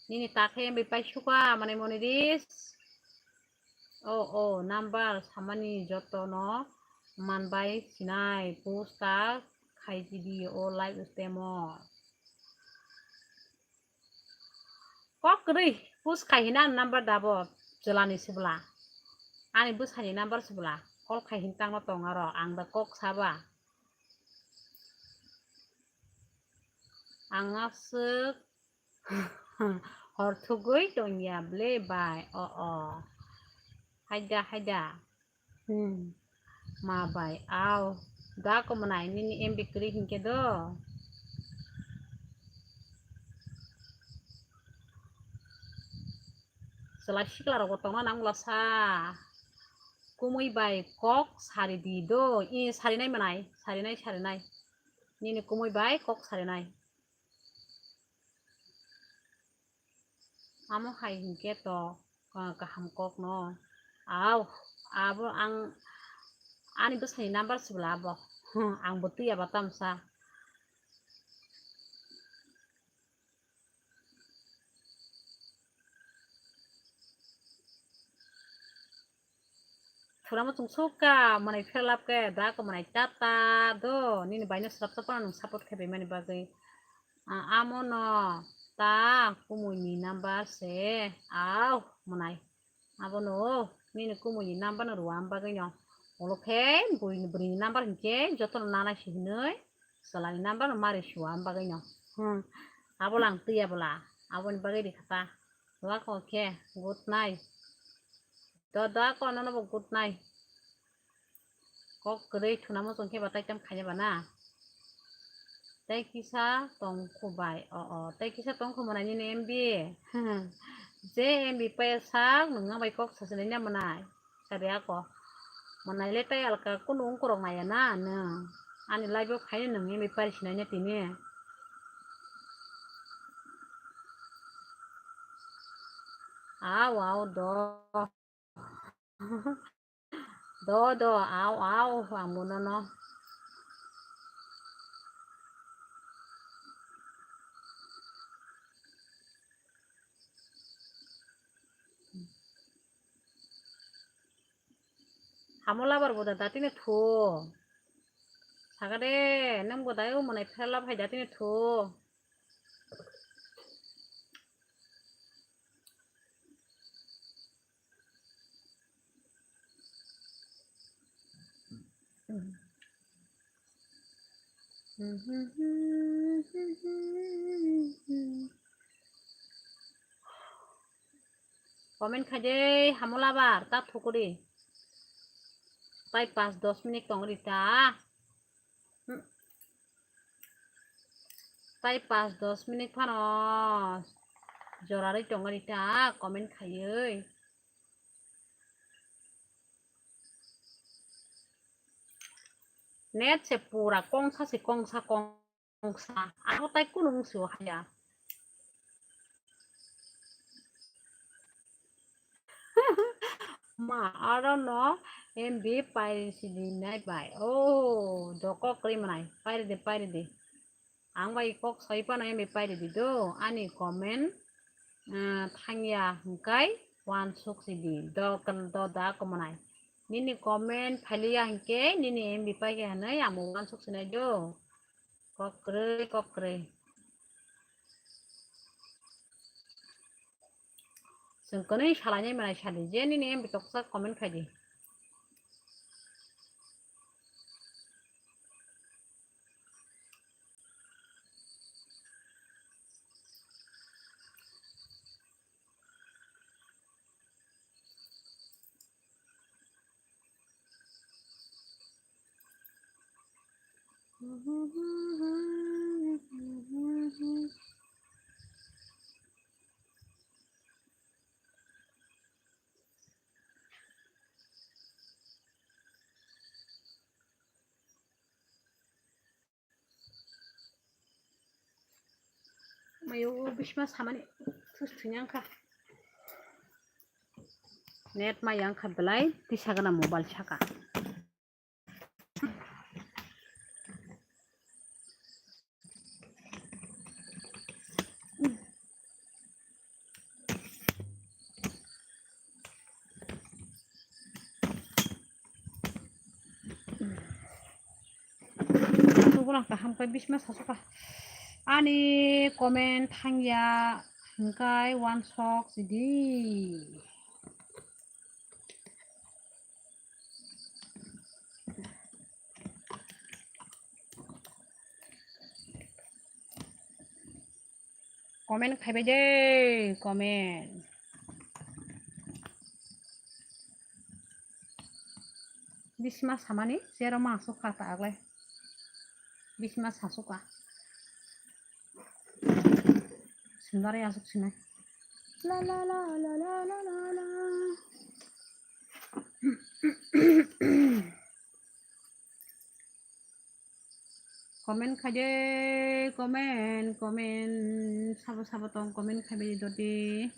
Nini takhe M B pai suka, mane moni ris. O, o, number samani jotono manbai sinai, post ta khaijidi o live stemo. Kok kwrwi push khai hina ani number dabo chwlani sibla. Ani bwsani number sibla. Call khai hin tangno tong aro ang da kok saba. Ang aswk hor thugwi tongya ble bai. O, o. Haida, haida. Hmm. Ma bai, au. Da komonai nini M B kwrwi hinkhe do. Chwla sikla rok bo tongna nang bwla sa. Kumui bai kok sari di do. I sarinai manai, sarinai, sarinai. Nini kumui bai kok sarinai. Amo hai hinkhe to, ah, kaham kokno. Au, abo ang, ani bwsani number sibla abo. Hmm, ang bo twiya ba tamsa. Thuramo chwng sukha, mwnai pherlap khe, da ko mwnai tata do, nini baino swrapsa phano nwng support khe baimani bagwi. A-, amo no ta kumui ni number se, au, mwnai. Abono, nini kumui ni number no rwam bagwi no. Olo khe, bui, bwrwi ni number hinkhe, joto no nana si hinwi, chwla ni number no mari suwam bagwi no. Hmm. Abo lang twiya bwla, aboni bagwi rikha ta. Wa ko khe, good night. Do, do, ko nono bo good night. Kok kwrwi thuna muchung khe ba tai tam khaina ba na. Tai kisa tong khu bai. O, o, tai kisa tong khu mwnai nini M B. Je M B paya sak nwng bai kok sasinai na mwnai. Sabi ako. Mwnai le tai alka kunu ungkorok naya na nwng. Ani live o phaini nwng M B pari sinai na tini. Au, au, do. Do, do, au, au, ang bo nono. Amo labar bo da datini thu. Saga de, nang bo dai o manai phela phai datini thu. Comment khaide hamulabar ta thukuri. Tai pas dos minute tong rita. Tai pas dos minute phano jorarwi tong rita comment khaiwi. Net se pura kongsa se kongsa kongsa. Aro tai kunu wngsi o haya. Ma, aro no M B pairi sidi nai bai. Oh, do kok kri manai. Pairi de, pairi de. Ang bai kok sai pano M B pairi di do. Ani comment, ah, thangya hingkai wansuk sidi. Do kan do da komonai. Nini comment phaliya hingke nini M B paike hanai amo wansuk sinai do. Kokroi, kokroi. Chwng kwnwi salainai manai sadi, je nini M B toksa comment khaidi. Mayo bisma samani thus thunyang kha. Net ma yang kha belai tisa gana mobile saka. Tubuna kaham khe bisma sasuka. Ani comment thangya hingkai wansok sidi. Comment khaibai de, comment. Bisma samani, chero ma asuk kha ta aglai. Bisma sasuka. Sundari asuk sinai. La, la, la. Comment khaide, comment, comment, sabo sabo tong comment khaibai dodi.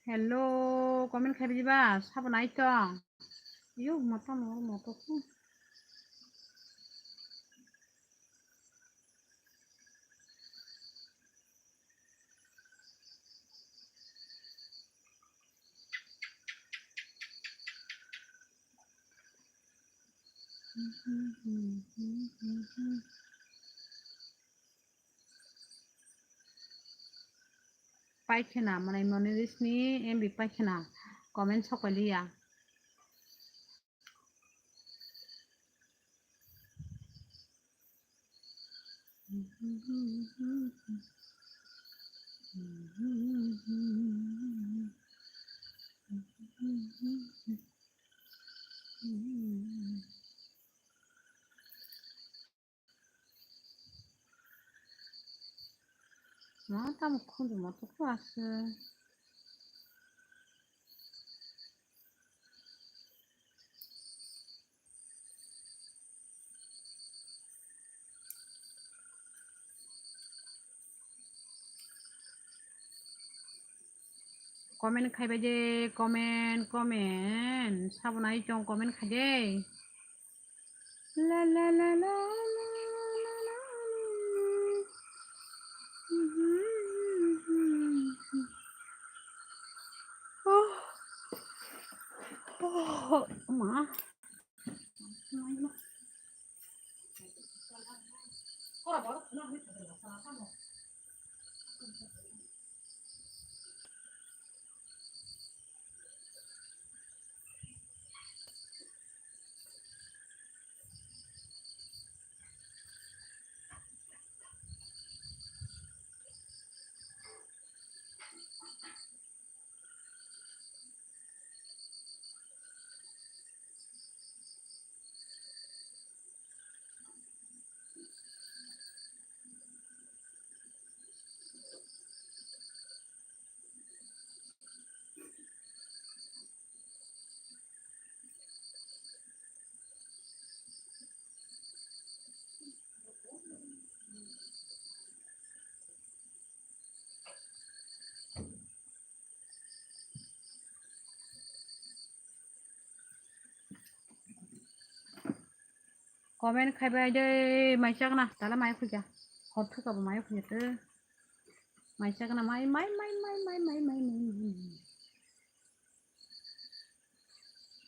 Hello, comment khaibai ba, sabo nai tong. Yo, moto no, moto ko. Paikhena, manai monit ni M B paikhena, comment sokoiliya. Ma tamo khunju ma to ko aswk. Comment khai bai de, comment, comment. Sabo nai chong comment khai de. La, la, la, la. Oh. Oh, ma. Comment khai bai de, mai chakna, tala mai khuja. Hor thuka bo mai khuja te. Mai chakna, mai, mai, mai.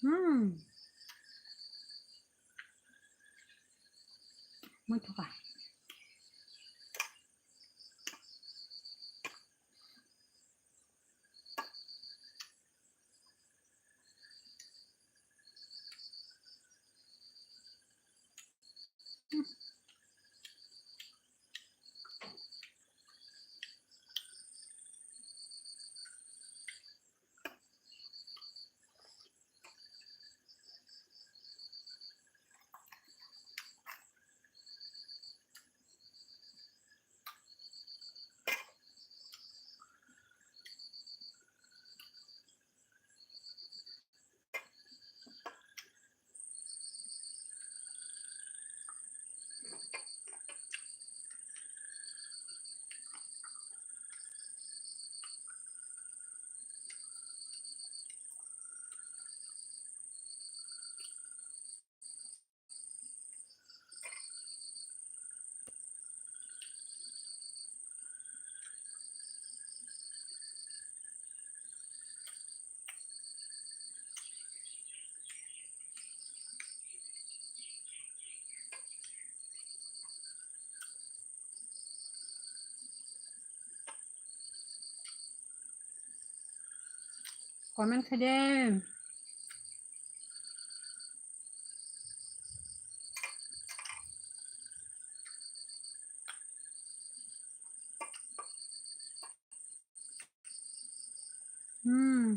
Hmm. Muithuka. Comment khai de. Hmm.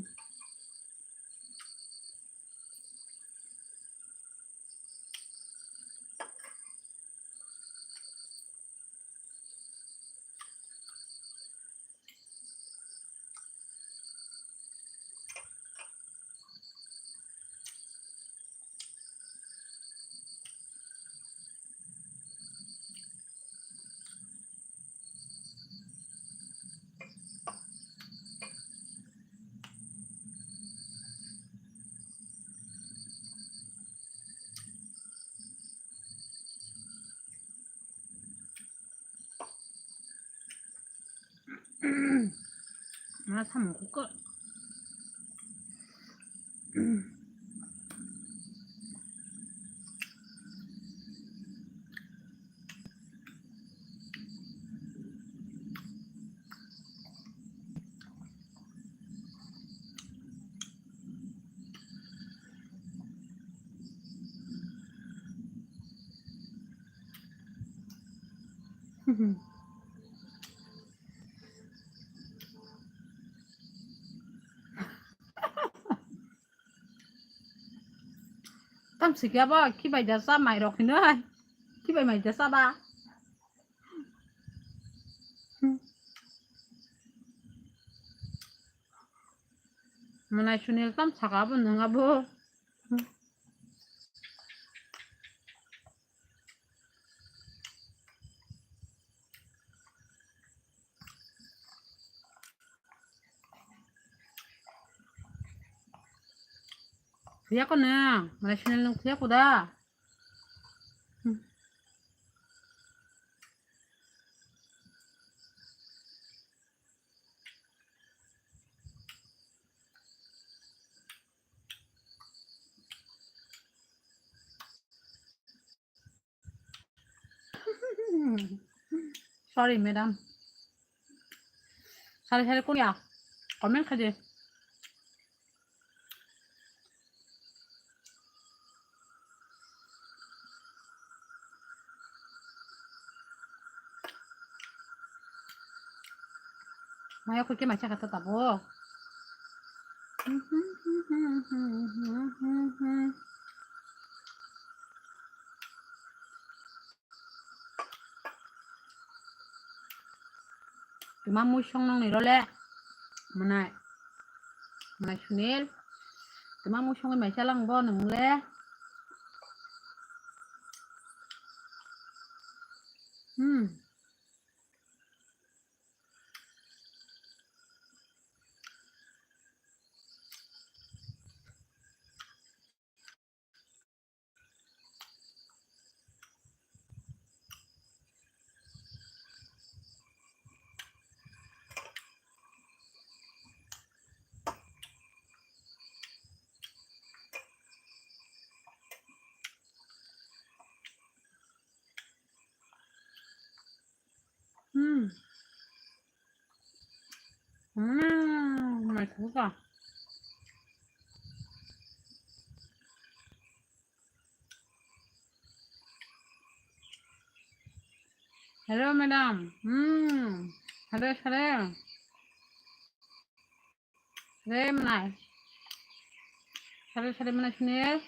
Mala samung kukko. Tam sikya ba kibai da sa mai rok hinoi. Kibai mai da sa ba. Manai Sunil tam saka bo nang abo. Thuya ko nang, Manai Sunil nang thuya ko da. Sorry, madam. Sari sari kunya. Comment khaje. Maya khuike maisa kha ta tabuk. Tuma mui song nang ni role. Manai. Manai Sunil. Tuma mui song mai chalang bo nang le. Hmm. Hmm. Hmm, my God. Hello, madam. Hmm. Hello, hello. Sare manai. Sare, sare manai sini.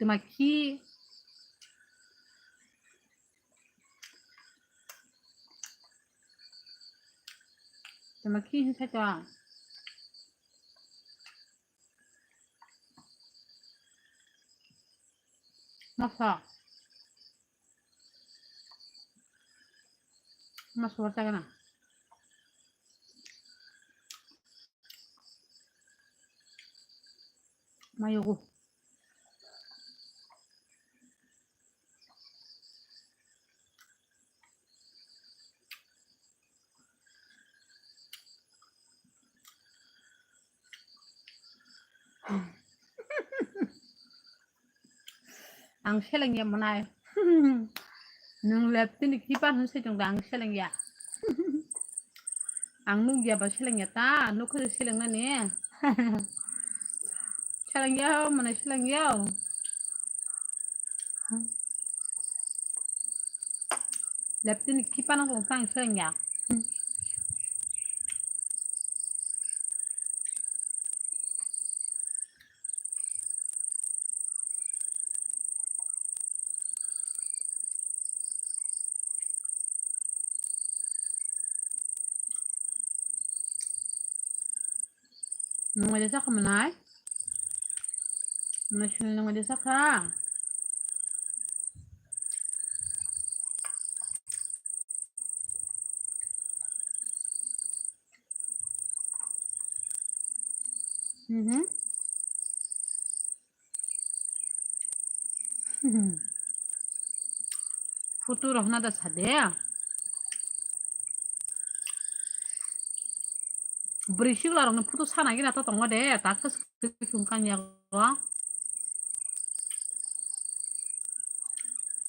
Tuma khi. Tuma khi hin sai to. Masa. Masa wala kana. Mayogo. Ang seleng ya manai. Nung lep tini kipan hun se jong da ang seleng ya. Ang nuk ya ba seleng ya ta, nuk khe seleng na ni. Seleng ya, manai seleng ya. Leptini kipa nang tong tang seng ya. Nung aja sakha manai. Manai sini nung aja sakha. Mhm. Photo rok hwnna da sade. Bwrwi sikla rokni photo sana gina to tongo de, ta kwswk kwswk wng kang yago.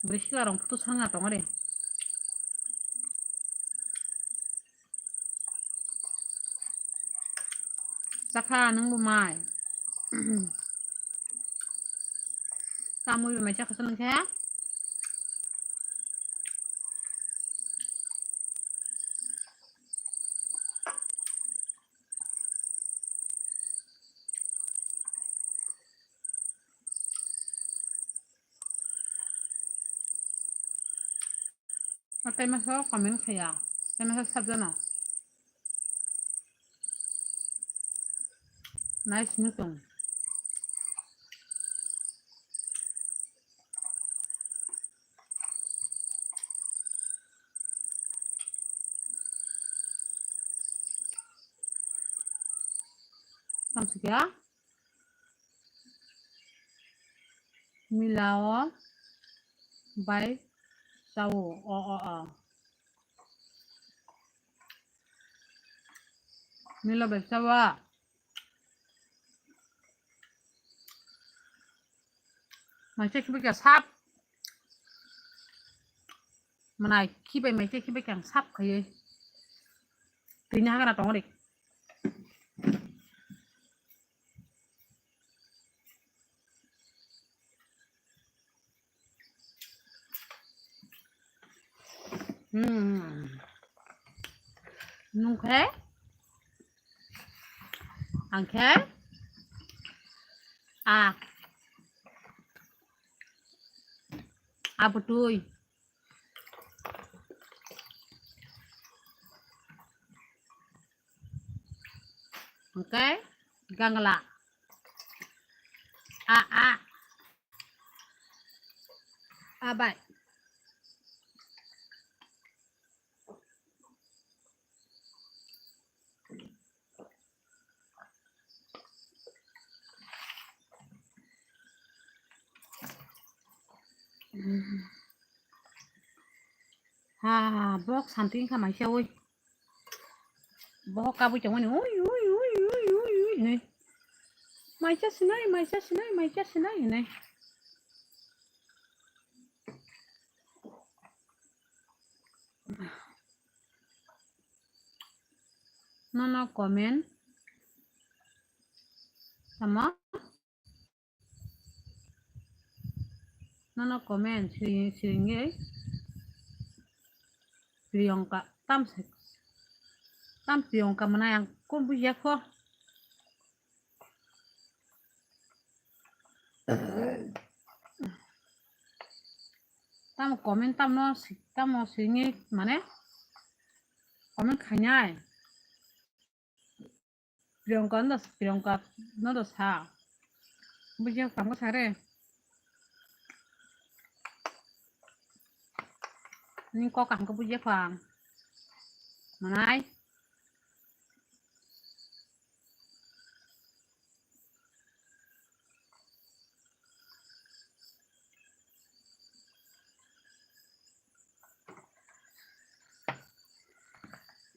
Bwrwi sikla rok photo sana tongo de. Chakha nwng bo mai. Tamwi bo mai chakha sa nwng khe. O tei masa o comment khaya, tei masa sabjana. Nice nukung. Tamsukya. Milao bai sao, o, o, o. Milo bai sao. Maisa khibi khe sap. Manai khibai maisa khibai khe ang sap khaiwi. Tini hagana tongo de. Hmm. Nung khe? Ang khe? A. Abutui. Okay, gangla. A, a. A bai. Ha, bok santi wngkha maisa oi. Bohok kabui tongmani ui, ui, ui hinui. Maisa sinai, maisa sinai, maisa sinai hinui. Nono comment. Tamo? Nono comment siri-, siringwi Priyanka tam se-, tam Priyanka manai ang kun bujiya kho. Tamo comment tamno si-, tamo siringwi mane comment khainai. Priyanka no dos, Priyanka no dos ha. Bujiya phang sare. Ni kok ang ko bujiya phang. Manai.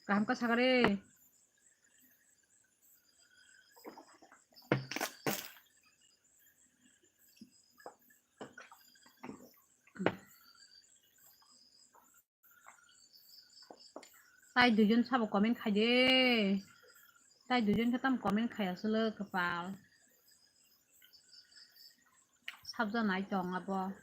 Kaham ka sakare. Tai duijon sabo comment khai de. Tai duijon khe tam comment khai aswk le kwpal. Sabja nai tong abo.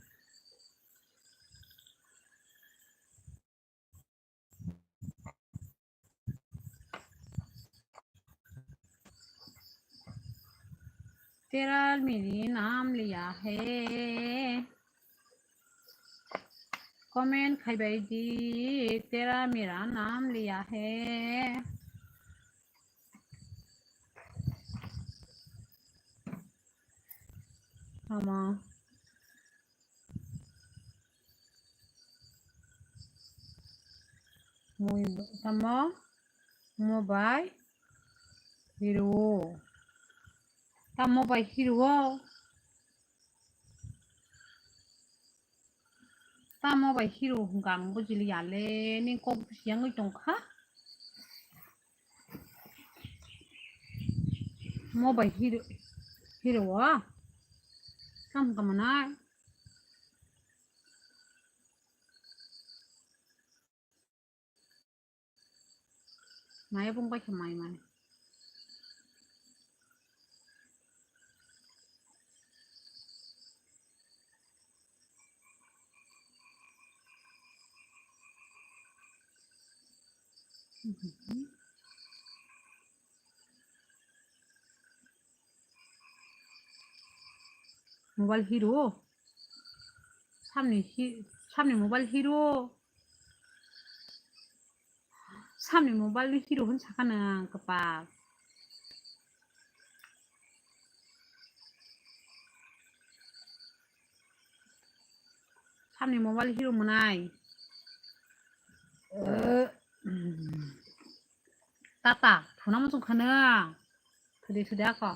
तेरा मेरी नाम लिया है। Comment khai bai di, तेरा मेरा नाम लिया है। Tamo. Mui tamo mo bai hero. Tamo bai hero. Tamo bai hero hwnkha ang bujiliya le, nini kok busi yangwi tongkha. Mo bai hero, hero o. Kam kamanai. Maya bung bai khe mai mai. Mobile hero. Samni hi-, samni mobile hero. Samni mobile ni hero hwn sakha nang kwpal. Samni mobile hero mwnai. Eh, mm. Tata, phone mo chung khana. Thudi thudi ako.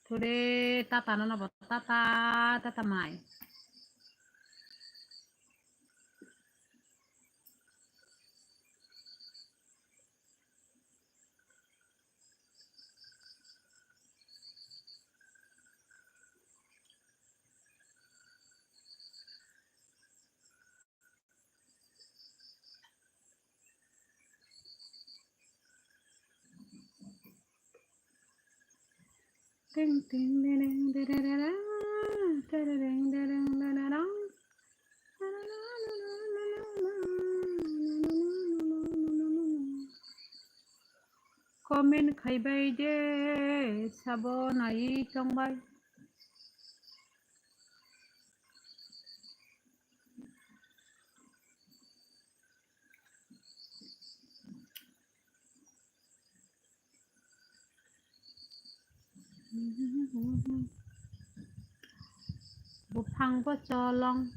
Thudi tata no no bo tata, tata mai. Ting ting ding ding ding ding ding ding, ding ding ding ding ding ding. Comment khaibai de, sabo nai tongbai. Buphang bo cholong.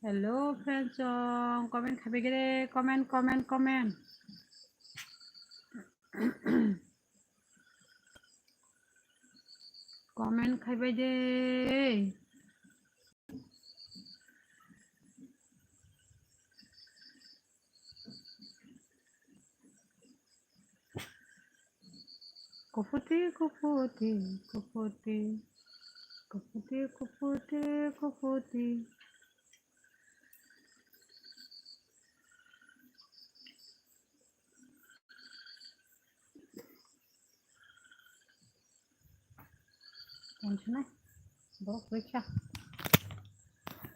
Hello friends, chong comment khabe gere, comment, comment, comment. Comment khaibai de. Kufuti, kufuti, kufuti. Kufuti, kufuti, kufuti. Tongsinai, borok rikha.